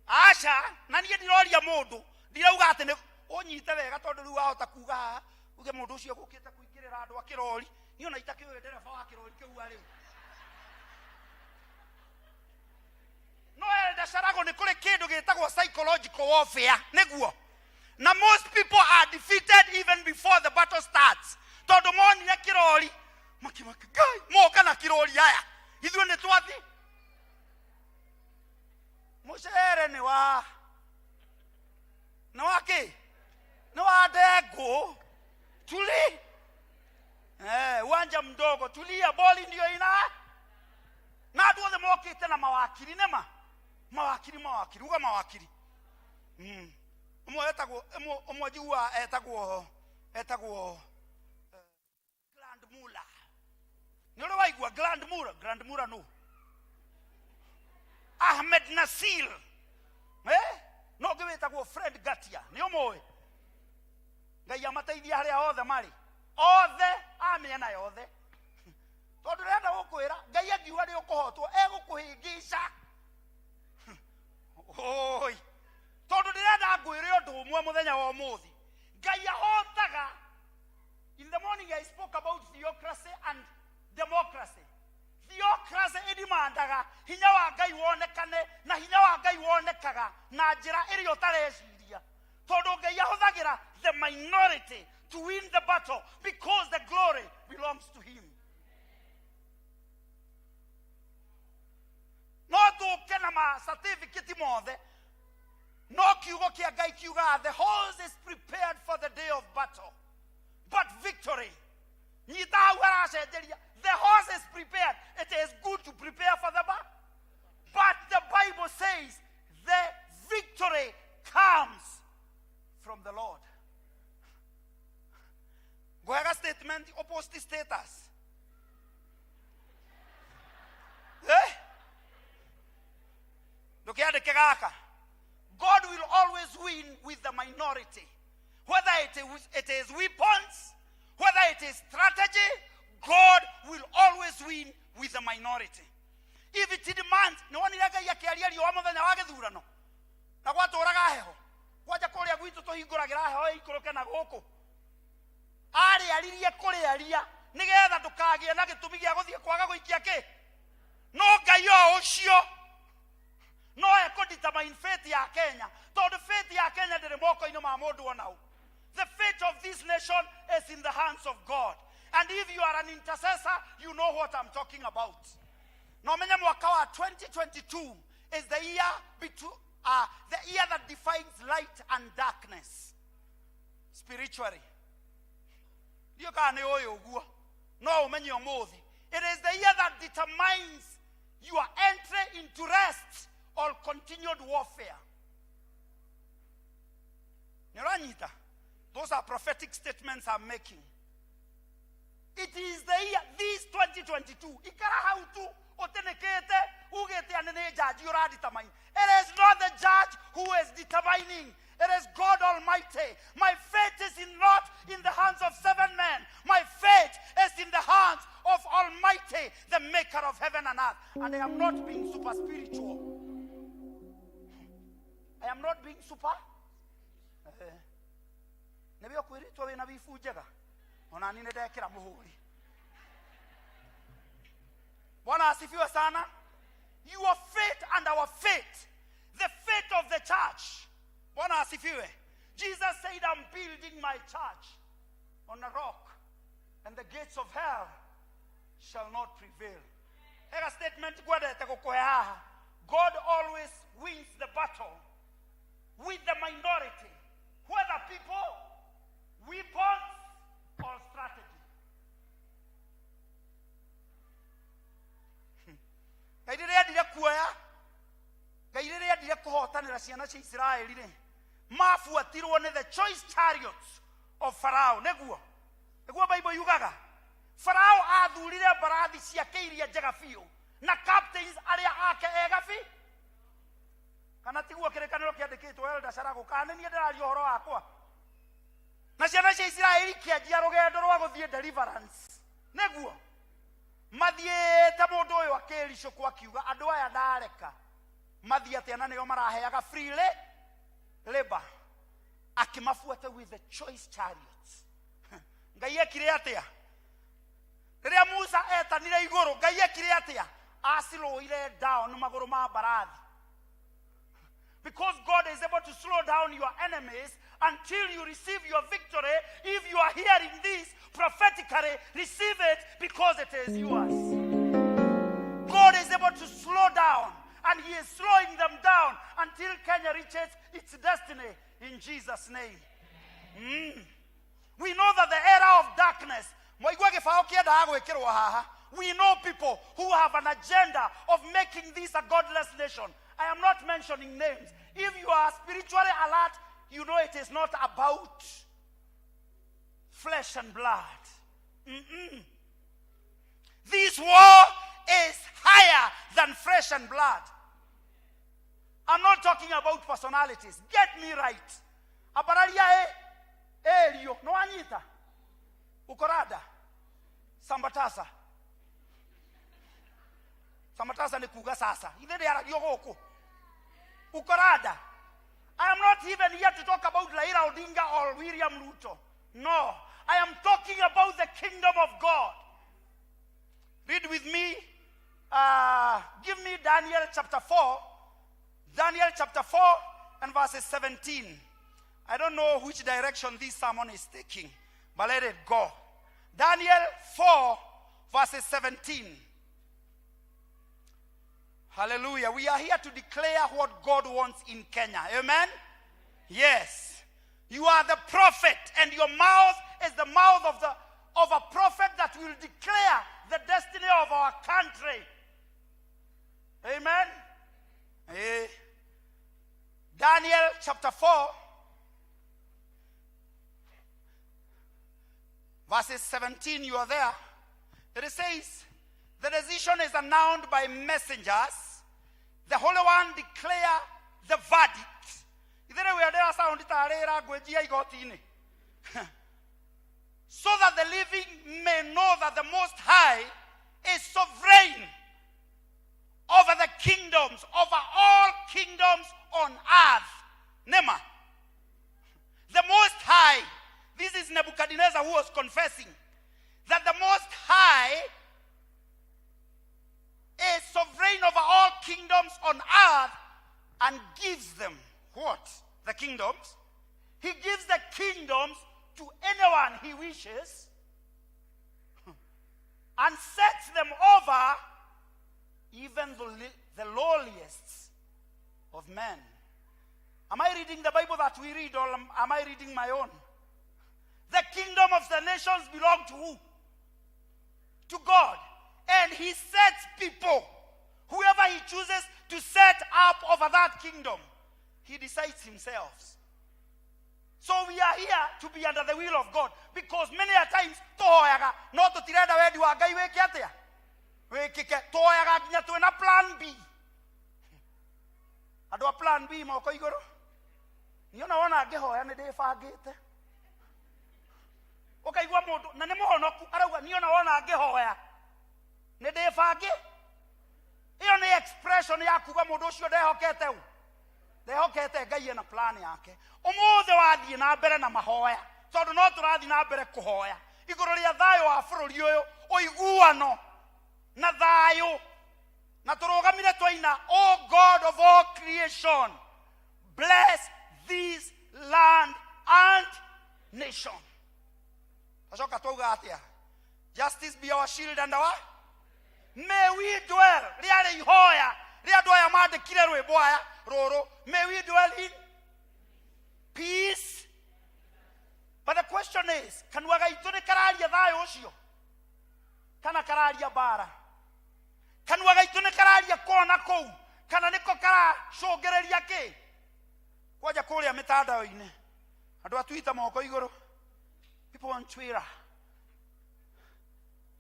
Aca, na niĩ ndiroria mũndũ, ndirauga atĩ nĩ ũnyite wega tondũ rĩu wahota kuga haha uge mũndũ ũcio gũkĩte kũingĩrĩra andũ a kĩrori, niĩ ona itakĩũĩ ndereba wa kĩrori kĩu arĩ. No Elder Sharago nĩ kũrĩ kĩndũ gĩtagwo psychological warfare nĩguo, na most people are defeated even before the battle starts tondũ monire kĩrori makĩmaka Ngai moka na kĩrori aya ithuĩ nĩ twathi mũcere nĩ wa nĩ wa kĩ nĩ wa ndengũ tuli uwanja mdogo tulia boli ndio ina na andũ othe mokĩte na mawakiri nĩma mawakiri mawakiri uga mawakiri ũmwe etagwo ũmwe njiguaga etagwo etagwo Grand Mula nĩ ũrĩ waigua Grand Mula? Grand Mula nũ? Ahmed Nasir no ũngĩ wĩtagwo Fred Gatia nĩ ũmũĩ. Ngai amateithia harĩa othe marĩ othe a mĩena yothe tondũ ndĩrenda gũkwĩra Ngai angiuga nĩ ũkũhotwo egũkũhĩngĩca. Oi tondũ ndĩrenda ngwĩre ũndũ ũmwe mũthenya wa ũmũthĩ Ngai ahotaga. In the morning I spoke about theocracy and democracy. Theocracy ĩdimandaga hinya wa Ngai wonekane na hinya wa Ngai wonekaga na njĩra ĩrĩa ũtareciria tondũ Ngai ahũthagĩra the minority to win the battle because the glory belongs to him. No tũke na ma certificate mothe no kiugo kĩa Ngai kiugaga the horse is prepared for the day of battle but victory nyita hau aracenjeria the horse is prepared. It is good to prepare for the battle, but the Bible says the victory comes from the Lord. Ngwega statement opposite status ndũkĩandĩke gaka. God will always win with the minority, whether it is weapons, whether it is strategy. God will always win with the minority. If it demands, nĩ wonire Ngai akĩaria riũa mũthenya wa gĩthurano na gwatũraga heho kwanja kũrĩa gwitũ tũhingũragĩra heho ĩikũrũke na gũkũ arĩaririe kũrĩaria nĩgetha ndũkagĩe na gĩtũmi gĩa gũthiĩ kwaga gũikia kĩ no Ngai o ũcio no ekũ-determine fate ya Kenya tondũ fate ya Kenya ndĩrĩ moko-inĩ ma mũndũ ona ũ. The fate of this nation is in the hands of God, and if you are an intercessor, you know what I'm talking about. Na ũmenye mwaka wa 2022 is the year between, the year that defines light and darkness spiritually. Ndiũ kana nĩ ũyũ ũguo no ũmenye ũmũthĩ. It is the year that determines your entry into rest or continued warfare. Nĩ ũranyita? Those are prophetic statements I'm making. It is the year, this 2022. Ikara hau tu ũtĩnĩkĩte ugĩte atĩ nĩ jaji ũradetermine. It is not the judge who is determining. It is God Almighty. My fate is not in the hands of seven men. My fate is in the hands of Almighty, the maker of heaven and earth. And I am not being super spiritual. I am not being super. Nĩwe ũkwĩrĩtwo wĩna wibu njega ona niĩ nĩndekĩra mũhũri. Bwana asifiwe sana. Your fate and our fate, the fate of the church. Bwana asifiwe. Jesus said, I'm building my church on a rock, and the gates of hell shall not prevail. Hega statement ngwendete gũkũhe haha. God always wins the battle with the minority, whether people, weapons, or strategy. Ngai rĩrĩa endire kuoya, Ngai rĩrĩa endire kũhotanĩra ciana cia Isiraeli rĩ, mabuatirwo nĩ the choice chariots of Farao. Nĩguo nĩguo Bible yugaga Farao athurire mbarathi ciake iria njega biũ na captains arĩa ake ega biũ. Kana tiguo kĩrĩkanĩro kĩandĩkĩtwo Elder Carago? Kana nĩ niĩ ndĩraria ũhoro wakwa? Na ciana cia Isiraeli ikĩanjia rũgendo rwa gũthiĩ deliverance. Nĩguo mathiĩte mũndũ ũyũ akĩricũkwo akiuga andũ aya ndareka mathiĩ atĩa na nĩo maraheaga free labor. Akĩmabuata with the choice chariots. Ngai ekire atĩa rĩrĩa Musa etanire igũrũ? Ngai ekire atĩa? Acilũire down magũrũ ma mbarathi. Because God is able to slow down your enemies until you receive your victory. If you are hearing this prophetically, receive it because it is yours. God is able to slow down, and He is slowing them down until Kenya reaches its destiny in Jesus' name. We know that the era of darkness, mwaigua gĩbaũ kĩendaga gwĩkĩrwo haha. We know people who have an agenda of making this a godless nation. I am not mentioning names. If you are spiritually alert, you know it is not about flesh and blood. This war is higher than flesh and blood. I'm not talking about personalities. Get me right. Abararia e erio no anyita ukorada sambatasa sambatasa ni kuga sasa ithe ndĩaragio gũkũ ukorada. I am not even here to talk about Raila Odinga or William Ruto. No, I am talking about the kingdom of God. Read with me. Give me Daniel chapter 4. Daniel chapter 4 and verses 17. I don't know which direction this sermon is taking, but let it go. Daniel 4, verses 17. Hallelujah. We are here to declare what God wants in Kenya. Amen? Yes. You are the prophet, and your mouth is the mouth of a prophet that will declare the destiny of our country. Amen? Daniel chapter 4, verses 17, you are there. It says, the decision is announced by messengers. The Holy One declare the verdict. Ithere we are sound tarĩ language ya igoti-inĩ. So that the living may know that the Most High is sovereign over the kingdoms, over all kingdoms on earth. Nema. The Most High, this is Nebuchadnezzar who was confessing, that the Most High is sovereign over all kingdoms on earth and gives them what? The kingdoms. He gives the kingdoms to anyone he wishes and sets them over even the lowliest of men. Am I reading the Bible that we read, or am I reading my own? The kingdom of the nations belong to who? To God. And he sets people, whoever he chooses to set up over that kingdom, he decides himself. So we are here to be under the will of God, because many a times tũhoyaga no tũtirenda wendi wa Ngai wĩke atĩa? Wĩkĩke. Tũhoyaga nginya twĩna plan B. Andũ a plan B moko igũrũ. Niĩ ona wona ngĩhoya nĩ ndĩbangĩte. Ũkaigua mũndũ na nĩ mũhonoku arauga niĩ ona wona ngĩhoya nĩ ndĩbangĩ. Ĩyo nĩ expression ya kuga mũndũ ũcio ndehokete ũ. Ndehokete Ngai ena plan yake. Ũmũthĩ wathiĩ na mbere na mahoya, tondũ no tũrathiĩ na mbere kũhoya igũrũ rĩa thayũ wa bũrũri ũyũ, ũiguano na thayũ, na tũrũgamire twaina, O God of all creation, bless this land and nation. Twacoka twauga atĩa? Justice be our shield and our may we dwell. Rĩarĩ ihoya rĩa andũ aya mandĩkire rwĩmbo aya rũrũ, may we dwell in peace. But the question is, kanua gaitũ nĩ kararia thayũ ũcio kana kararia mbara? Kanua gaitũ nĩ kararia kona kũu kana nĩko karacũngĩrĩria kĩ? Kwanja kũrĩa mĩtandao-inĩ, andũ a Twitter moko igũrũ. People on Twitter.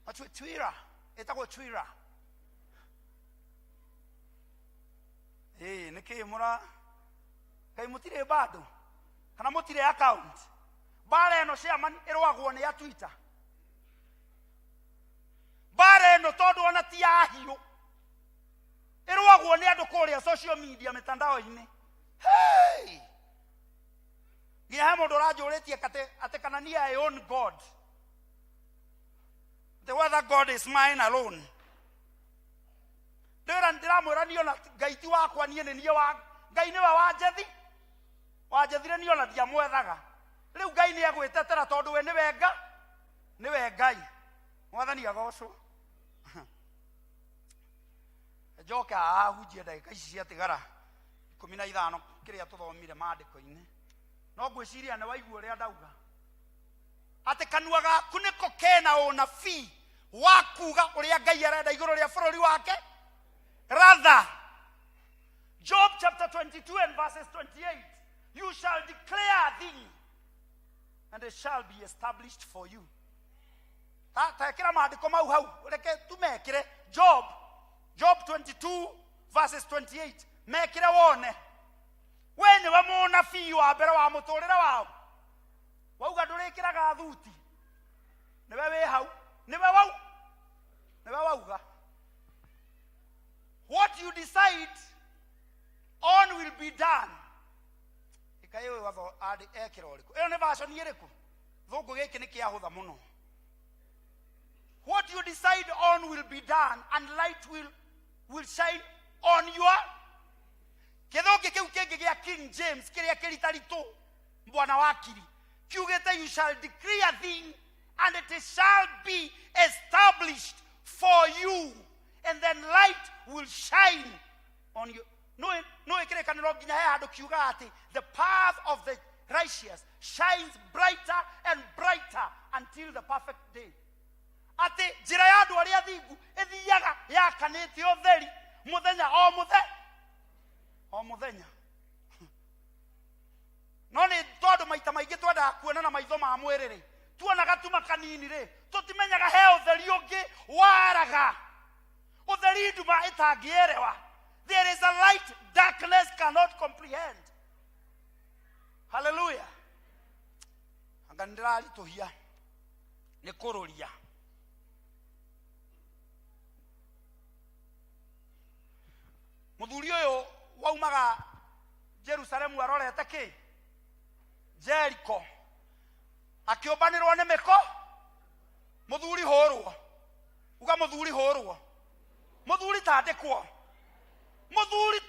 Atwe Twitter. Ĩtagwo Twitter. Nĩ kĩ mũra? Kaĩ mũtirĩ bado? Kana mũtirĩ account? Mbara ĩno chairman ĩrũagwo nĩ ya Twitter. Mbara ĩno tondũ ona ti ya hiũ. Ĩrũagwo nĩ andũ kũrĩa social media mĩtandao-inĩ. Hey! Nginya he mũndũ ũranjũrĩtie atĩ kana niĩ I own God. The whether God is mine alone. Ndĩra ndĩramwĩra niĩ ona Ngai ti wakwa, niĩ nĩ niĩ wa Ngai nĩwe wanjethi. Wanjethire niĩ ona ndiamwethaga. Rĩu Ngai nĩ egwĩtetera tondũ we nĩwe nĩwe Ngai. Mwathani agocwo. Njoke haha hunjie ndagĩka ici ciatigara 15 kĩrĩa tũthomire maandĩko-inĩ. No ngwĩciria nĩ waigua ũrĩa ndauga. Atĩ kanua gaku nĩko kena ũnabii wa kuga ũrĩa Ngai arenda igũrũ rĩa bũrũri wake. Rather, Job chapter 22 and verses 28, you shall declare a thing and it shall be established for you. Ta ĩkĩra maandĩko mau hau, reke tumekĩre. Job 22 verses 28, mekĩre wone. We nĩwe mũnabii wa mbere wa mũtũrĩre wao. Wauga ndũrĩkĩraga thuti. Nĩwe wĩ hau, nĩwe wau, nĩwe wauga. What you decide on will be done. Ĩka ĩyo watho andĩ ekĩra ũrĩkũ? Ĩyo nĩ version ĩrĩkũ? Thũngũ gĩkĩ nĩ kĩahũtha mũno. What you decide on will be done, and light will shine on your. Kĩthũngĩ kĩu kĩngĩ gĩa King James kĩrĩa kĩritaritũ bwana wakiri kiugĩte you shall decree a thing and it shall be established for you, and then light will shine on you. No, no ĩkĩrĩkanĩro nginya he handũ kiuga atĩ the path of the righteous shines brighter and brighter until the perfect day. Atĩ njĩra ya andũ arĩa athingu ĩthiaga yakanĩte ũtheri mũthenya o o mũthenya. No nĩ tondũ maita maingĩ twendaga kuona na maitho ma mwĩrĩ rĩ, tuonaga tuma kanini rĩ, tũtimenyaga he ũtheri ũngĩ waraga, ũtheri nduma ĩtangĩerewa. There is a light darkness cannot comprehend. Hallelujah. Anga nĩndĩraritũhia. Nĩ kũrũria. Mũthuri ũyũ waumaga Jerusalemu arorete kĩ? Jericho. Akĩũmbanĩrwo nĩ mĩko. Mũthuri hũrwo. Uga mũthuri hũrwo. Mũthuri tandĩkwo. Mũthuri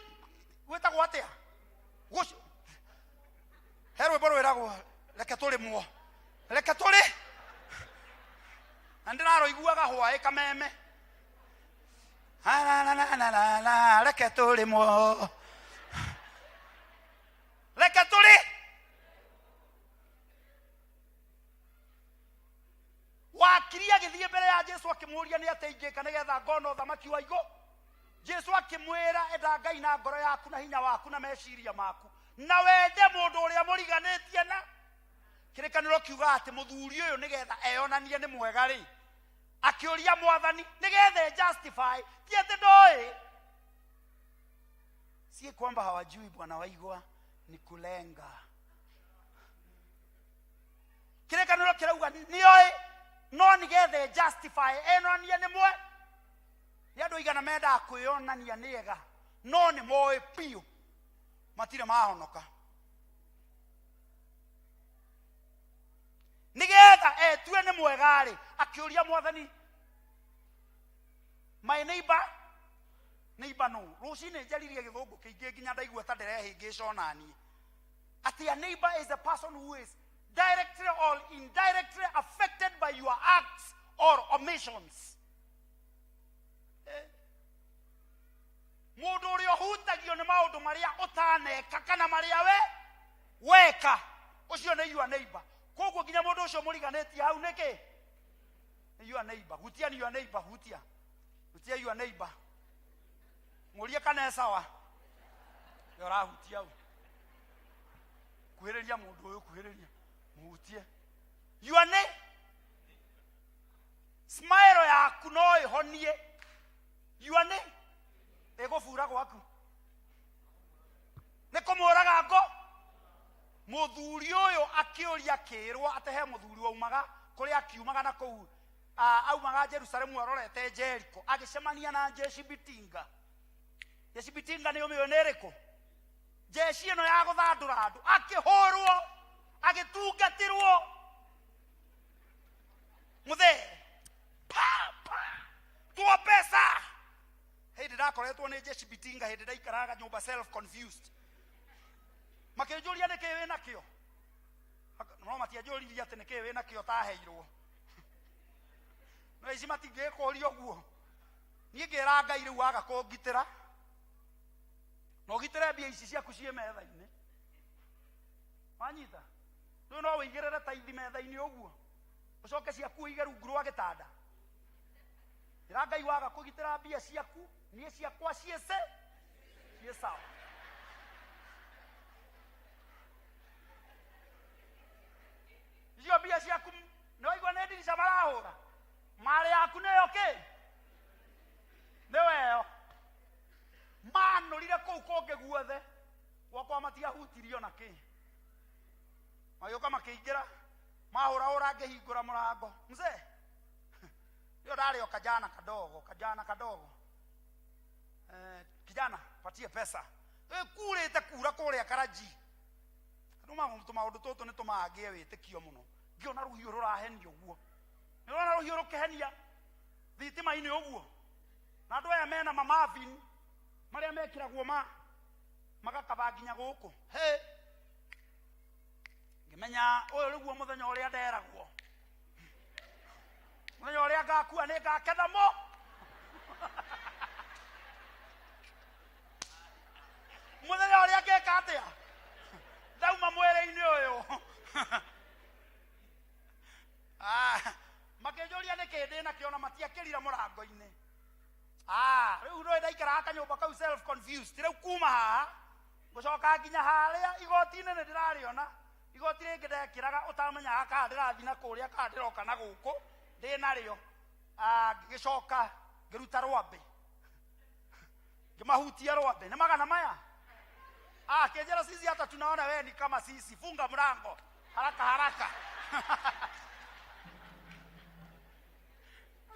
gwĩtagwo atĩa? Gũcio. He rwĩmbo rwĩragwo reke tũrĩmwo. Reke tũrĩ. Na ndĩrarũiguaga hwaĩ kameme. La, la, la, la, la, la, reke tũrĩmwo. Reke tũrĩ. Wakiri agĩthiĩ mbere ya Jesu akĩmũũria nĩ atĩa ingĩka nĩgetha ngona ũthamaki wa igũ. Jesu akĩmwĩra enda Ngai na ngoro yaku na hinya waku na meciria maku na wende mũndũ ũrĩa mũriganĩtie na. Kĩrĩkanĩro kiuga atĩ mũthuri ũyũ nĩgetha eyonanie nĩ mwega rĩ, akĩũria mwathani nĩgetha e justify, ti atĩ ndoĩ. Si kwamba hawajui Bwana Waigwa ni kulenga. Kĩrĩkanĩro kĩrauga nĩoĩ no nĩgetha e justify enonanie nĩ mwe. Nĩ andũ aigana mendaga kwĩyonania nĩ ega no nĩ moĩ biũ matirĩ mahonoka. Nĩgetha etue nĩ mwega rĩ, akĩũria mwathani, my neighbor, neighbor no. Rũcinĩ njaririe gĩthũngũ kĩingĩ nginya ndaigua ta ndĩrehĩngĩca ona niĩ. Atĩ a neighbor is a person who is directly or indirectly affected by your acts or omissions. Mũndũ ũrĩa ũhutagio nĩ maũndũ marĩa ũtaneka kana marĩa we weka, ũcio nĩ your neighbor. Koguo nginya mũndũ ũcio mũriganĩtie hau nĩkĩ? Nĩ your neighbor. Hutia ni your neighbor, hutia. Hutia your neighbor. Mũrie kana e sawa. We ũrahutia u. Kuhĩrĩria mũndũ ũyũ, kuhĩrĩria. Mũhutie. Your neighbor. Smile yaku no ĩhonie. Your neighbor. Ĩgũbura gwaku. Nĩ kũmũraga ngo. Mũthuri ũyũ akĩũria akĩrwo atĩ he mũthuri waumaga kũrĩa akiumaga na kũu, aumaga Jerusalemu arorete Jericho, agĩcemania na Jeshi Bitinga. Jeshi Bitinga nĩ ũmĩũĩ nĩ ĩrĩkũ? Jeshi ĩno ya gũthandũra andũ, akĩhũrwo, agĩtungatĩrwo. Mũthee, pa, pa, tua pesa. Hĩndĩ ndakoretwo nĩ Jeshi Bitinga, hĩndĩ ndaikaraga nyũmba self confused. Makĩnjũria nĩ kĩĩ wĩnakĩo? No matianjũririe atĩ nĩ kĩĩ wĩnakĩo taheirwo. No ici matingĩkũria ũguo. Niĩ ngĩra Ngai rĩu waga kũngitĩra, na ũgitĩre mbia ici ciaku ciĩ metha-inĩ. Wanyita? Rĩu no wĩigĩrĩre taithi metha-inĩ ũguo, ũcoke ciaku ũige rungu rwa gĩtanda. Ĩra Ngai waga kũgitĩra mbia ciaku, niĩ ciakwa ciĩ sawa. Icio mbia ciaku nĩ waigua nĩ ndirica marahũra, marĩ yaku nĩyo kĩ? Nĩwe ĩyo. Manũrire kũu kũngĩ guothe, gwakwa matiahutirio na kĩ. Magĩũka makĩingĩra, mahũrahũra ngĩhingũra mũrango. Mzee, ndio ndarĩ o kajana kadogo, kajana kadogo. Kijana, patie pesa. Kurĩte kura kũrĩa Karaji. Andũ tũmaũndũ tũtũ nĩ tũmaga ngĩe wĩtĩkio mũno. Ngĩona rũhiũ rũrahenia ũguo. Nĩ ũrona rũhiũ rũkĩhenia thitima-inĩ ũguo. Na andũ aya mena mamavin marĩa mekĩragwo magakaba nginya gũkũ. He! Ngĩmenya ũyũ nĩguo mũthenya ũrĩa nderagwo. Mũthenya ũrĩa ngakua nĩ ngakena mo. Mũthenya ũrĩa ngeka atĩa? Ndauma mwĩrĩ-inĩ ũyũ. Makĩnjũria nĩkĩ ndĩ nakĩo na matiakĩrire mũrango-inĩ. Rĩu no ndaikaraga kanyũmba kau self confused. Rĩu kuma haha ngũcoka nginya harĩa igoti-inĩ nĩ ndĩrarĩona. Igoti rĩngĩ ndekĩraga ũtamenyaga kana ndĩrathiĩ na kũrĩa kana ndĩroka na gũkũ ndĩ narĩo. Ngĩgĩcoka ngĩruta rwambĩ. Ngĩmahutia rwambĩ. Nĩ magana maya? Kĩnjĩra sisi hata tunaona wewe ni kama sisi. Funga mlango. Haraka haraka.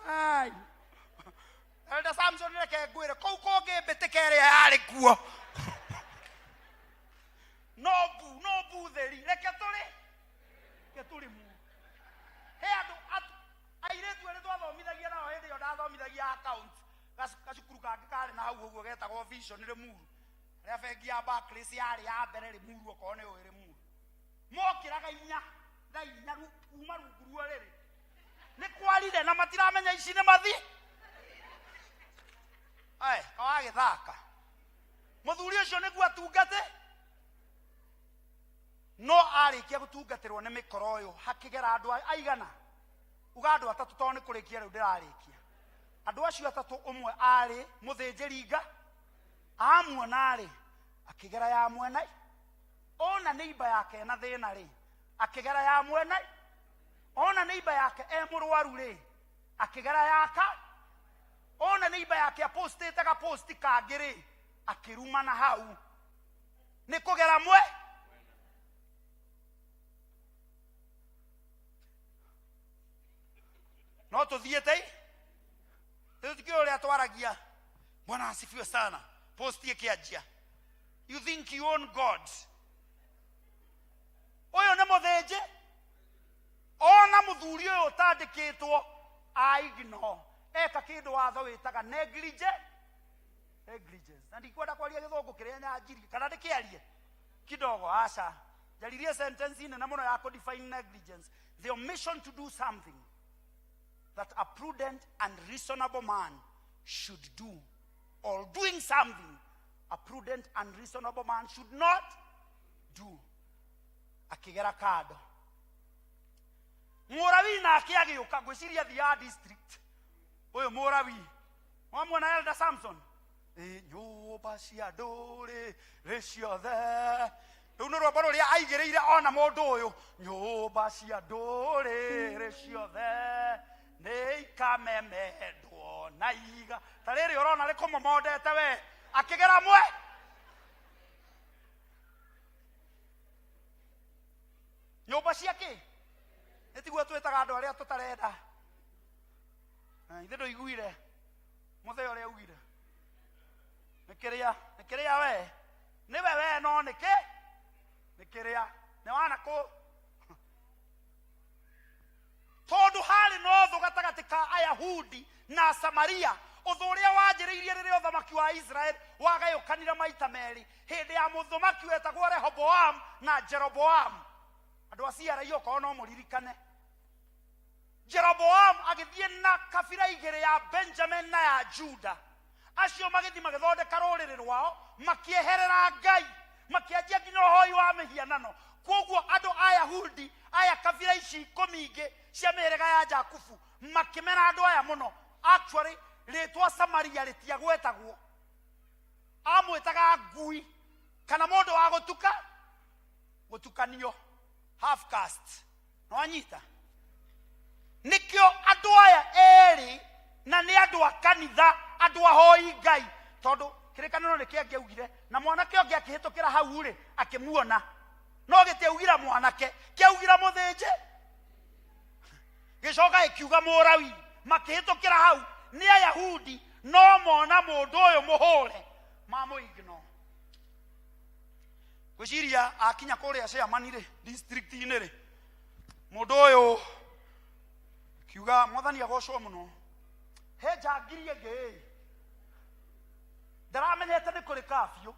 Ai. Elder Samson reke ngwĩre kũu kũngĩ mbĩtĩka ĩrĩa yarĩ kuo no bu no bu theri reke tũrĩ reke tũrĩ muo he andũ airĩtu erĩ twathomithagia nao hĩndĩ ĩyo ndathomithagia account gacukuru kangĩ karĩ na hau ũguo getagwo Vision Limuru rĩa bengi ya Barclays yarĩ ya mbere Limuru okorwo nĩ ũĩ Limuru mokĩraga inya thaa inya kuma rungu rwa rĩrĩ nĩ kwarire na matiramenya ici nĩ mathi ae kawagĩthaka mũthuri ũcio nĩguo atungate no arĩkia gũtungatĩrwo nĩ mĩkoro ũyũ hakĩgera andũ aigana uga andũ atatũ tondũ nĩ kũrĩkia rĩu ndĩrarĩkia andũ acio atatũ ũmwe arĩ mũthĩnjĩri-Nga amuona rĩ akĩgera ya mwena ona neighbor yake ena thĩna rĩ akĩgera ya mwena ona neighbor yake e mũrwaru rĩ akĩgera yaka ona neighbor yake apostĩte gaposti kangĩ rĩ akĩrumana hau nĩ kũgera mwe no tũthiĩte rĩu tikĩũĩ ũrĩa twaragia bwana asifiwe sana posti ĩkĩanjia you think you own god ũyũ nĩ mũthĩnjĩ ona mũthuri ũyũ ũtandĩkĩtwo aignore eka kĩndũ watho wĩtaga neglige negligence na ndikwenda kwaria gĩthũngũ kĩrĩa nyanjirie kana ndĩkĩarie kidogo aca njaririe sentence nene mũno ya kũdefine negligence the omission to do something that a prudent and reasonable man should do or doing something a prudent and reasonable man should not do akĩgera kando mũrawi nake agĩũka ngwĩciria thiaga district ũyũ mũrawi wamwona Elder Samson Ĩ, nyũmba cia ndũrĩrĩ ciothe rĩu nĩ rwĩmbo rũrĩa aigĩrĩire ona mũndũ ũyũ nyũmba cia ndũrĩrĩ ciothe nĩ ikamemendwo na iga ta rĩrĩ ũrona rĩkũmomondete we akĩgera mwe nyũmba cia kĩ nĩ tiguo twĩtaga andũ arĩa tũtarenda ithe ndũiguire mũthee ũrĩa augire nĩ kĩrĩa nĩ kĩrĩa we nĩwe we no nĩ kĩ nĩ kĩrĩa nĩ wana kũ tondũ harĩ na ũthũ gatagatĩ ka ayahudi na samaria ũthũ ũrĩa wanjĩrĩirie rĩrĩa ũthamaki wa Israel wagayũkanire maita merĩ hĩndĩ ya mũthamaki wetagwo Rehoboam na Jeroboam andũ a CRI okorwo no mũririkane Jeroboam agĩthiĩ na kabira igĩrĩ ya Benjamin na ya Juda acio magĩthiĩ magĩthondeka rũrĩrĩ rwao makĩeherera Ngai makĩanjia nginya ũhoi wa mĩhianano koguo andũ a Yahudi aya kabira ici ikũmi ingĩ cia mĩhĩrĩga ya Jakubu makĩmena andũ aya mũno actually rĩtwa Samaria rĩtiagwetagwo amwĩtaga ngui kana mũndũ wa gũtuka gũtukanio half caste nĩwanyita nĩkĩo andũ aya erĩ na nĩ andũ a kanitha andũ ahoi ngai tondũ kĩrĩkanĩro nĩ kĩangĩaugire na mwanake ũngĩ akĩhĩtũkĩra hau rĩ akĩmuona no gĩtiaugire mwanake kĩaugire mũthĩnjĩ gĩcoka gĩkiuga mũrawi makĩhĩtũkĩra hau nĩ ayahudi no mona mũndũ ũyũ mũhũre mamũigno ngwĩciria akinya kũrĩa chairman rĩ district-inĩ rĩ mũndũ ũyũ kiuga mwathani agocwo mũno he njangiri ĩngĩ ĩ ndaramenyete nĩ kũrĩ kabiũ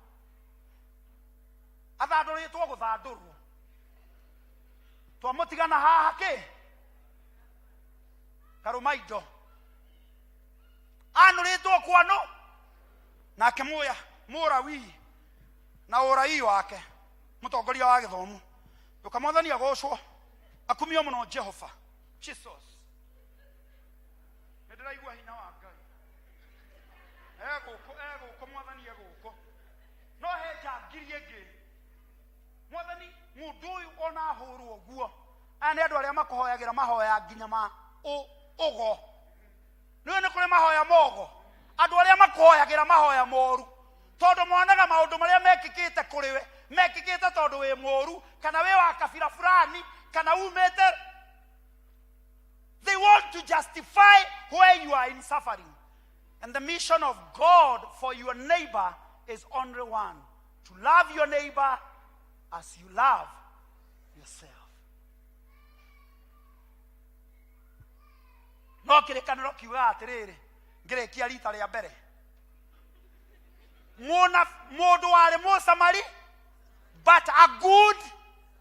athandũrĩtwo gũthandũrwo twamũtigana haha kĩ karũma indo anũrĩtwo kwanũ nake mũya mũrawii na ũrai wake mũtongoria wa gĩthomo ndũkamwathani agocwo akumio mũno Jehova Jesus nĩ ndĩraigua hinya wa Ngai egũkũ egũkũ mwathani egũkũ no he njangiri ĩngĩ mwathani mũndũ ũyũ ona ahũrwo ũguo aya nĩ andũ arĩa makũhoyagĩra mahoya nginya ma ũgo nĩũĩ nĩ kũrĩ mahoya mogo andũ arĩa makũhoyagĩra mahoya moru tondũ monaga maũndũ marĩa mekĩkĩte kũrĩ we mekĩkĩte tondũ wĩ mũru kana wĩ wa kabira fulani kana umĩte They want to justify where you are in suffering. And the mission of God for your neighbor is only one: to love your neighbor as you love yourself. No kĩrĩkanĩro kiugaga atĩrĩrĩ, ngĩrĩkia rita rĩa mbere, Mũna- mũndũ warĩ mũsamari, but a good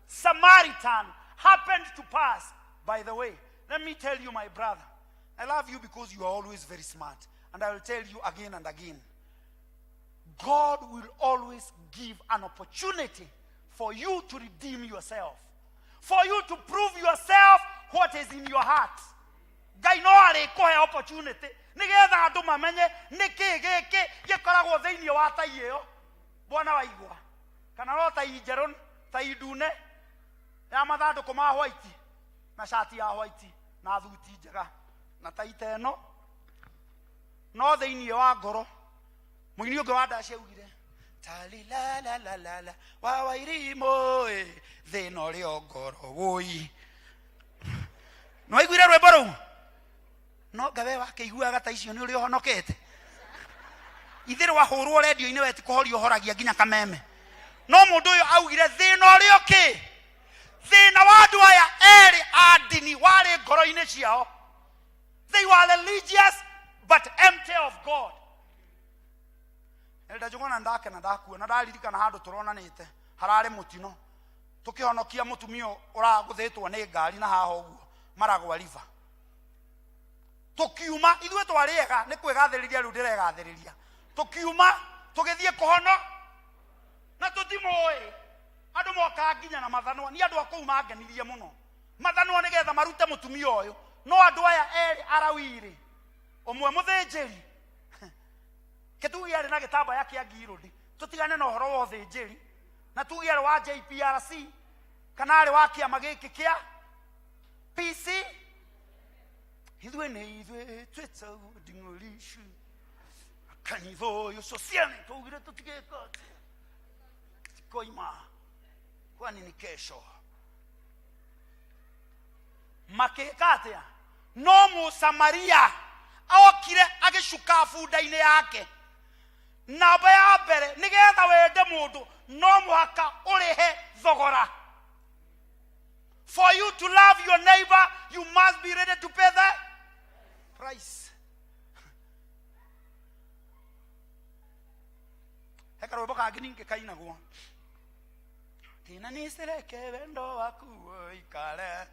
Samaritan happened to pass by the way. Let me tell you, my brother, I love you because you are always very smart, and I will tell you again and again, God will always give an opportunity for you to redeem yourself, for you to prove yourself what is in your heart. Ngai no arĩkũhe opportunity nĩgetha andũ mamenye nĩkĩ gĩkĩ gĩkoragwo thĩinĩ wa tai ĩyo. Bwana waigua kana no tai njerũ, tai ndune ya mathandũkũ ma white na cati ya white na thuti njega na tai ta ĩno, no thĩinĩ wa ngoro mũini ũngĩ wa ndaci augire talilalalalala wa wairimũ ĩ, thĩna ũrĩa o ngoro wũi. Nĩwaiguire rwĩmbo rũu? No nga we wakĩiguaga ta icio nĩ ũrĩa ũhonokete ithe rwahũrwo rendio-inĩ, we ti kũhoria ũhoragia nginya kameme. No mũndũ ũyũ augire thĩna ũrĩa ũkĩ thĩna wa andũ aya erĩ a ndini warĩ ngoro-inĩ ciao. They were religious but empty of God. Elda Njuguna, ndakena ndakuona, ndaririkana handũ tũronanĩte hararĩ mũtino tũkĩhonokia mũtumia ũragũthĩtwo nĩ ngari na haha ũguo Maragwa River. Tũkiuma ithuĩ twarĩ ega, nĩ kwĩgathĩrĩria rĩu ndĩregathĩrĩria, tũkiuma tũgĩthiĩ kũhono na tũtimũĩ. Andũ mokaga nginya na mathanwa, ni andũ a kũu mangenirie mũno, mathanwa nĩgetha marute mũtumia ũyũ. No andũ aya erĩ arawirĩ, ũmwe mũthĩnjĩri kĩtugi arĩ na gĩtambaya kĩa ngirũndi, tũtigane na ũhoro wa ũthĩnjĩri, na tuge arĩ wa JPRC kana arĩ wa kĩama gĩkĩ kĩa PC, ithuĩ nĩ ithuĩ twĩtagwo nding'orishu kanitha ũyũ sociani, twaugire tũtigĩka atĩa, tikoima kwani ni kesho makĩka atĩa. No mũsamaria okire agĩcuka bunda-inĩ yake. Namba ya mbere, nĩgetha wende mũndũ no mũhaka ũrĩhe thogora. For you to love your neighbor, you must be ready to pay the price. He karwĩmbo kangĩ ningĩ kainagwo tina nisireke wendo waku ũikare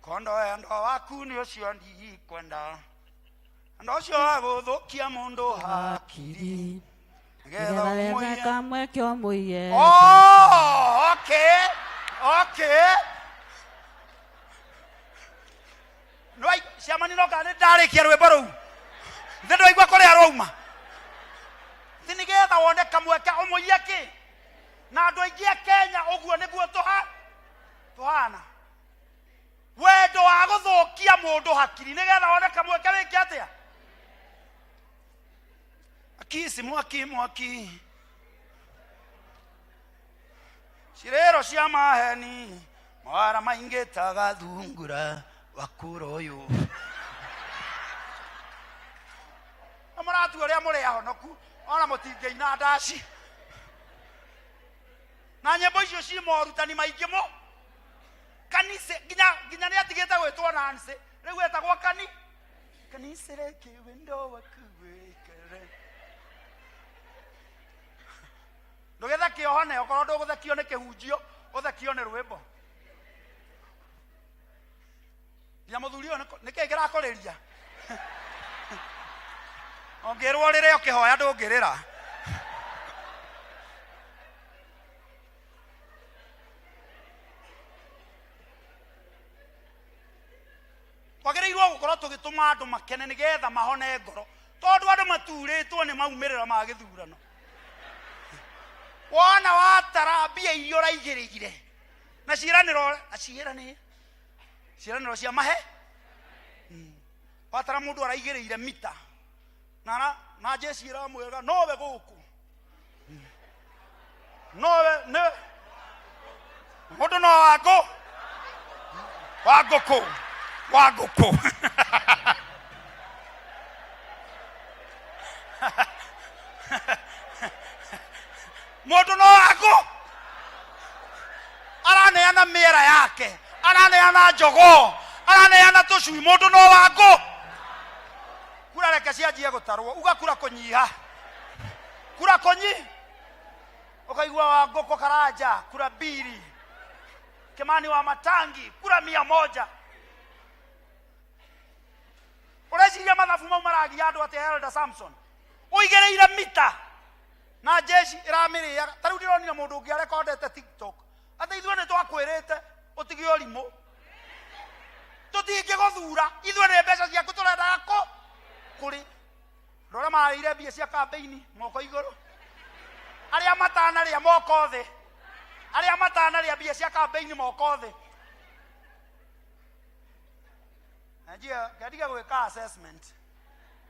kondo, wendo waku nĩ ũcio ndikwenda, wendo ũcio wa gũthũkia mũndũ hakiri nĩgetha ũmũiye. Kamweke ũmũiye. Oh, okay. No ciamani no kana ndarĩkia rwĩmbo rũu thĩ ndwaigua kũrĩa rwauma thĩ nĩgetha wone kamweke ũmũiye kĩ. Na andũ aingĩ a Kenya ũguo nĩguo tũha tũhana wendo wa gũthũkia mũndũ hakiri nĩgetha wone kamweke wĩke atĩa. Akisi mwaki mwaki cirĩro cia maheni mawara maingĩ ta gathungura wakũra ũyũ na mũratua ũrĩa mũrĩ ahonoku ona mũtingĩina ndaci na nyĩmbo icio ci morutani maingĩ mũ kanitha nginya nginya nĩ atigĩte gwĩtwo Nancy, rĩu etagwo kani kanitha reke wendo waku wĩkere. Ndũgĩthekio hone, okorwo ndũgũthekio nĩ kĩhunjio, ũthekio nĩ rwĩmbo. Nginya mũthuri ũyũ nĩkĩĩ kĩrakũrĩria? Ũngĩrwo rĩrĩa ũkĩhoya ndũngĩrĩra. Twagĩrĩirwo gũkorwo tũgĩtũma andũ makene nĩgetha mahone ngoro, tondũ andũ maturĩtwo nĩ maumĩrĩra ma gĩthurano. Wona watara mbia iria ũraigĩrĩire na ciĩranĩro na ciĩranĩ ciĩranĩro cia mahe. Watara mũndũ araigĩrĩire mita na na jeshi ĩramwĩra nowe gũkũ nowe nĩ mũndũ no wangũ wa ngũkũ. Wa ngũkũ. Mũndũ no akũ araneana mĩera yake, araneana njogoo, araneana tũcui, mũndũ no wangũ. Kura reke cianjie gũtarwo, uga kura kũnyiha, kura kũnyi, ũkaigua wa ngũkũ Karanja kura mbiri, Kimani wa Matangi kura 100. Ũreciria mathabu mau maragia andũ atĩa? Elder Samson ũigĩrĩire mita na jeshi ĩramĩrĩaga. Ta rĩu ndĩronire mũndũ ũngĩ arekondete TikTok atĩ ithuĩ nĩ twakwĩrĩte ũtige ũrimũ, tũtingĩgũthura, ithuĩ nĩ mbeca ciaku tũrendaga kũ kũrĩ andũ arĩa marĩire mbia cia kambĩini moko igũrũ, arĩa matanarĩa moko thĩ, arĩa matanarĩa mbia cia kambĩini moko thĩ. Na njie ngendige gwĩka assessment,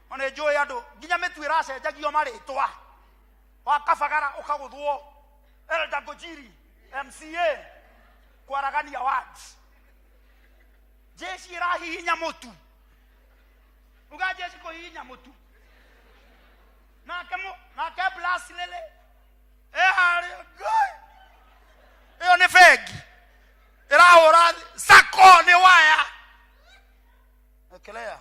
no nĩ njũĩ andũ nginya mĩtu ĩracenjagio marĩtwa, wa Kabagara ũkagũthwo Elder Ngũnjiri MCA kwaragania wards, jeshi ĩrahihinya mũtu, uga jeshi kũhihinya mũtu, nake mũ nake Blas Lele eharĩa. Ngai, ĩyo nĩ bengi ĩrahũra sako nĩ waya. Ekelea,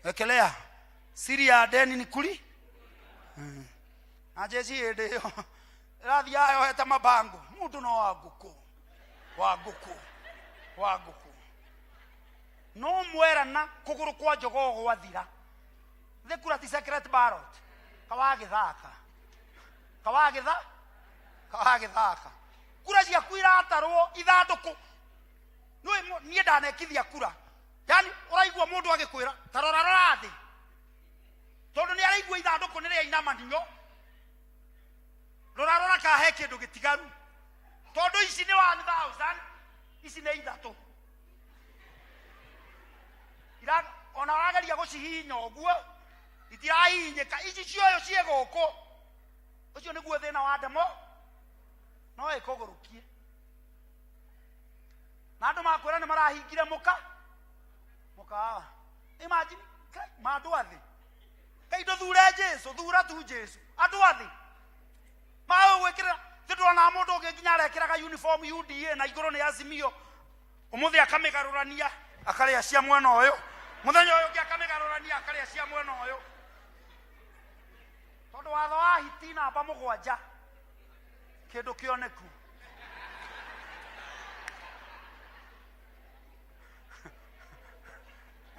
ekelea siri ya deni ni kuri. Na jeshi hĩndĩ ĩyo ĩrathiaga yohete mabango, mũndũ no wa ngũkũ, wa ngũkũ, wa ngũkũ, no mwerana kũgũrũ kwa njogoo gwathira thĩ. Kura ti secret ballot, kawagĩthaka, kawagĩtha, kawagĩthaka, kura ciaku iratarwo ithandũkũ. Nĩũĩ niĩ ndanekithia kura, yani ũraigua mũndũ agĩkwĩra ta rora, rora thĩ, tondũ nĩ araigua ithandũkũ nĩ rĩainamanio. Rora, rora kana he kĩndũ gĩtigaru, tondũ ici nĩ 1000, ici nĩ ithatũ. Ona ũrageria gũcihihinya ũguo itirahihinyĩka, ici cioyo ciĩ gũkũ. Ũcio nĩguo thĩna wa ndemo, no ĩkũgũrũkie na andũ makwĩra nĩ marahingire mũka mũkawa. Imagine, Kai, ma andũ a thĩ, Ngai ndũthure Jesu, thura tu Jesu. Andũ a thĩ magũgwĩkĩrĩra thĩ, ndũronaga mũndũ ũngĩ nginya arekĩraga uniform UDA na igũrũ nĩ Azimio, ũmũthĩ akamĩgarũrania akarĩa cia mwena ũyũ, mũthenya ũyũ ũngĩ akamĩgarũrania akarĩa cia mwena ũyũ, tondũ watho wa hiti namba 7 kĩndũ kĩoneku.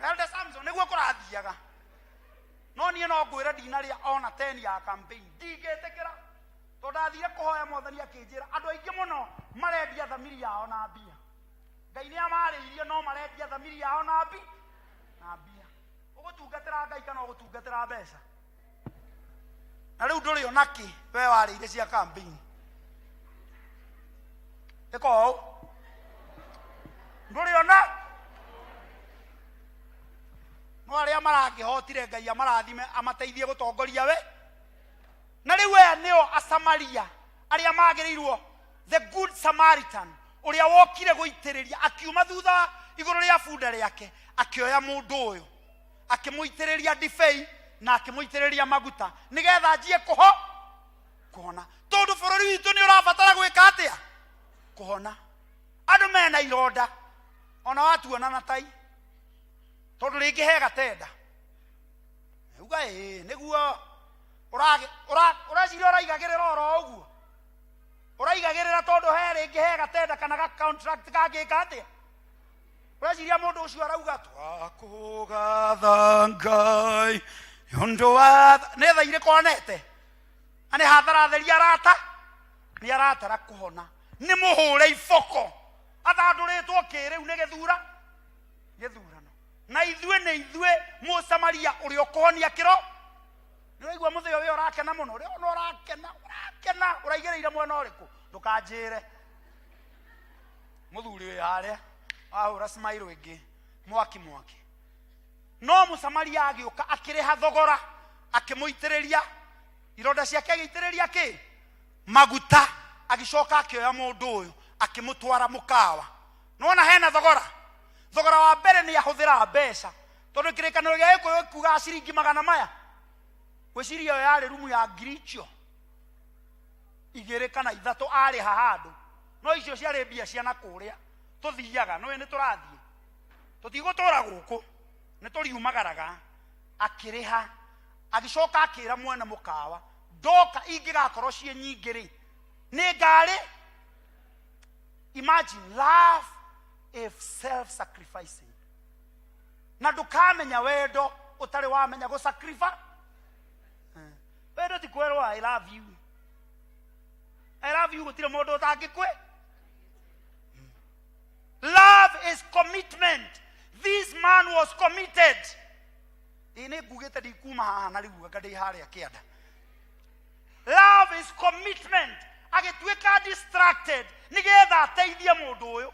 Elder Samson, nĩguo kũrathiaga, no niĩ no ngwĩre ndinarĩa ona 10 ya campaign, ndingĩtĩkĩra, tondũ ndathire kũhoya mwathani akĩnjĩra andũ aingĩ mũno marendia thamiri yao na mbia. Ngai nĩ amarĩirie, no marendia thamiri yao na mbi na mbia. Ũgũtungatĩra Ngai kana ũgũtungatĩra mbeca? Na rĩu ndũrĩ ona kĩ we warĩire cia campaign, ĩka ũũ, ndũrĩ ona. No arĩa marakĩhotire, Ngai amarathime, amateithie gũtongoria we. Na rĩu aya nĩo Asamaria arĩa magĩrĩirwo, the good Samaritan ũrĩa wokire gũitĩrĩria, akiuma thutha igũrũ rĩa bunda rĩake, akĩoya mũndũ ũyũ, akĩmũitĩrĩria ndibei na akĩmũitĩrĩria maguta nĩgetha anjie kũho kũhona, tondũ bũrũri witũ nĩ ũrabatara gwĩka atĩa? Kũhona. Andũ mena ironda ona watuona na tai, tondũ rĩngĩ he gatenda uga ĩĩ nĩguo ũreciria ũraigagĩrĩra oro ũguo ũraigagĩrĩra, tondũ he rĩngĩ he gatenda kana ga contract kangĩka atĩa. Ũreciria mũndũ ũcio arauga twakũgatha Ngai ũndũ wa nĩ tha irĩkũ onete, na nĩ hathara theri arata nĩ aratara kũhona, nĩ mũhũre iboko athandũrĩtwo kĩrĩu nĩ gĩthura gĩthurano. Na ithuĩ nĩ ithuĩ mũsamaria ũrĩa ũkũhonia kĩro. Nĩ ũraigua mũthĩ ũyũ ũrakena mũno, ũrĩa ona ũrakena, ũrakena ũraigĩrĩire mwena ũrĩkũ? Ndũkanjĩre mũthuri wĩ harĩa wahũra smile ĩngĩ mwaki mwaki. No mũsamaria agĩũka, akĩrĩha thogora, akĩmũitĩrĩria ironda ciake, agĩitĩrĩria kĩ maguta, agĩcoka akĩoya mũndũ ũyũ akĩmũtwara mũkawa. Nĩwona hena thogora. Thogora wa mbere nĩ ahũthĩra mbeca, tondũ kĩrĩkanĩro gĩa Gĩkũyũ kiugaga ciringi magana maya. Ngwĩciria ĩyo yarĩ rumu ya ngiri icio igĩrĩ kana ithatũ arĩha handũ, no icio ciarĩ mbia cia na kũrĩa tũthiaga. Nĩũĩ nĩ tũrathiĩ, tũtigũtũra gũkũ, nĩ tũriumagaraga. Akĩrĩha, agĩcoka akĩra mwene mũkawa, ndoka ingĩgakorwo ciĩ nyingĩ rĩ, nĩ ngarĩ. Imagine, love is self-sacrificing. Na ndũkamenya wendo ũtarĩ wamenya gũ-sacrifice. Wendo ti kwĩrwo I love you. I love you gũtirĩ mũndũ ũtangĩkwĩ. Love is commitment. This man was committed. Ĩ nĩ ngugĩte ndikuma haha na rĩu anga ndĩ harĩa kĩanda. Love is commitment. Agĩtuĩka distracted nĩgetha ateithie mũndũ ũyũ.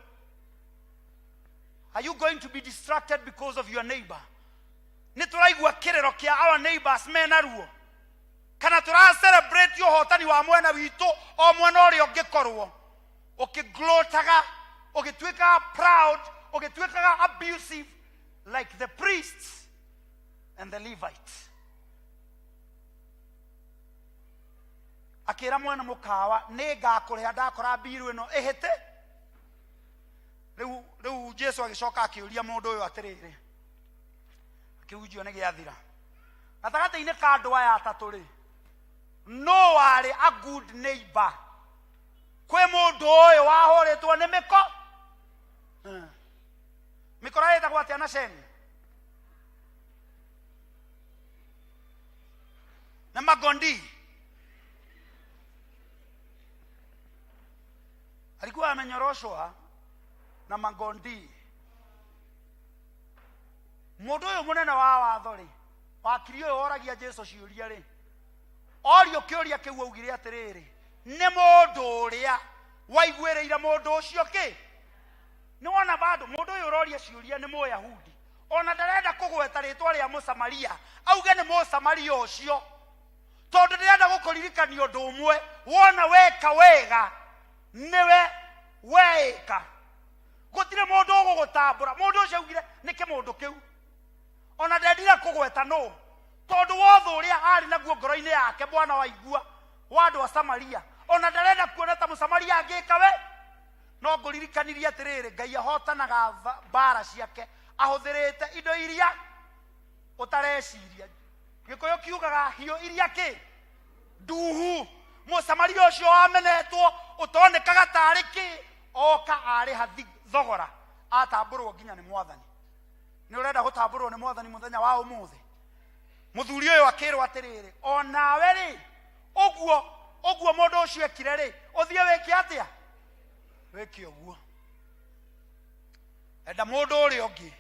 Are you going to be distracted because of your neighbor? Nĩ tũraigua kĩrĩro kĩa our neighbors mena ruo, kana tũra celebrate ũhotani wa mwena witũ o mwena ũrĩa ũngĩkorwo ũkĩglotaga, ũgĩtuĩkaga proud, ũgĩtuĩkaga abusive like the priests and the Levites. Akĩra mwene mũkawa, nĩ ngakũrĩha ndakora mbiru ĩno ĩhĩte. Rĩu rĩu Jesu agĩcoka akĩũria mũndũ ũyũ atĩrĩrĩ, akĩhunjio nĩ gĩathira, gatagatĩ-inĩ ka andũ aya atatũ rĩ, no warĩ a good neighbor? Kwĩ mũndũ ũyũ wahũrĩtwo nĩ mĩko. Mĩkora ĩtagwo atĩa na ceni? Nĩ magondi. Alikuwa amenyoroshwa na magondi. Mũndũ ũyũ mũnene wa watho rĩ, wakiri ũyũ woragia Jesu ciũria rĩ, orio kĩũria kĩu augire atĩrĩrĩ, nĩ mũndũ ũrĩa waiguĩrĩire mũndũ ũcio kĩ. Nĩ wona bado mũndũ ũyũ ũroria ciũria nĩ Mũyahudi, ona ndarenda kũgweta rĩtwa rĩa Mũsamaria, auge nĩ Mũsamaria ũcio, tondũ ndĩrenda gũkũririkania ũndũ ũmwe. Wona weka wega nĩwe weĩka, gũtirĩ mũndũ ũgũgũtambũra. Mũndũ ũcio augire nĩ kĩmũndũ kĩu, ona ndendire kũgweta nũ, tondũ wothe ũrĩa arĩ naguo ngoro-inĩ yake, bwana waigua wa andũ a Samaria, ona ndarenda kuona ta Mũsamaria angĩka we. No ngũririkanirie atĩrĩrĩ, Ngai ahotanaga mbara ciake ahũthĩrĩte indo iria ũtareciria. Gĩkũyũ kiugaga hiũ iria kĩ nduhu. Mũsamaria ũcio wamenetwo ũtonekaga tarĩ kĩ, oka arĩha thogora, atambũrwo nginya nĩ Mwathani. Nĩ ũrenda gũtambũrwo nĩ Mwathani mũthenya wa ũmũthĩ? Mũthuri ũyũ akĩrwo atĩrĩrĩ, onawe rĩ, ũguo ũguo mũndũ ũcio ekire rĩ, ũthiĩ wĩke atĩa? Wĩke ũguo. Enda mũndũ ũrĩa ũngĩ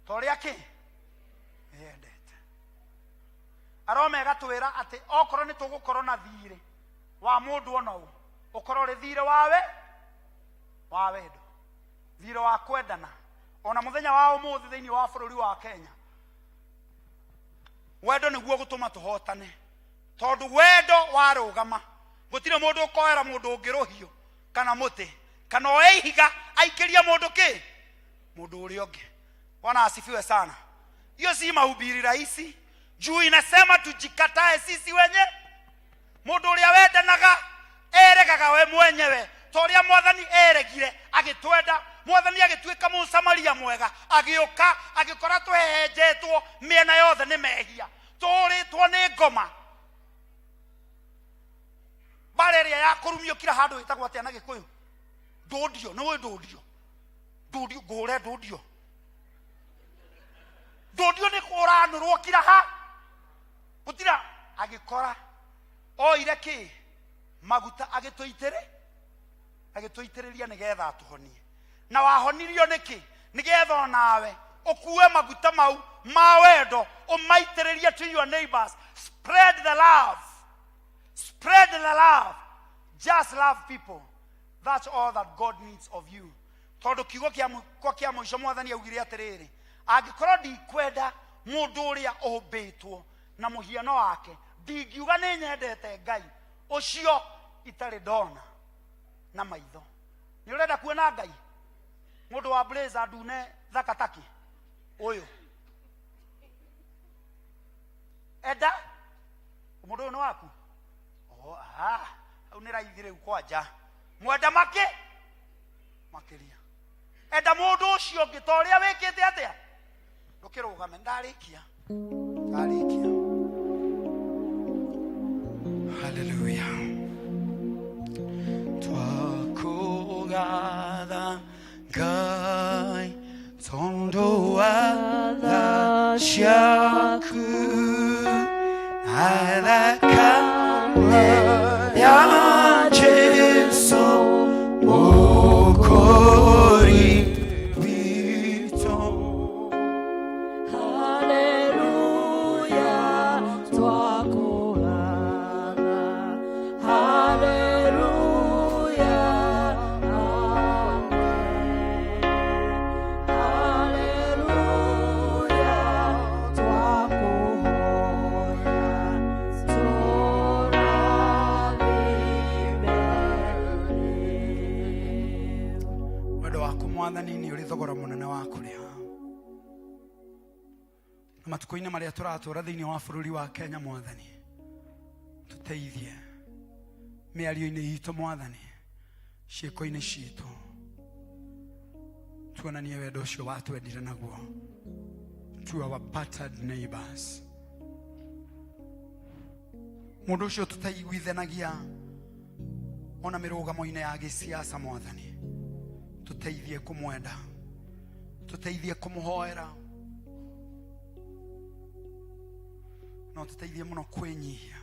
ta ũrĩa kĩ yendete. Aroma ĩgatwĩra atĩ okorwo nĩ tũgũkorwo na thiirĩ wa mũndũ ona ũ, ũkorwo ũrĩ thiirĩ wawe wa wendo, thiirĩ wa kwendana. Ona mũthenya wa ũmũthĩ thĩinĩ wa bũrũri wa Kenya, wendo nĩguo gũtũma tũhotane, tondũ wendo warũgama gũtirĩ mũndũ ũkoera mũndũ ũngĩ rũhiũ kana mũtĩ kana oe ihiga aikĩrie mũndũ kĩ mũndũ ũrĩa ũngĩ. Bwana asifiwe sana. Hiyo si mahubiri rahisi, juu inasema tujikatae sisi wenye. Mũndũ ũrĩa wendanaga eregaga we mwenyewe, ta ũrĩa Mwathani eregire agĩtwenda. Mwathani agĩtuĩka Mũsamaria mwega, agĩũka agĩkora tũhehenjetwo mĩena yothe nĩ mehia, tũũrĩtwo nĩ ngoma. Mbara ĩrĩa ya kũrumio kila handũ ĩtagwo atĩa na Gĩkũyũ? Ndũndio. Nĩ ũĩ ndũndio? Ndũndio, ngũre ndũndio. Ndũndio nĩ kũranũrwo kila ha gũtira. Agĩkora oire kĩ maguta agĩtũitĩrĩ agĩtũitĩrĩria nĩgetha atũhonie. Na wahonirio nĩkĩ? Nĩgetha onawe ũkue maguta mau ma wendo ũmaitĩrĩrie to your neighbors. Spread the love, spread the love, just love people. That's all that God needs of you. Tondũ kiugo kĩa kĩa mũico Mwathani augire atĩrĩrĩ, angĩkorwo ndikwenda mũndũ ũrĩa ũmbĩtwo na mũhiano wake, ndingiuga nĩ nyendete Ngai ũcio itarĩ ndona na maitho. Nĩ ũrenda kuona Ngai? Mũndũ wa blazer ndune thakataki ũyũ enda mũndũ ũyũ nĩ waku. Oh, ah, hau nĩ raithi rĩu kwanja mwenda makĩ makĩria enda mũndũ ũcio ũngĩ ta ũrĩa wĩkĩte atĩa. Ndũkĩrũgame, ndarĩkia, ndarĩkia. Haleluya. Twakũgatha Ngai tondũ wa tha ciaku na thakame ya Jesu Mũkũũri witũ. Haleluya, twakũgatha. Haleluya, amen. Haleluya, twakũhoya, tũrathime. Wendo waku Mwathani nĩ ũrĩ thogora mũnene wa kũrĩha, na matukũ-inĩ marĩa tũratũra thĩinĩ wa bũrũri wa Kenya, Mwathani, tũteithie mĩario-inĩ itũ, Mwathani, ciĩko-inĩ citũ, tuonanie wendo ũcio watwendire naguo to our battered neighbors, mũndũ ũcio tũtaiguithanagia ona mĩrũgamo-inĩ ya gĩsiasa. Mwathani, tũteithie kũmwenda, tũteithie kũmũhoera, no tũteithie mũno kwĩnyihia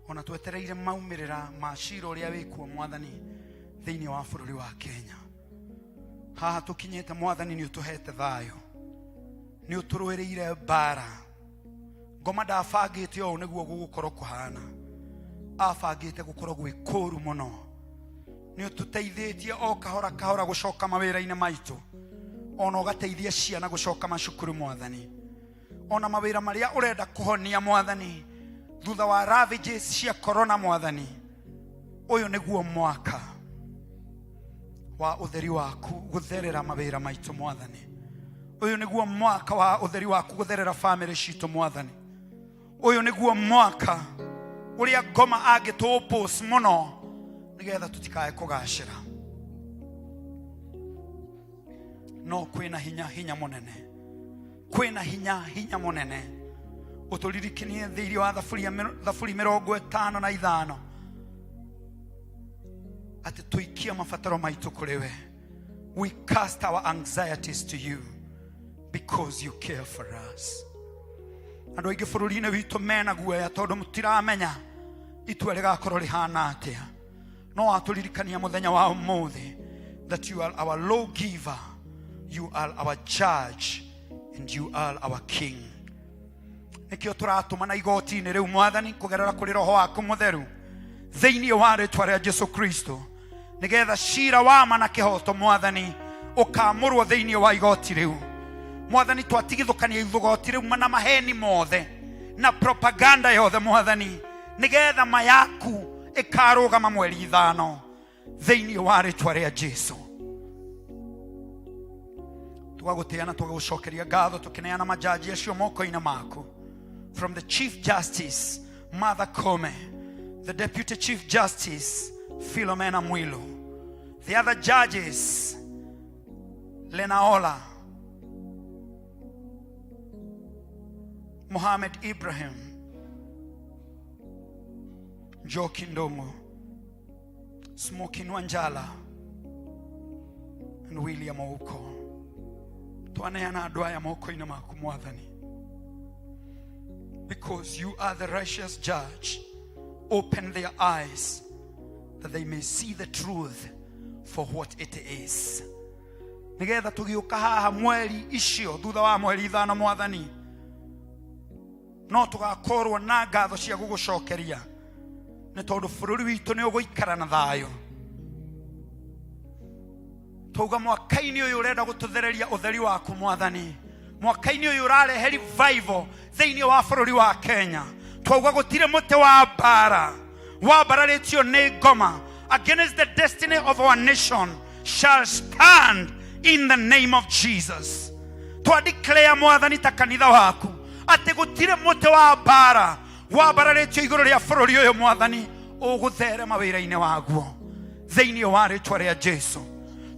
ona twetereire maumĩrĩra ma cira ũrĩa wĩkuo, Mwathani, thĩinĩ wa bũrũri wa Kenya. Haha tũkinyĩte, Mwathani, nĩ ũtũhete thayũ, nĩ ũtũrũĩrĩire mbara. Ngoma ndabangĩte ũũ nĩguo gũgũkorwo kũhana, abangĩte gũkorwo gwĩ kũru mũno. Nĩ ũtũteithĩtie o kahora kahora gũcoka mawĩra-inĩ maitũ, ona ũgateithia ciana gũcoka macukuru, Mwathani, ona mawĩra marĩa ũrenda kũhonia, Mwathani, thutha wa ravages cia corona. Mwathani, ũyũ nĩguo mwaka wa ũtheri waku gũtherera mawĩra maitũ. Mwathani, ũyũ nĩguo mwaka wa ũtheri waku gũtherera famĩlĩ citũ. Mwathani, ũyũ nĩguo mwaka ũrĩa ngoma angĩtũpos mũno nĩgetha tũtikae kũgacĩra, no kwĩna hinya, hinya mũnene, kwĩna hinya, hinya mũnene. Ũtũririkanie thĩinĩ wa Thaburi 55 atĩ tũikie mabataro maitũ kũrĩ we. We cast our anxieties to you because you care for us. Andũ aingĩ bũrũri-inĩ witũ mena guoya tondũ mũtiramenya itua rĩgakorwo rĩhana atĩa, no watũririkania mũthenya wa ũmũthĩ that you are our lawgiver, you are our judge and you are our king. Nĩkĩo tũratũmana igoti-inĩ rĩu, Mwathani, kũgerera kũrĩ Roho waku Mũtheru, thĩinĩ wa rĩtwa rĩa Jesu Kristo, nĩgetha cira wa ma na kĩhoto, Mwathani, ũkamũrwo thĩinĩ wa igoti rĩu. Mwathani, twatigithũkania igoti rĩu na maheni mothe na propaganda yothe, Mwathani, nĩgetha ma yaku ĩkarũgama mweri 5, thĩinĩ wa rĩtwa rĩa Jesu. Tũgagũtĩa na tũgagũcokeria ngatho, tũkĩneana majaji acio moko-inĩ maku, from the Chief Justice Martha Koome, the Deputy Chief Justice Philomena Mwilu, the other judges Lenaola, Mohamed Ibrahim, Njoki Ndung'u, Smokin Wanjala and William Ouko. Twaneana andũ aya moko-inĩ maku, Mwathani, because you are the righteous judge. Open their eyes that they may see the truth for what it is, nigetha tũgĩũka haha mweri icio thutha wa mweri 5, Mwathani, no tũgakorwo na ngatho cia gũgũcokeria nĩ tondũ bũrũri witũ nĩ ũgũikara na thayũ. Twauga mwaka-inĩ ũyũ ũrenda gũtũthereria ũtheri waku, Mwathani, mwaka-inĩ ũyũ ũrarehe revival thĩinĩ wa bũrũri wa Kenya. Twauga gũtirĩ mũtĩ wa mbara wambararĩtio nĩ ngoma against the destiny of our nation. shall stand in the name of Jesus. Twa declare mwathani ta kanitha waku atĩ gũtirĩ mũtĩ wa mbara wambararĩtio igũrũ rĩa bũrũri ũyũ mwathani ũgũtherema wĩra-inĩ waguo thĩinĩ wa rĩtwa rĩa Jesu.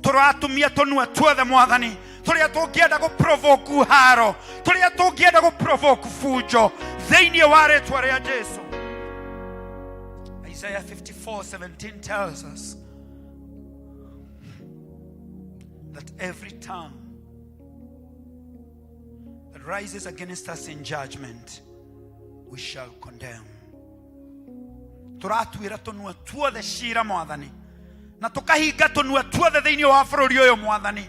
Tũratumia tũnua tuothe mwathani tũrĩa tũngĩenda gũprovoke haro, tũrĩa tũngĩenda gũprovoke bunjo thĩinĩ wa rĩtwa rĩa Jesu. Isaiah 54:17 tells us that every tongue that rises against us in judgment, we shall condemn. Tũratuĩra tũnua tuothe cira mwathani, na tũkahinga tũnua tuothe thĩinĩ wa bũrũri ũyũ mwathani.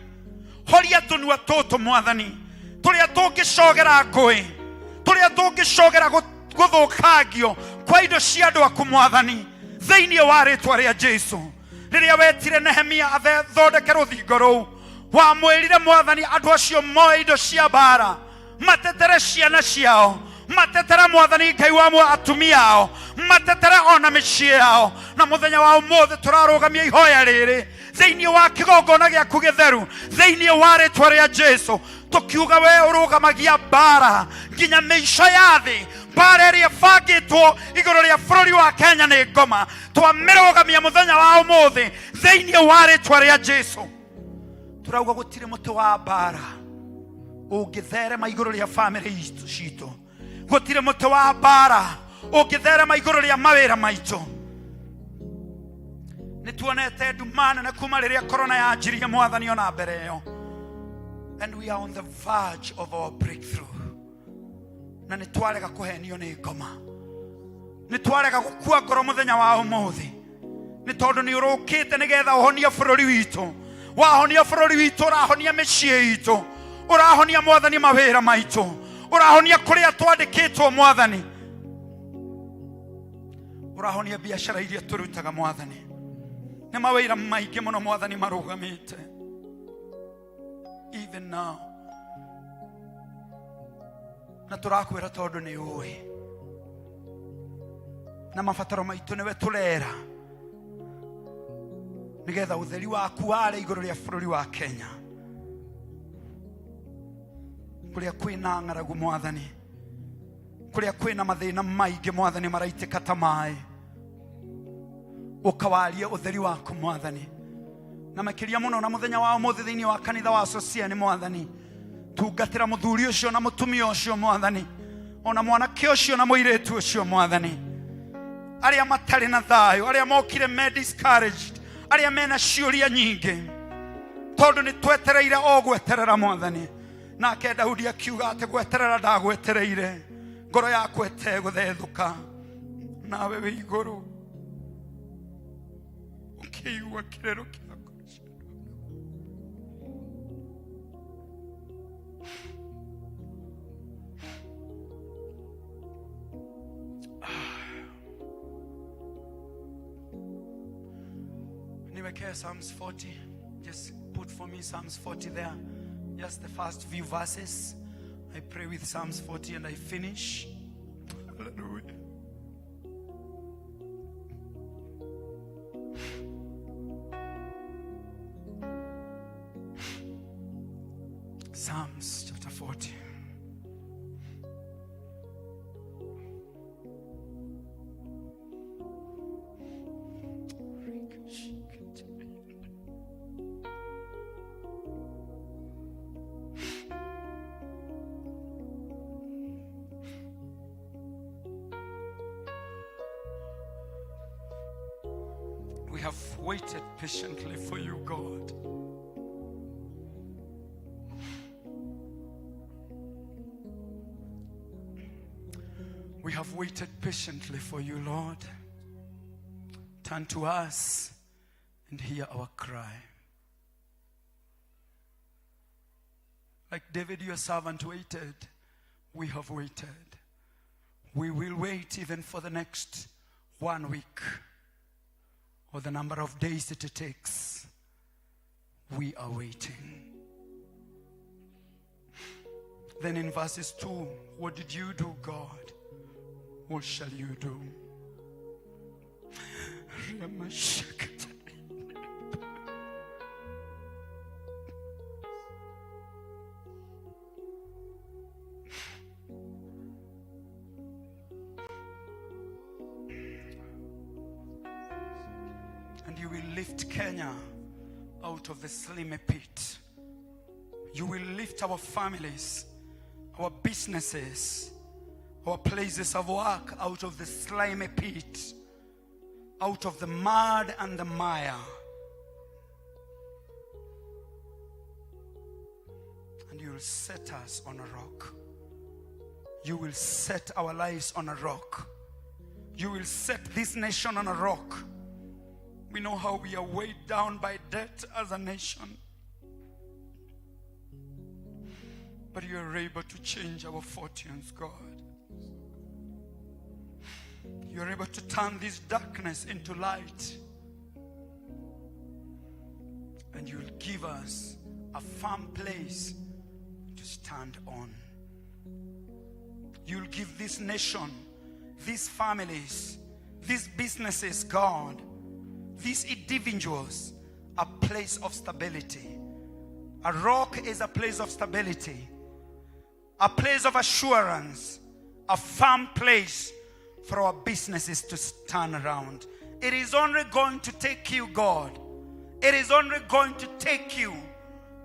Horia tũnua tũtũ mwathani, tũrĩa tũngĩcogera ngũĩ, tũrĩa tũngĩcogera gũthũkangio kwa indo cia andũ aku mwathani, thĩinĩ wa rĩtwa rĩa Jesu. Rĩrĩa wetire Nehemia athondeke rũthingo rũu, wamwĩrire mwathani andũ acio moe indo cia mbara, matetere ciana ciao, matetere mwathani Ngai wa atumia ao, matetere ona mĩciĩ yao. Na mũthenya wa ũmũthĩ tũrarũgamia ihoya rĩrĩ thĩinĩ wa kĩgongona gĩaku gĩtheru, thĩinĩ wa rĩtwa rĩa Jesu, tũkiuga we ũrũgamagia mbara nginya mĩico ya thĩ. Mbara ĩrĩa ĩbangĩtwo igũrũ rĩa bũrũri wa Kenya nĩ ngoma, twamĩrũgamia mũthenya wa ũmũthĩ thĩinĩ wa rĩtwa rĩa Jesu. Tũrauga gũtirĩ mũtĩ wa mbara ũngĩtherema igũrũ rĩa bamĩrĩ citũ, gũtirĩ mũtĩ wa mbara ũngĩtherema igũrũ rĩa mawĩra maitũ. Nĩ tuonete nduma nene kuma rĩrĩa corona yanjirie mwathani ona mbere ĩyo, and we are on the verge of our breakthrough. Na nĩ twarega kũhenio nĩ ngoma, nĩ twarega gũkua ngoro mũthenya wa ũmũthĩ, nĩ tondũ nĩ ũrũkĩte nĩgetha ũhonie bũrũri witũ. Wahonia bũrũri witũ, ũrahonia mĩciĩ itũ, ũrahonia mwathani mawĩra maitũ, ũrahonia kũrĩa twandĩkĩtwo mwathani, ũrahonia biacara iria tũrutaga mwathani. Nĩ mawĩra maingĩ mũno mwathani marũgamĩte even now, na tũrakwĩra tondũ nĩ ũĩ na mabataro maitũ nĩwe tũrera, nĩgetha ũtheri waku ware igũrũ rĩa bũrũri wa Kenya, kũrĩa kwĩna ng'aragu mwathani, kũrĩa kwĩna mathĩna maingĩ mwathani maraitĩka ta maĩ, ũkawarie ũtheri waku mwathani. Na makĩria mũno na mũthenya wa ũmũthĩ thĩinĩ wa kanitha wa Sosiani mwathani, tungatĩra mũthuri ũcio na mũtumia ũcio mwathani, ona mwanake ũcio na mũirĩtu ũcio mwathani, arĩa matarĩ na thayũ, arĩa mokire me discouraged, arĩa mena ciũria nyingĩ, tondũ nĩ twetereire o gweterera mwathani. Nake Daudi akiuga atĩ gweterera ndagwetereire, ngoro yakwa ĩtegũthethũka, nawe wĩ igũrũ ũkĩigua kĩrĩro kĩa ngoro ciakwa. Niwekee Psalms 40. Just put for me Psalms 40 there. Just the first few verses. I pray with Psalms 40 and I finish. Hallelujah. Psalms chapter 40. We have waited patiently for you, God. We have waited patiently for you, Lord. Turn to us and hear our cry. Like David, your servant, waited, we have waited. We will wait even for the next 1 week or the number of days that it takes. We are waiting. Then in verses 2, what did you do, God? What shall you do? lift Kenya out of the slimy pit. You will lift our families, our businesses, our places of work out of the slimy pit, out of the mud and the mire. And you will set us on a rock. You will set our lives on a rock. You will set this nation on a rock. We know how we are weighed down by debt as a nation. But you are able to change our fortunes, God. You are able to turn this darkness into light. And you will give us a firm place to stand on. You'll give this nation, these families, these businesses, God, these individuals, a place of stability. A rock is a place of stability, a place of assurance, a firm place for our businesses to stand around. It is only going to take you, God. It is only going to take you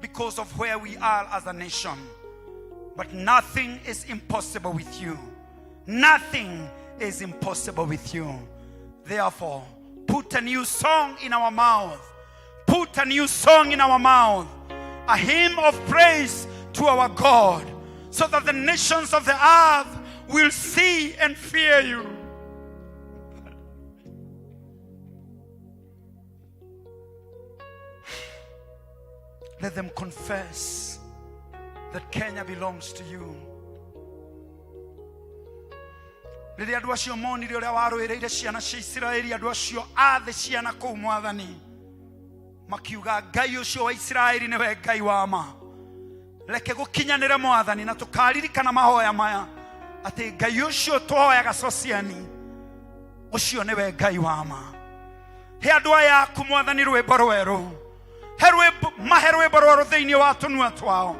because of where we are as a nation. But nothing is impossible with you. Nothing is impossible with you. Therefore, put a new song in our mouth. Put a new song in our mouth. A hymn of praise to our God, so that the nations of the earth will see and fear you. Let them confess that Kenya belongs to you. Rĩrĩa andũ acio monire ũrĩa warũĩrĩire ciana cia Isiraeli, andũ acio a thĩ ciana kũu mwathani makiuga Ngai ũcio wa Isiraeli nĩwe Ngai wa ma. Reke gũkinyanĩre mwathani, na tũkaririkana mahoya maya atĩ Ngai ũcio tũhoyaga Sociani ũcio nĩwe Ngai wa ma. He andũ aya aku mwathani rwĩmbo rwerũ, he rwĩmbo, mahe rwĩmbo rwerũ thĩinĩ wa tũnua twao.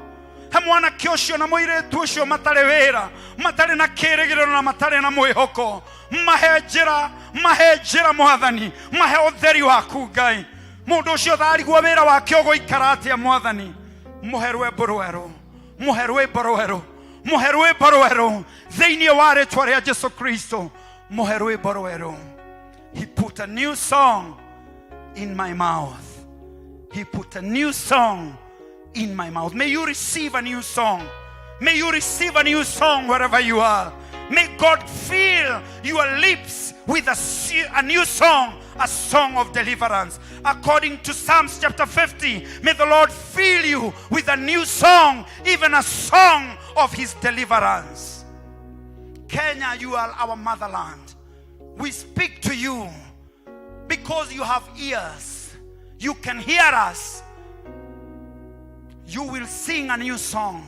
He mwanake ũcio na mũirĩtu ũcio matarĩ wĩra, matarĩ na kĩĩrĩgĩrĩro na matarĩ na mwĩhoko, mahe njĩra, mahe njĩra mwathani, mahe ũtheri waku Ngai. Mũndũ ũcio tharigwo wĩra wake ũgũikara atĩa mwathani, mũhe rwĩmbo rwerũ, mũhe rwĩmbo rwerũ, mũhe rwĩmbo rwerũ thĩinĩ wa rĩtwa rĩa Jesu Kristo, mũhe rwĩmbo rwerũ. He put a new song in my mouth. He put a new song in my mouth. May you receive a new song. May you receive a new song wherever you are. May God fill your lips with a new song, a song of deliverance. According to Psalms chapter 50, may the Lord fill you with a new song, even a song of his deliverance. Kenya, you are our motherland. We speak to you because you have ears. You can hear us. You will sing a new song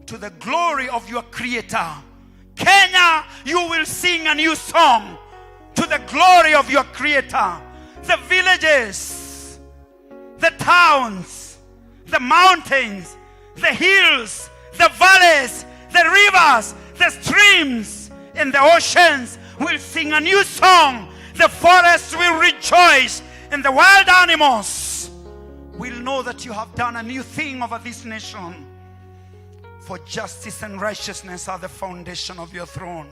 to the glory of your Creator. Kenya, you will sing a new song to the glory of your Creator. The villages, the towns, the mountains, the hills, the valleys, the rivers, the streams, and the oceans will sing a new song. The forests will rejoice, and the wild animals will know that you have done a new thing over this nation. For justice and righteousness are the foundation of your throne.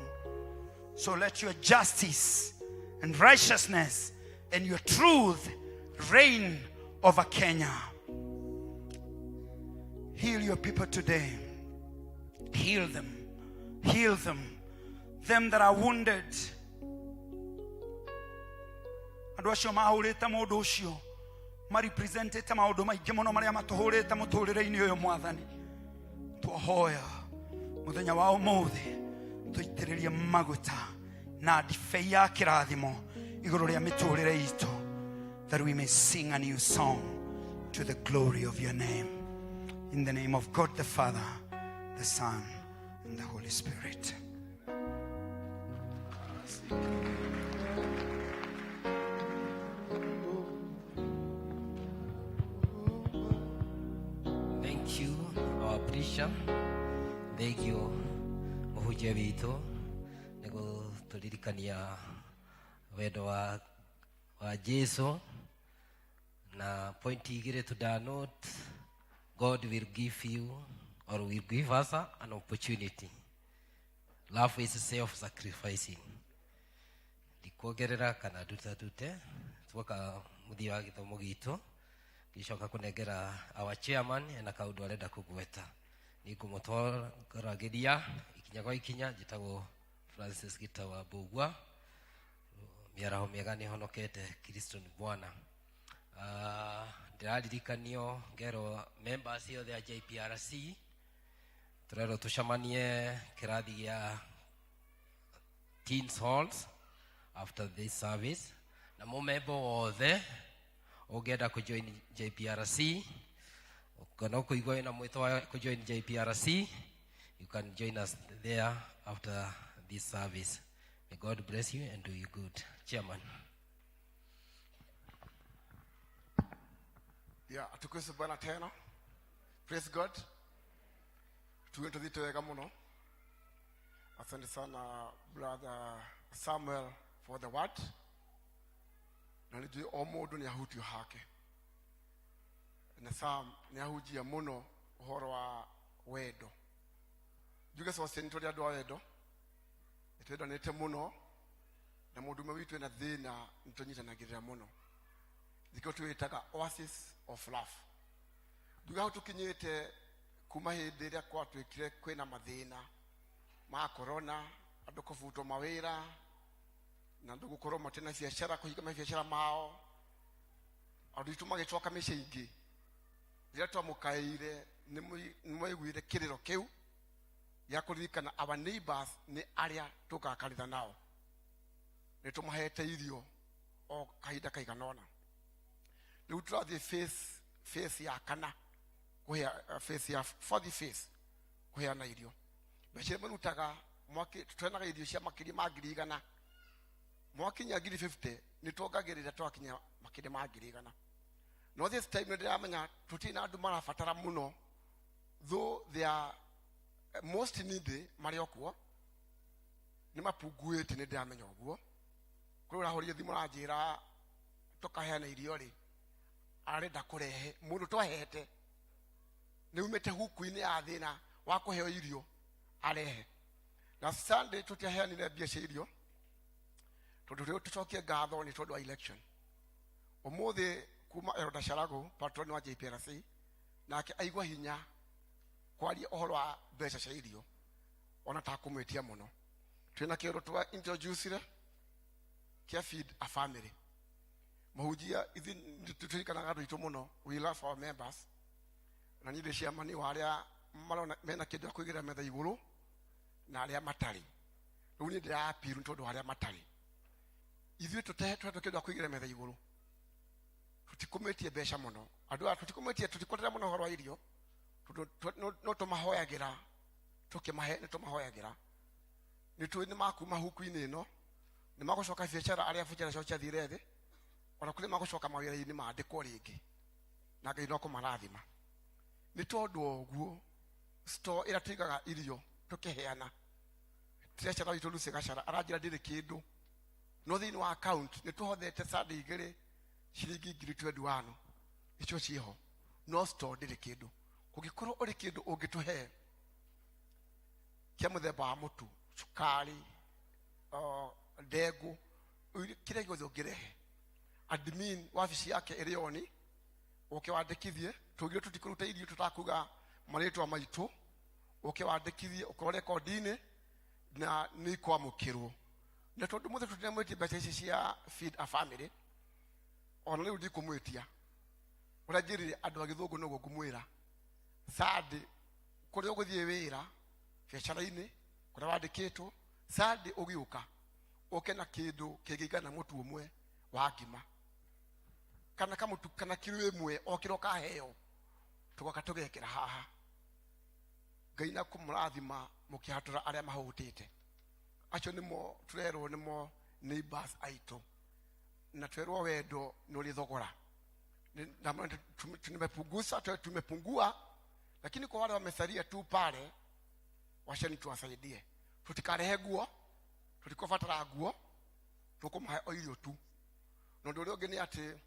So let your justice and righteousness and your truth reign over Kenya. Heal your people today. Heal them. Heal them. Them that are wounded. Andũ acio mahũrĩte mũndũ ũcio marepresentĩte maũndũ maingĩ mũno marĩa matũhũrĩte mũtũrĩre-inĩ ũyũ mwathani. Twahoya mũthenya wa ũmũthĩ tũitĩrĩrie maguta na ndibei ya kĩrathimo igũrũ rĩa mĩtũrĩre itũ, that we may sing a new song to the glory of your name. In the name of God the Father, the Son, and the Holy Spirit. Thank you, our preacher. Thank you, mũhunjia witũ, nĩ gũtũririkania wendo wa Jesu. Na point igĩrĩ to the note, God will give you or will give us an opportunity. Love is self-sacrificing. Ndikuongerera kana nduta-ndute, tuoka mũthia wa gĩthomo gitũ, ngĩcoka kũnengera our chairman ena kaũndũ arenda kũgweta. Nĩngũmũtongoragĩria ikinya kwa ikinya. Njĩtagwo Francis Gita wa Mbũgua. Mĩaraho mĩega, nĩhonokete, Kristo ni Bwana. Ndĩraririkanio ngerwo members othe a JPRC tũrerwo tũcemanie kĩrathi gĩa Teens Halls after this service, na mũmemba wothe ũngĩenda kũjoin JPRC kana ũkũigua wĩna mwĩto wa kũjoin JPRC, you can join us there after this service. May God bless you and do you good. Chairman. Yeah, atukuzwe Bwana tena. Praise God. Tuwe tuthiite wega muno. Asante sana, Brother Samuel, for the word. Na nijui o mundu ni ahutio hake. Na Sam ni ahunjia muno uhoro wa wendo. Njuge coce nĩ tũrĩ andũ a wendo. Nĩ twendanĩte mũno na mũndũ ũmwe witũ ena thĩna nĩ tũnyitanagĩrĩra mũno. Nĩkĩo twĩtaga Oasis of Love. Njuge hau tũkinyĩte kuma hĩndĩ ĩrĩa gwatuĩkire kwĩna mathĩna ma corona, andũ kũbutwo mawĩra na andũ gũkorwo matirĩ na biacara, kũhinga mabiacara mao, andũ aitũ magĩcoka mĩciĩ ingĩ. Rĩrĩa twamũkaĩire nĩ mwaiguire kĩrĩro kĩu gĩa kũririkana our neighbors nĩ arĩa tũkaga kanitha nao. Nĩ tũmahete irio o kahinda kaigana ũna. Rĩu tũrathiĩ phase ya kana, kũhea, phase ya fourth phase, kũheana irio. Mbeca iria marutaga mwaki, twenaga irio cia makĩria ma 100,000. Mwakinya 50,000 nĩ tuongagĩrĩra twakinya makĩria ma 100,000. No this time nĩ ndĩramenya tũtirĩ na andũ marabatara mũno, though they are most needy marĩ o kuo, nĩ mapunguĩte, nĩ ndĩramenya ũguo. Kũrĩ ũrahũrire thimũ aranjĩra tũkaheana irio rĩ, arenda kũrehe mũndũ twahete nĩ umĩte huku-inĩ ya thĩna wa kũheo irio arehe. Na Sunday tũtiaheanire mbia cia irio tondũ rĩu tũcokie ngatho nĩ tondũ wa election. Ũmũthĩ kuma Elder Sharago, patron wa JPRC, nake aigua hinya kwaria ũhoro wa mbeca cia irio ona takũmwĩtia mũno. Twĩna kĩũndũ twa introduce kĩa feed a family. Mahunjia ithuĩ tũririkanaga andũ aitũ mũno, we love our members. Na niĩ ndĩ chairman wa arĩa marona mena kĩndũ gĩa kũigĩrĩra metha igũrũ na arĩa matarĩ. Rĩu niĩ ndĩra appeal nĩ tondũ wa arĩa matarĩ. Ithuĩ tũtehetwo kĩndũ gĩa kũigĩrĩra metha igũrũ, tũtikũmĩtie mbeca mũno. Andũ aya tũtikũmĩtie, tũtikũrĩra mũno ũhoro wa irio tondũ no tũmahoyagĩra, tũkĩmahe nĩ tũmahoyagĩra. Nĩ tũĩ nĩ makuma huku-inĩ ĩno, nĩ magũcoka biacara arĩa biacara ciao ciathire thĩ, ona kũrĩ magũcoka mawĩra-inĩ mandĩkwo rĩngĩ, na Ngai no kũmarathima. Nĩ tondũ wa ũguo store ĩrĩa tũigaga irio tũkĩheana, treasurer witũ Lucy Gachara aranjĩra ndĩrĩ kĩndũ, no thĩinĩ wa account nĩ tũhothete Sunday igĩrĩ ciringi 21,000, icio ciĩho, no store ndĩrĩ kĩndũ. Kũngĩkorwo ũrĩ kĩndũ ũngĩtũhe kĩa mũthemba wa mũtu, cukari, ndengũ, kĩrĩa gĩothe ũngĩrehe, admin wabici yake ĩrĩ oni, ũke wandĩkithie. Tũgire tũtikũruta irio tũtakuga marĩtwa maitũ, ũke wandĩkithie ũkorwo rekondi-inĩ na nĩ ikwamũkĩrwo. Na tondũ mũthĩ tũtinamwĩtie mbeca ici cia feed a family, ona rĩu ndikũmwĩtia. Ũrĩa njĩrire andũ a gĩthũngũ noguo ngũmwĩra. Sunday kũrĩa ũgũthiĩ wĩra biacara-inĩ kũrĩa wandĩkĩtwo, Sunday ũgĩũka ũke na kĩndũ kĩngĩigana mũtu ũmwe wa ngima kana kamũtu kana kiro ĩmwe, o kĩro kaheo tũgoka tũgekĩra haha. Ngai na kũmũrathima mũkĩhatũra arĩa mahũtĩte. Acio nĩmo tũrerwo nĩmo neighbors aitũ, na twerwo wendo nĩ ũrĩ thogora. Na maana tumepunguza, tumepungua, lakini kwa wale wamesalia tu pale, wacheni tuwasaidie. Tutikarehe nguo, tutikobatara nguo, tukumahe o irio tu. Na ũndũ ũrĩa ũngĩ nĩ atĩ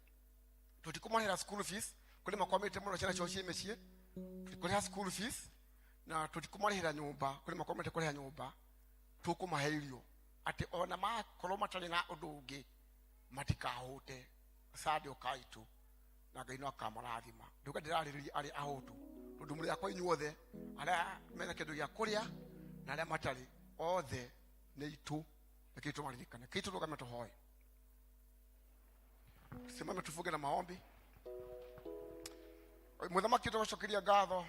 Tũtikũmarĩhĩra school fees kũrĩ makwamĩte mũno ciana ciao ciĩ mĩciĩ, tũtikũrĩha school fees na tũtikũmarĩhĩra nyũmba kũrĩ makwamĩte kũrĩha nyũmba, tũkũmahe irio atĩ ona makorwo matarĩ na ũndũ ũngĩ matikahũte. Sande ũkai tu na Ngai no akamarathima. Nduga ndĩrarĩrĩria arĩa ahũtu tondũ mũrĩ akwa inyuothe, arĩa mena kĩndũ gĩa kũrĩa na arĩa matarĩ, othe nĩ itũ. Reke tũmaririkane, kĩ tũrũgame tũhoe, simame tufunge na maombi. Mũthamaki, tũgũcokeria ngatho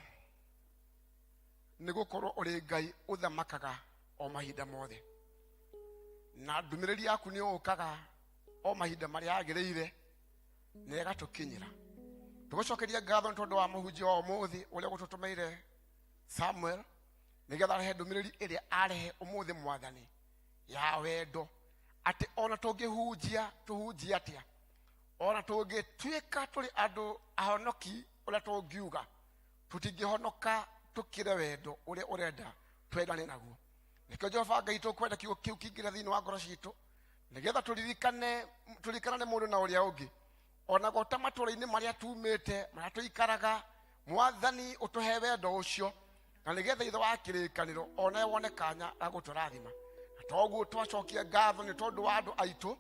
nĩ gũkorwo ũrĩ Ngai ũthamakaga o mahinda mothe, na ndũmĩrĩri yaku nĩ ũkaga o mahinda marĩa yagĩrĩire na ĩgatũkinyĩra. Tũgũcokeria ngatho nĩ tondũ wa mũhunjia wa ũmũthĩ ũrĩa gũtũtũmĩire Samuel nĩgetha arehe ndũmĩrĩri ĩrĩa arehe ũmũthĩ, Mwathani, ya wendo, atĩ ona tũngĩhunjia tũhunjie atĩa, ona tũngĩtuĩka tũrĩ andũ ahonoki ũrĩa tũngiuga, tũtingĩhonoka tũkĩre wendo ũrĩa ũrenda twendane naguo. Nĩkĩo Jehova Ngai tũkwenda kiugo kĩu kĩingĩre thĩinĩ wa ngoro citũ nĩgetha tũririkane, tũririkanane mũndũ na ũrĩa ũngĩ, ona gota matũũra-inĩ marĩa tumĩte, marĩa tũikaraga. Mwathani, ũtũhe wendo ũcio na nĩgetha ithe wa kĩrĩkanĩro onawe wone kanya ga gũtũrathima. Na toguo twacokia ngatho nĩ tondũ wa andũ aitũ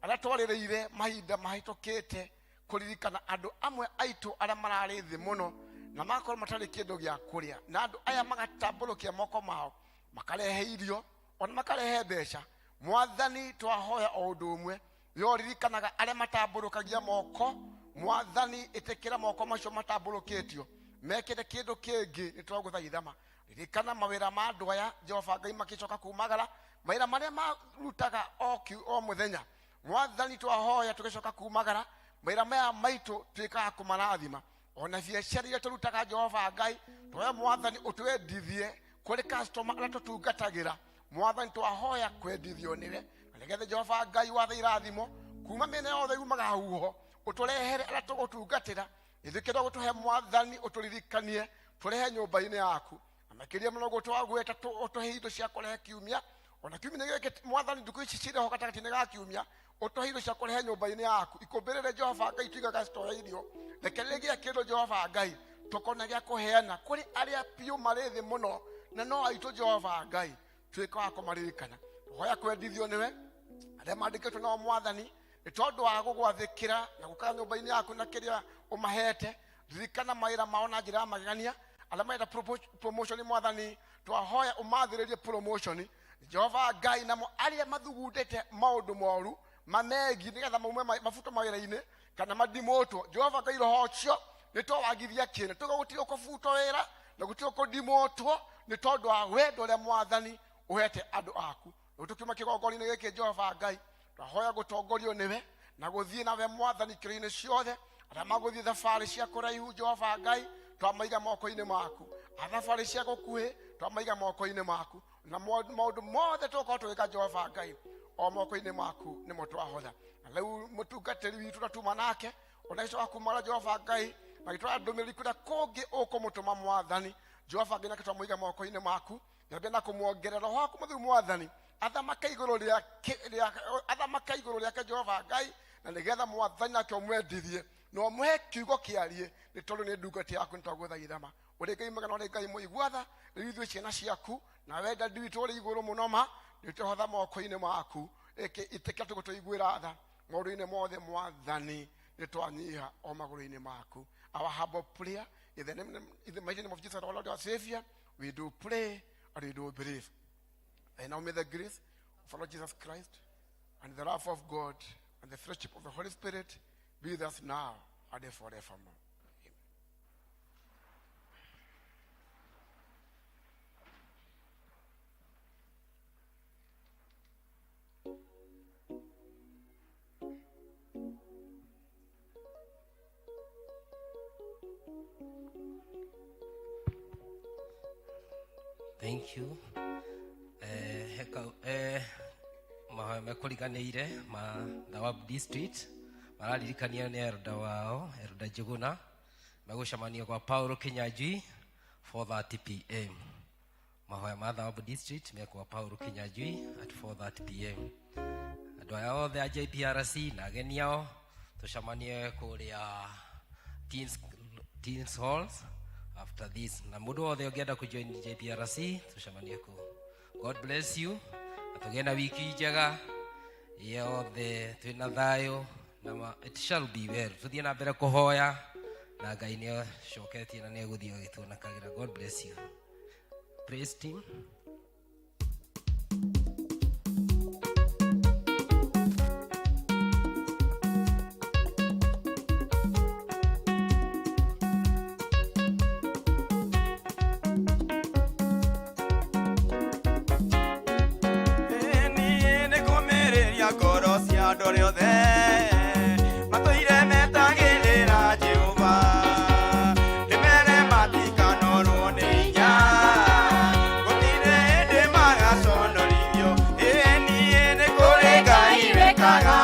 arĩa twarĩrĩire mahinda mahĩtũkĩte, kũririkana andũ amwe aitũ arĩa mararĩ thĩ mũno na magakorwo matarĩ kĩndũ gĩa kũrĩa, na andũ aya magatambũrũkia moko mao makarehe irio ona makarehe mbeca. Mwathani, twahoya o ũndũ ũmwe, yo ririkanaga arĩa matambũrũkagia moko. Mwathani, ĩtĩkĩra moko macio matambũrũkĩtio mekĩre kĩndũ kĩngĩ. Nĩ twagũthaithama, ririkana mawĩra ma andũ aya, Jehova Ngai, makĩcoka kumagara mawĩra marĩa marutaga o o mũthenya. Mwathani, twahoya tũgĩcoka kumagara mawĩra maya maitũ tuĩkaga kũmarathima, ona biacara iria tũrutaga. Jehova Ngai, twoya Mwathani ũtwendithie kũrĩ customer arĩa tũtungatagĩra. Mwathani, twahoya kwendithio nĩwe na nĩgetha Jehova Ngai wathe irathimo kuma mĩena yothe yumaga huho, ũtũrehere arĩa tũgũtungatĩra. Ithuĩ kĩrĩa gũtũhe, Mwathani, ũtũririkanie tũrehe nyũmba-inĩ yaku, na makĩria mũno guo twagweta ũtũhe indo cia kũrehe kiumia, ona kiumia gĩkĩ, Mwathani, ndukũ ici cirĩ ho gatagatĩ-inĩ ga kiumia, ũtũhe indo cia kũrehe nyũmba-inĩ yaku ikũmbĩrĩre. Jehova Ngai, tuigaga citoe irio, reke rĩgĩe kĩndũ, Jehova Ngai, tũkona gĩa kũheana kũrĩ arĩa biũ marĩ thĩ mũno na no aitũ. Jehova Ngai, tuĩka wa kũmaririkana. Hoya kwendithio nĩwe arĩa mandĩkĩtwo nao, Mwathani, nĩ tondũ wa gũgwathĩkĩra na gũkara nyũmba-inĩ yaku na kĩrĩa ũmahete. Ririkana mawĩra mao na njĩra ya magegania. Arĩa marenda promotion, Mwathani, twahoya ũmathĩrĩrie promotion, Jehova Ngai. Namo arĩa mathugundĩte maũndũ moru mamegi nĩgetha maume mabutwo mawĩra-inĩ kana madimotwo, Jehova Ngai, roho ũcio nĩ twawagithia kĩene, tuga gũtirĩ kũbutwo wĩra na gũtirĩ kũdimotwo nĩ tondũ wa wendo ũrĩa, Mwathani, ũhete andũ aku. Rĩu tũkiuma kĩgongona-inĩ gĩkĩ, Jehova Ngai, twahoya gũtongorio nĩwe na gũthiĩ nawe, Mwathani, kĩro-inĩ ciothe. Arĩa magũthiĩ thabarĩ cia kũraihu, Jehova Ngai, twamaiga moko-inĩ maku. A thabarĩ cia gũkuhĩ, twamaiga moko-inĩ maku, na maũndũ mothe tũgũkorwo tũgĩka, Jehova Ngai, o moko-inĩ maku nĩmo twahotha. Na rĩu mũtungatĩri witũ ũrĩa tuma nake ona gĩcoka kumara, Jehova Ngai, magĩtwara ndũmĩrĩri kũrĩa kũngĩ ũkũmũtũma, Mwathani Jehova Ngai, nake twamũiga moko-inĩ maku nyambe na kũmuongerera roho waku mũtheru, Mwathani, athamake igũrũ rĩake, athamake igũrũ rĩake, Jehova Ngai, na nĩgetha, Mwathani, nake ũmwendithie na ũmũhe kiugo kĩarie nĩ tondũ nĩ ndungata yaku. Nĩ twagũthaithama ũrĩ Ngai mwega na ũrĩ Ngai mũigua tha. Rĩu ithuĩ ciana ciaku na wenda ndi witũ ũrĩ igũrũ mũno ma nĩ twehotha moko-inĩ maku. Ĩtĩkĩra tũgũtũiguĩra tha maũndũ-inĩ mothe. Mwathani, nĩ twanyiha o magũrũ-inĩ maku. Our humble prayer in the mighty name of Jesus our Lord our Savior, we do pray and we do believe. And now may the grace of our Lord Jesus Christ and the love of God and the fellowship of the Holy Spirit be with us now and forevermore. Thank you. Heka, mahoya mekũriganĩire ma Thawab District mararirikanio nĩ elder wao, Elder Njuguna, megũcemania kwa Paulo Kinyanjui 4:30 p.m. Mahoya ma Thawab District mekwa Paulo Kinyanjui at 4:30 p.m. Andũ aya othe a JPRC na ageni ao. Tucemanie kuria teens halls after this. Na mundu wothe ũngĩenda kũjoin JPRC tucemanie kũu. God bless you. Na tũgĩe na wiki njega yothe twĩna thayũ na it shall be well. Tũthiĩ na mbere kũhoya na Ngai nĩ acoketie na nĩ egũthiĩ agĩtuonekagĩra. God bless you. Praise team. Niĩ nĩkũmĩrĩria ngoro cia andũ arĩa othe matũire metagĩrĩra Jehova, ndĩmere matikanorwo nĩ hinya, gũtirĩ hĩndĩ magaconorithio. Ĩĩ niĩ nĩ kũrĩ Ngai wĩkaga.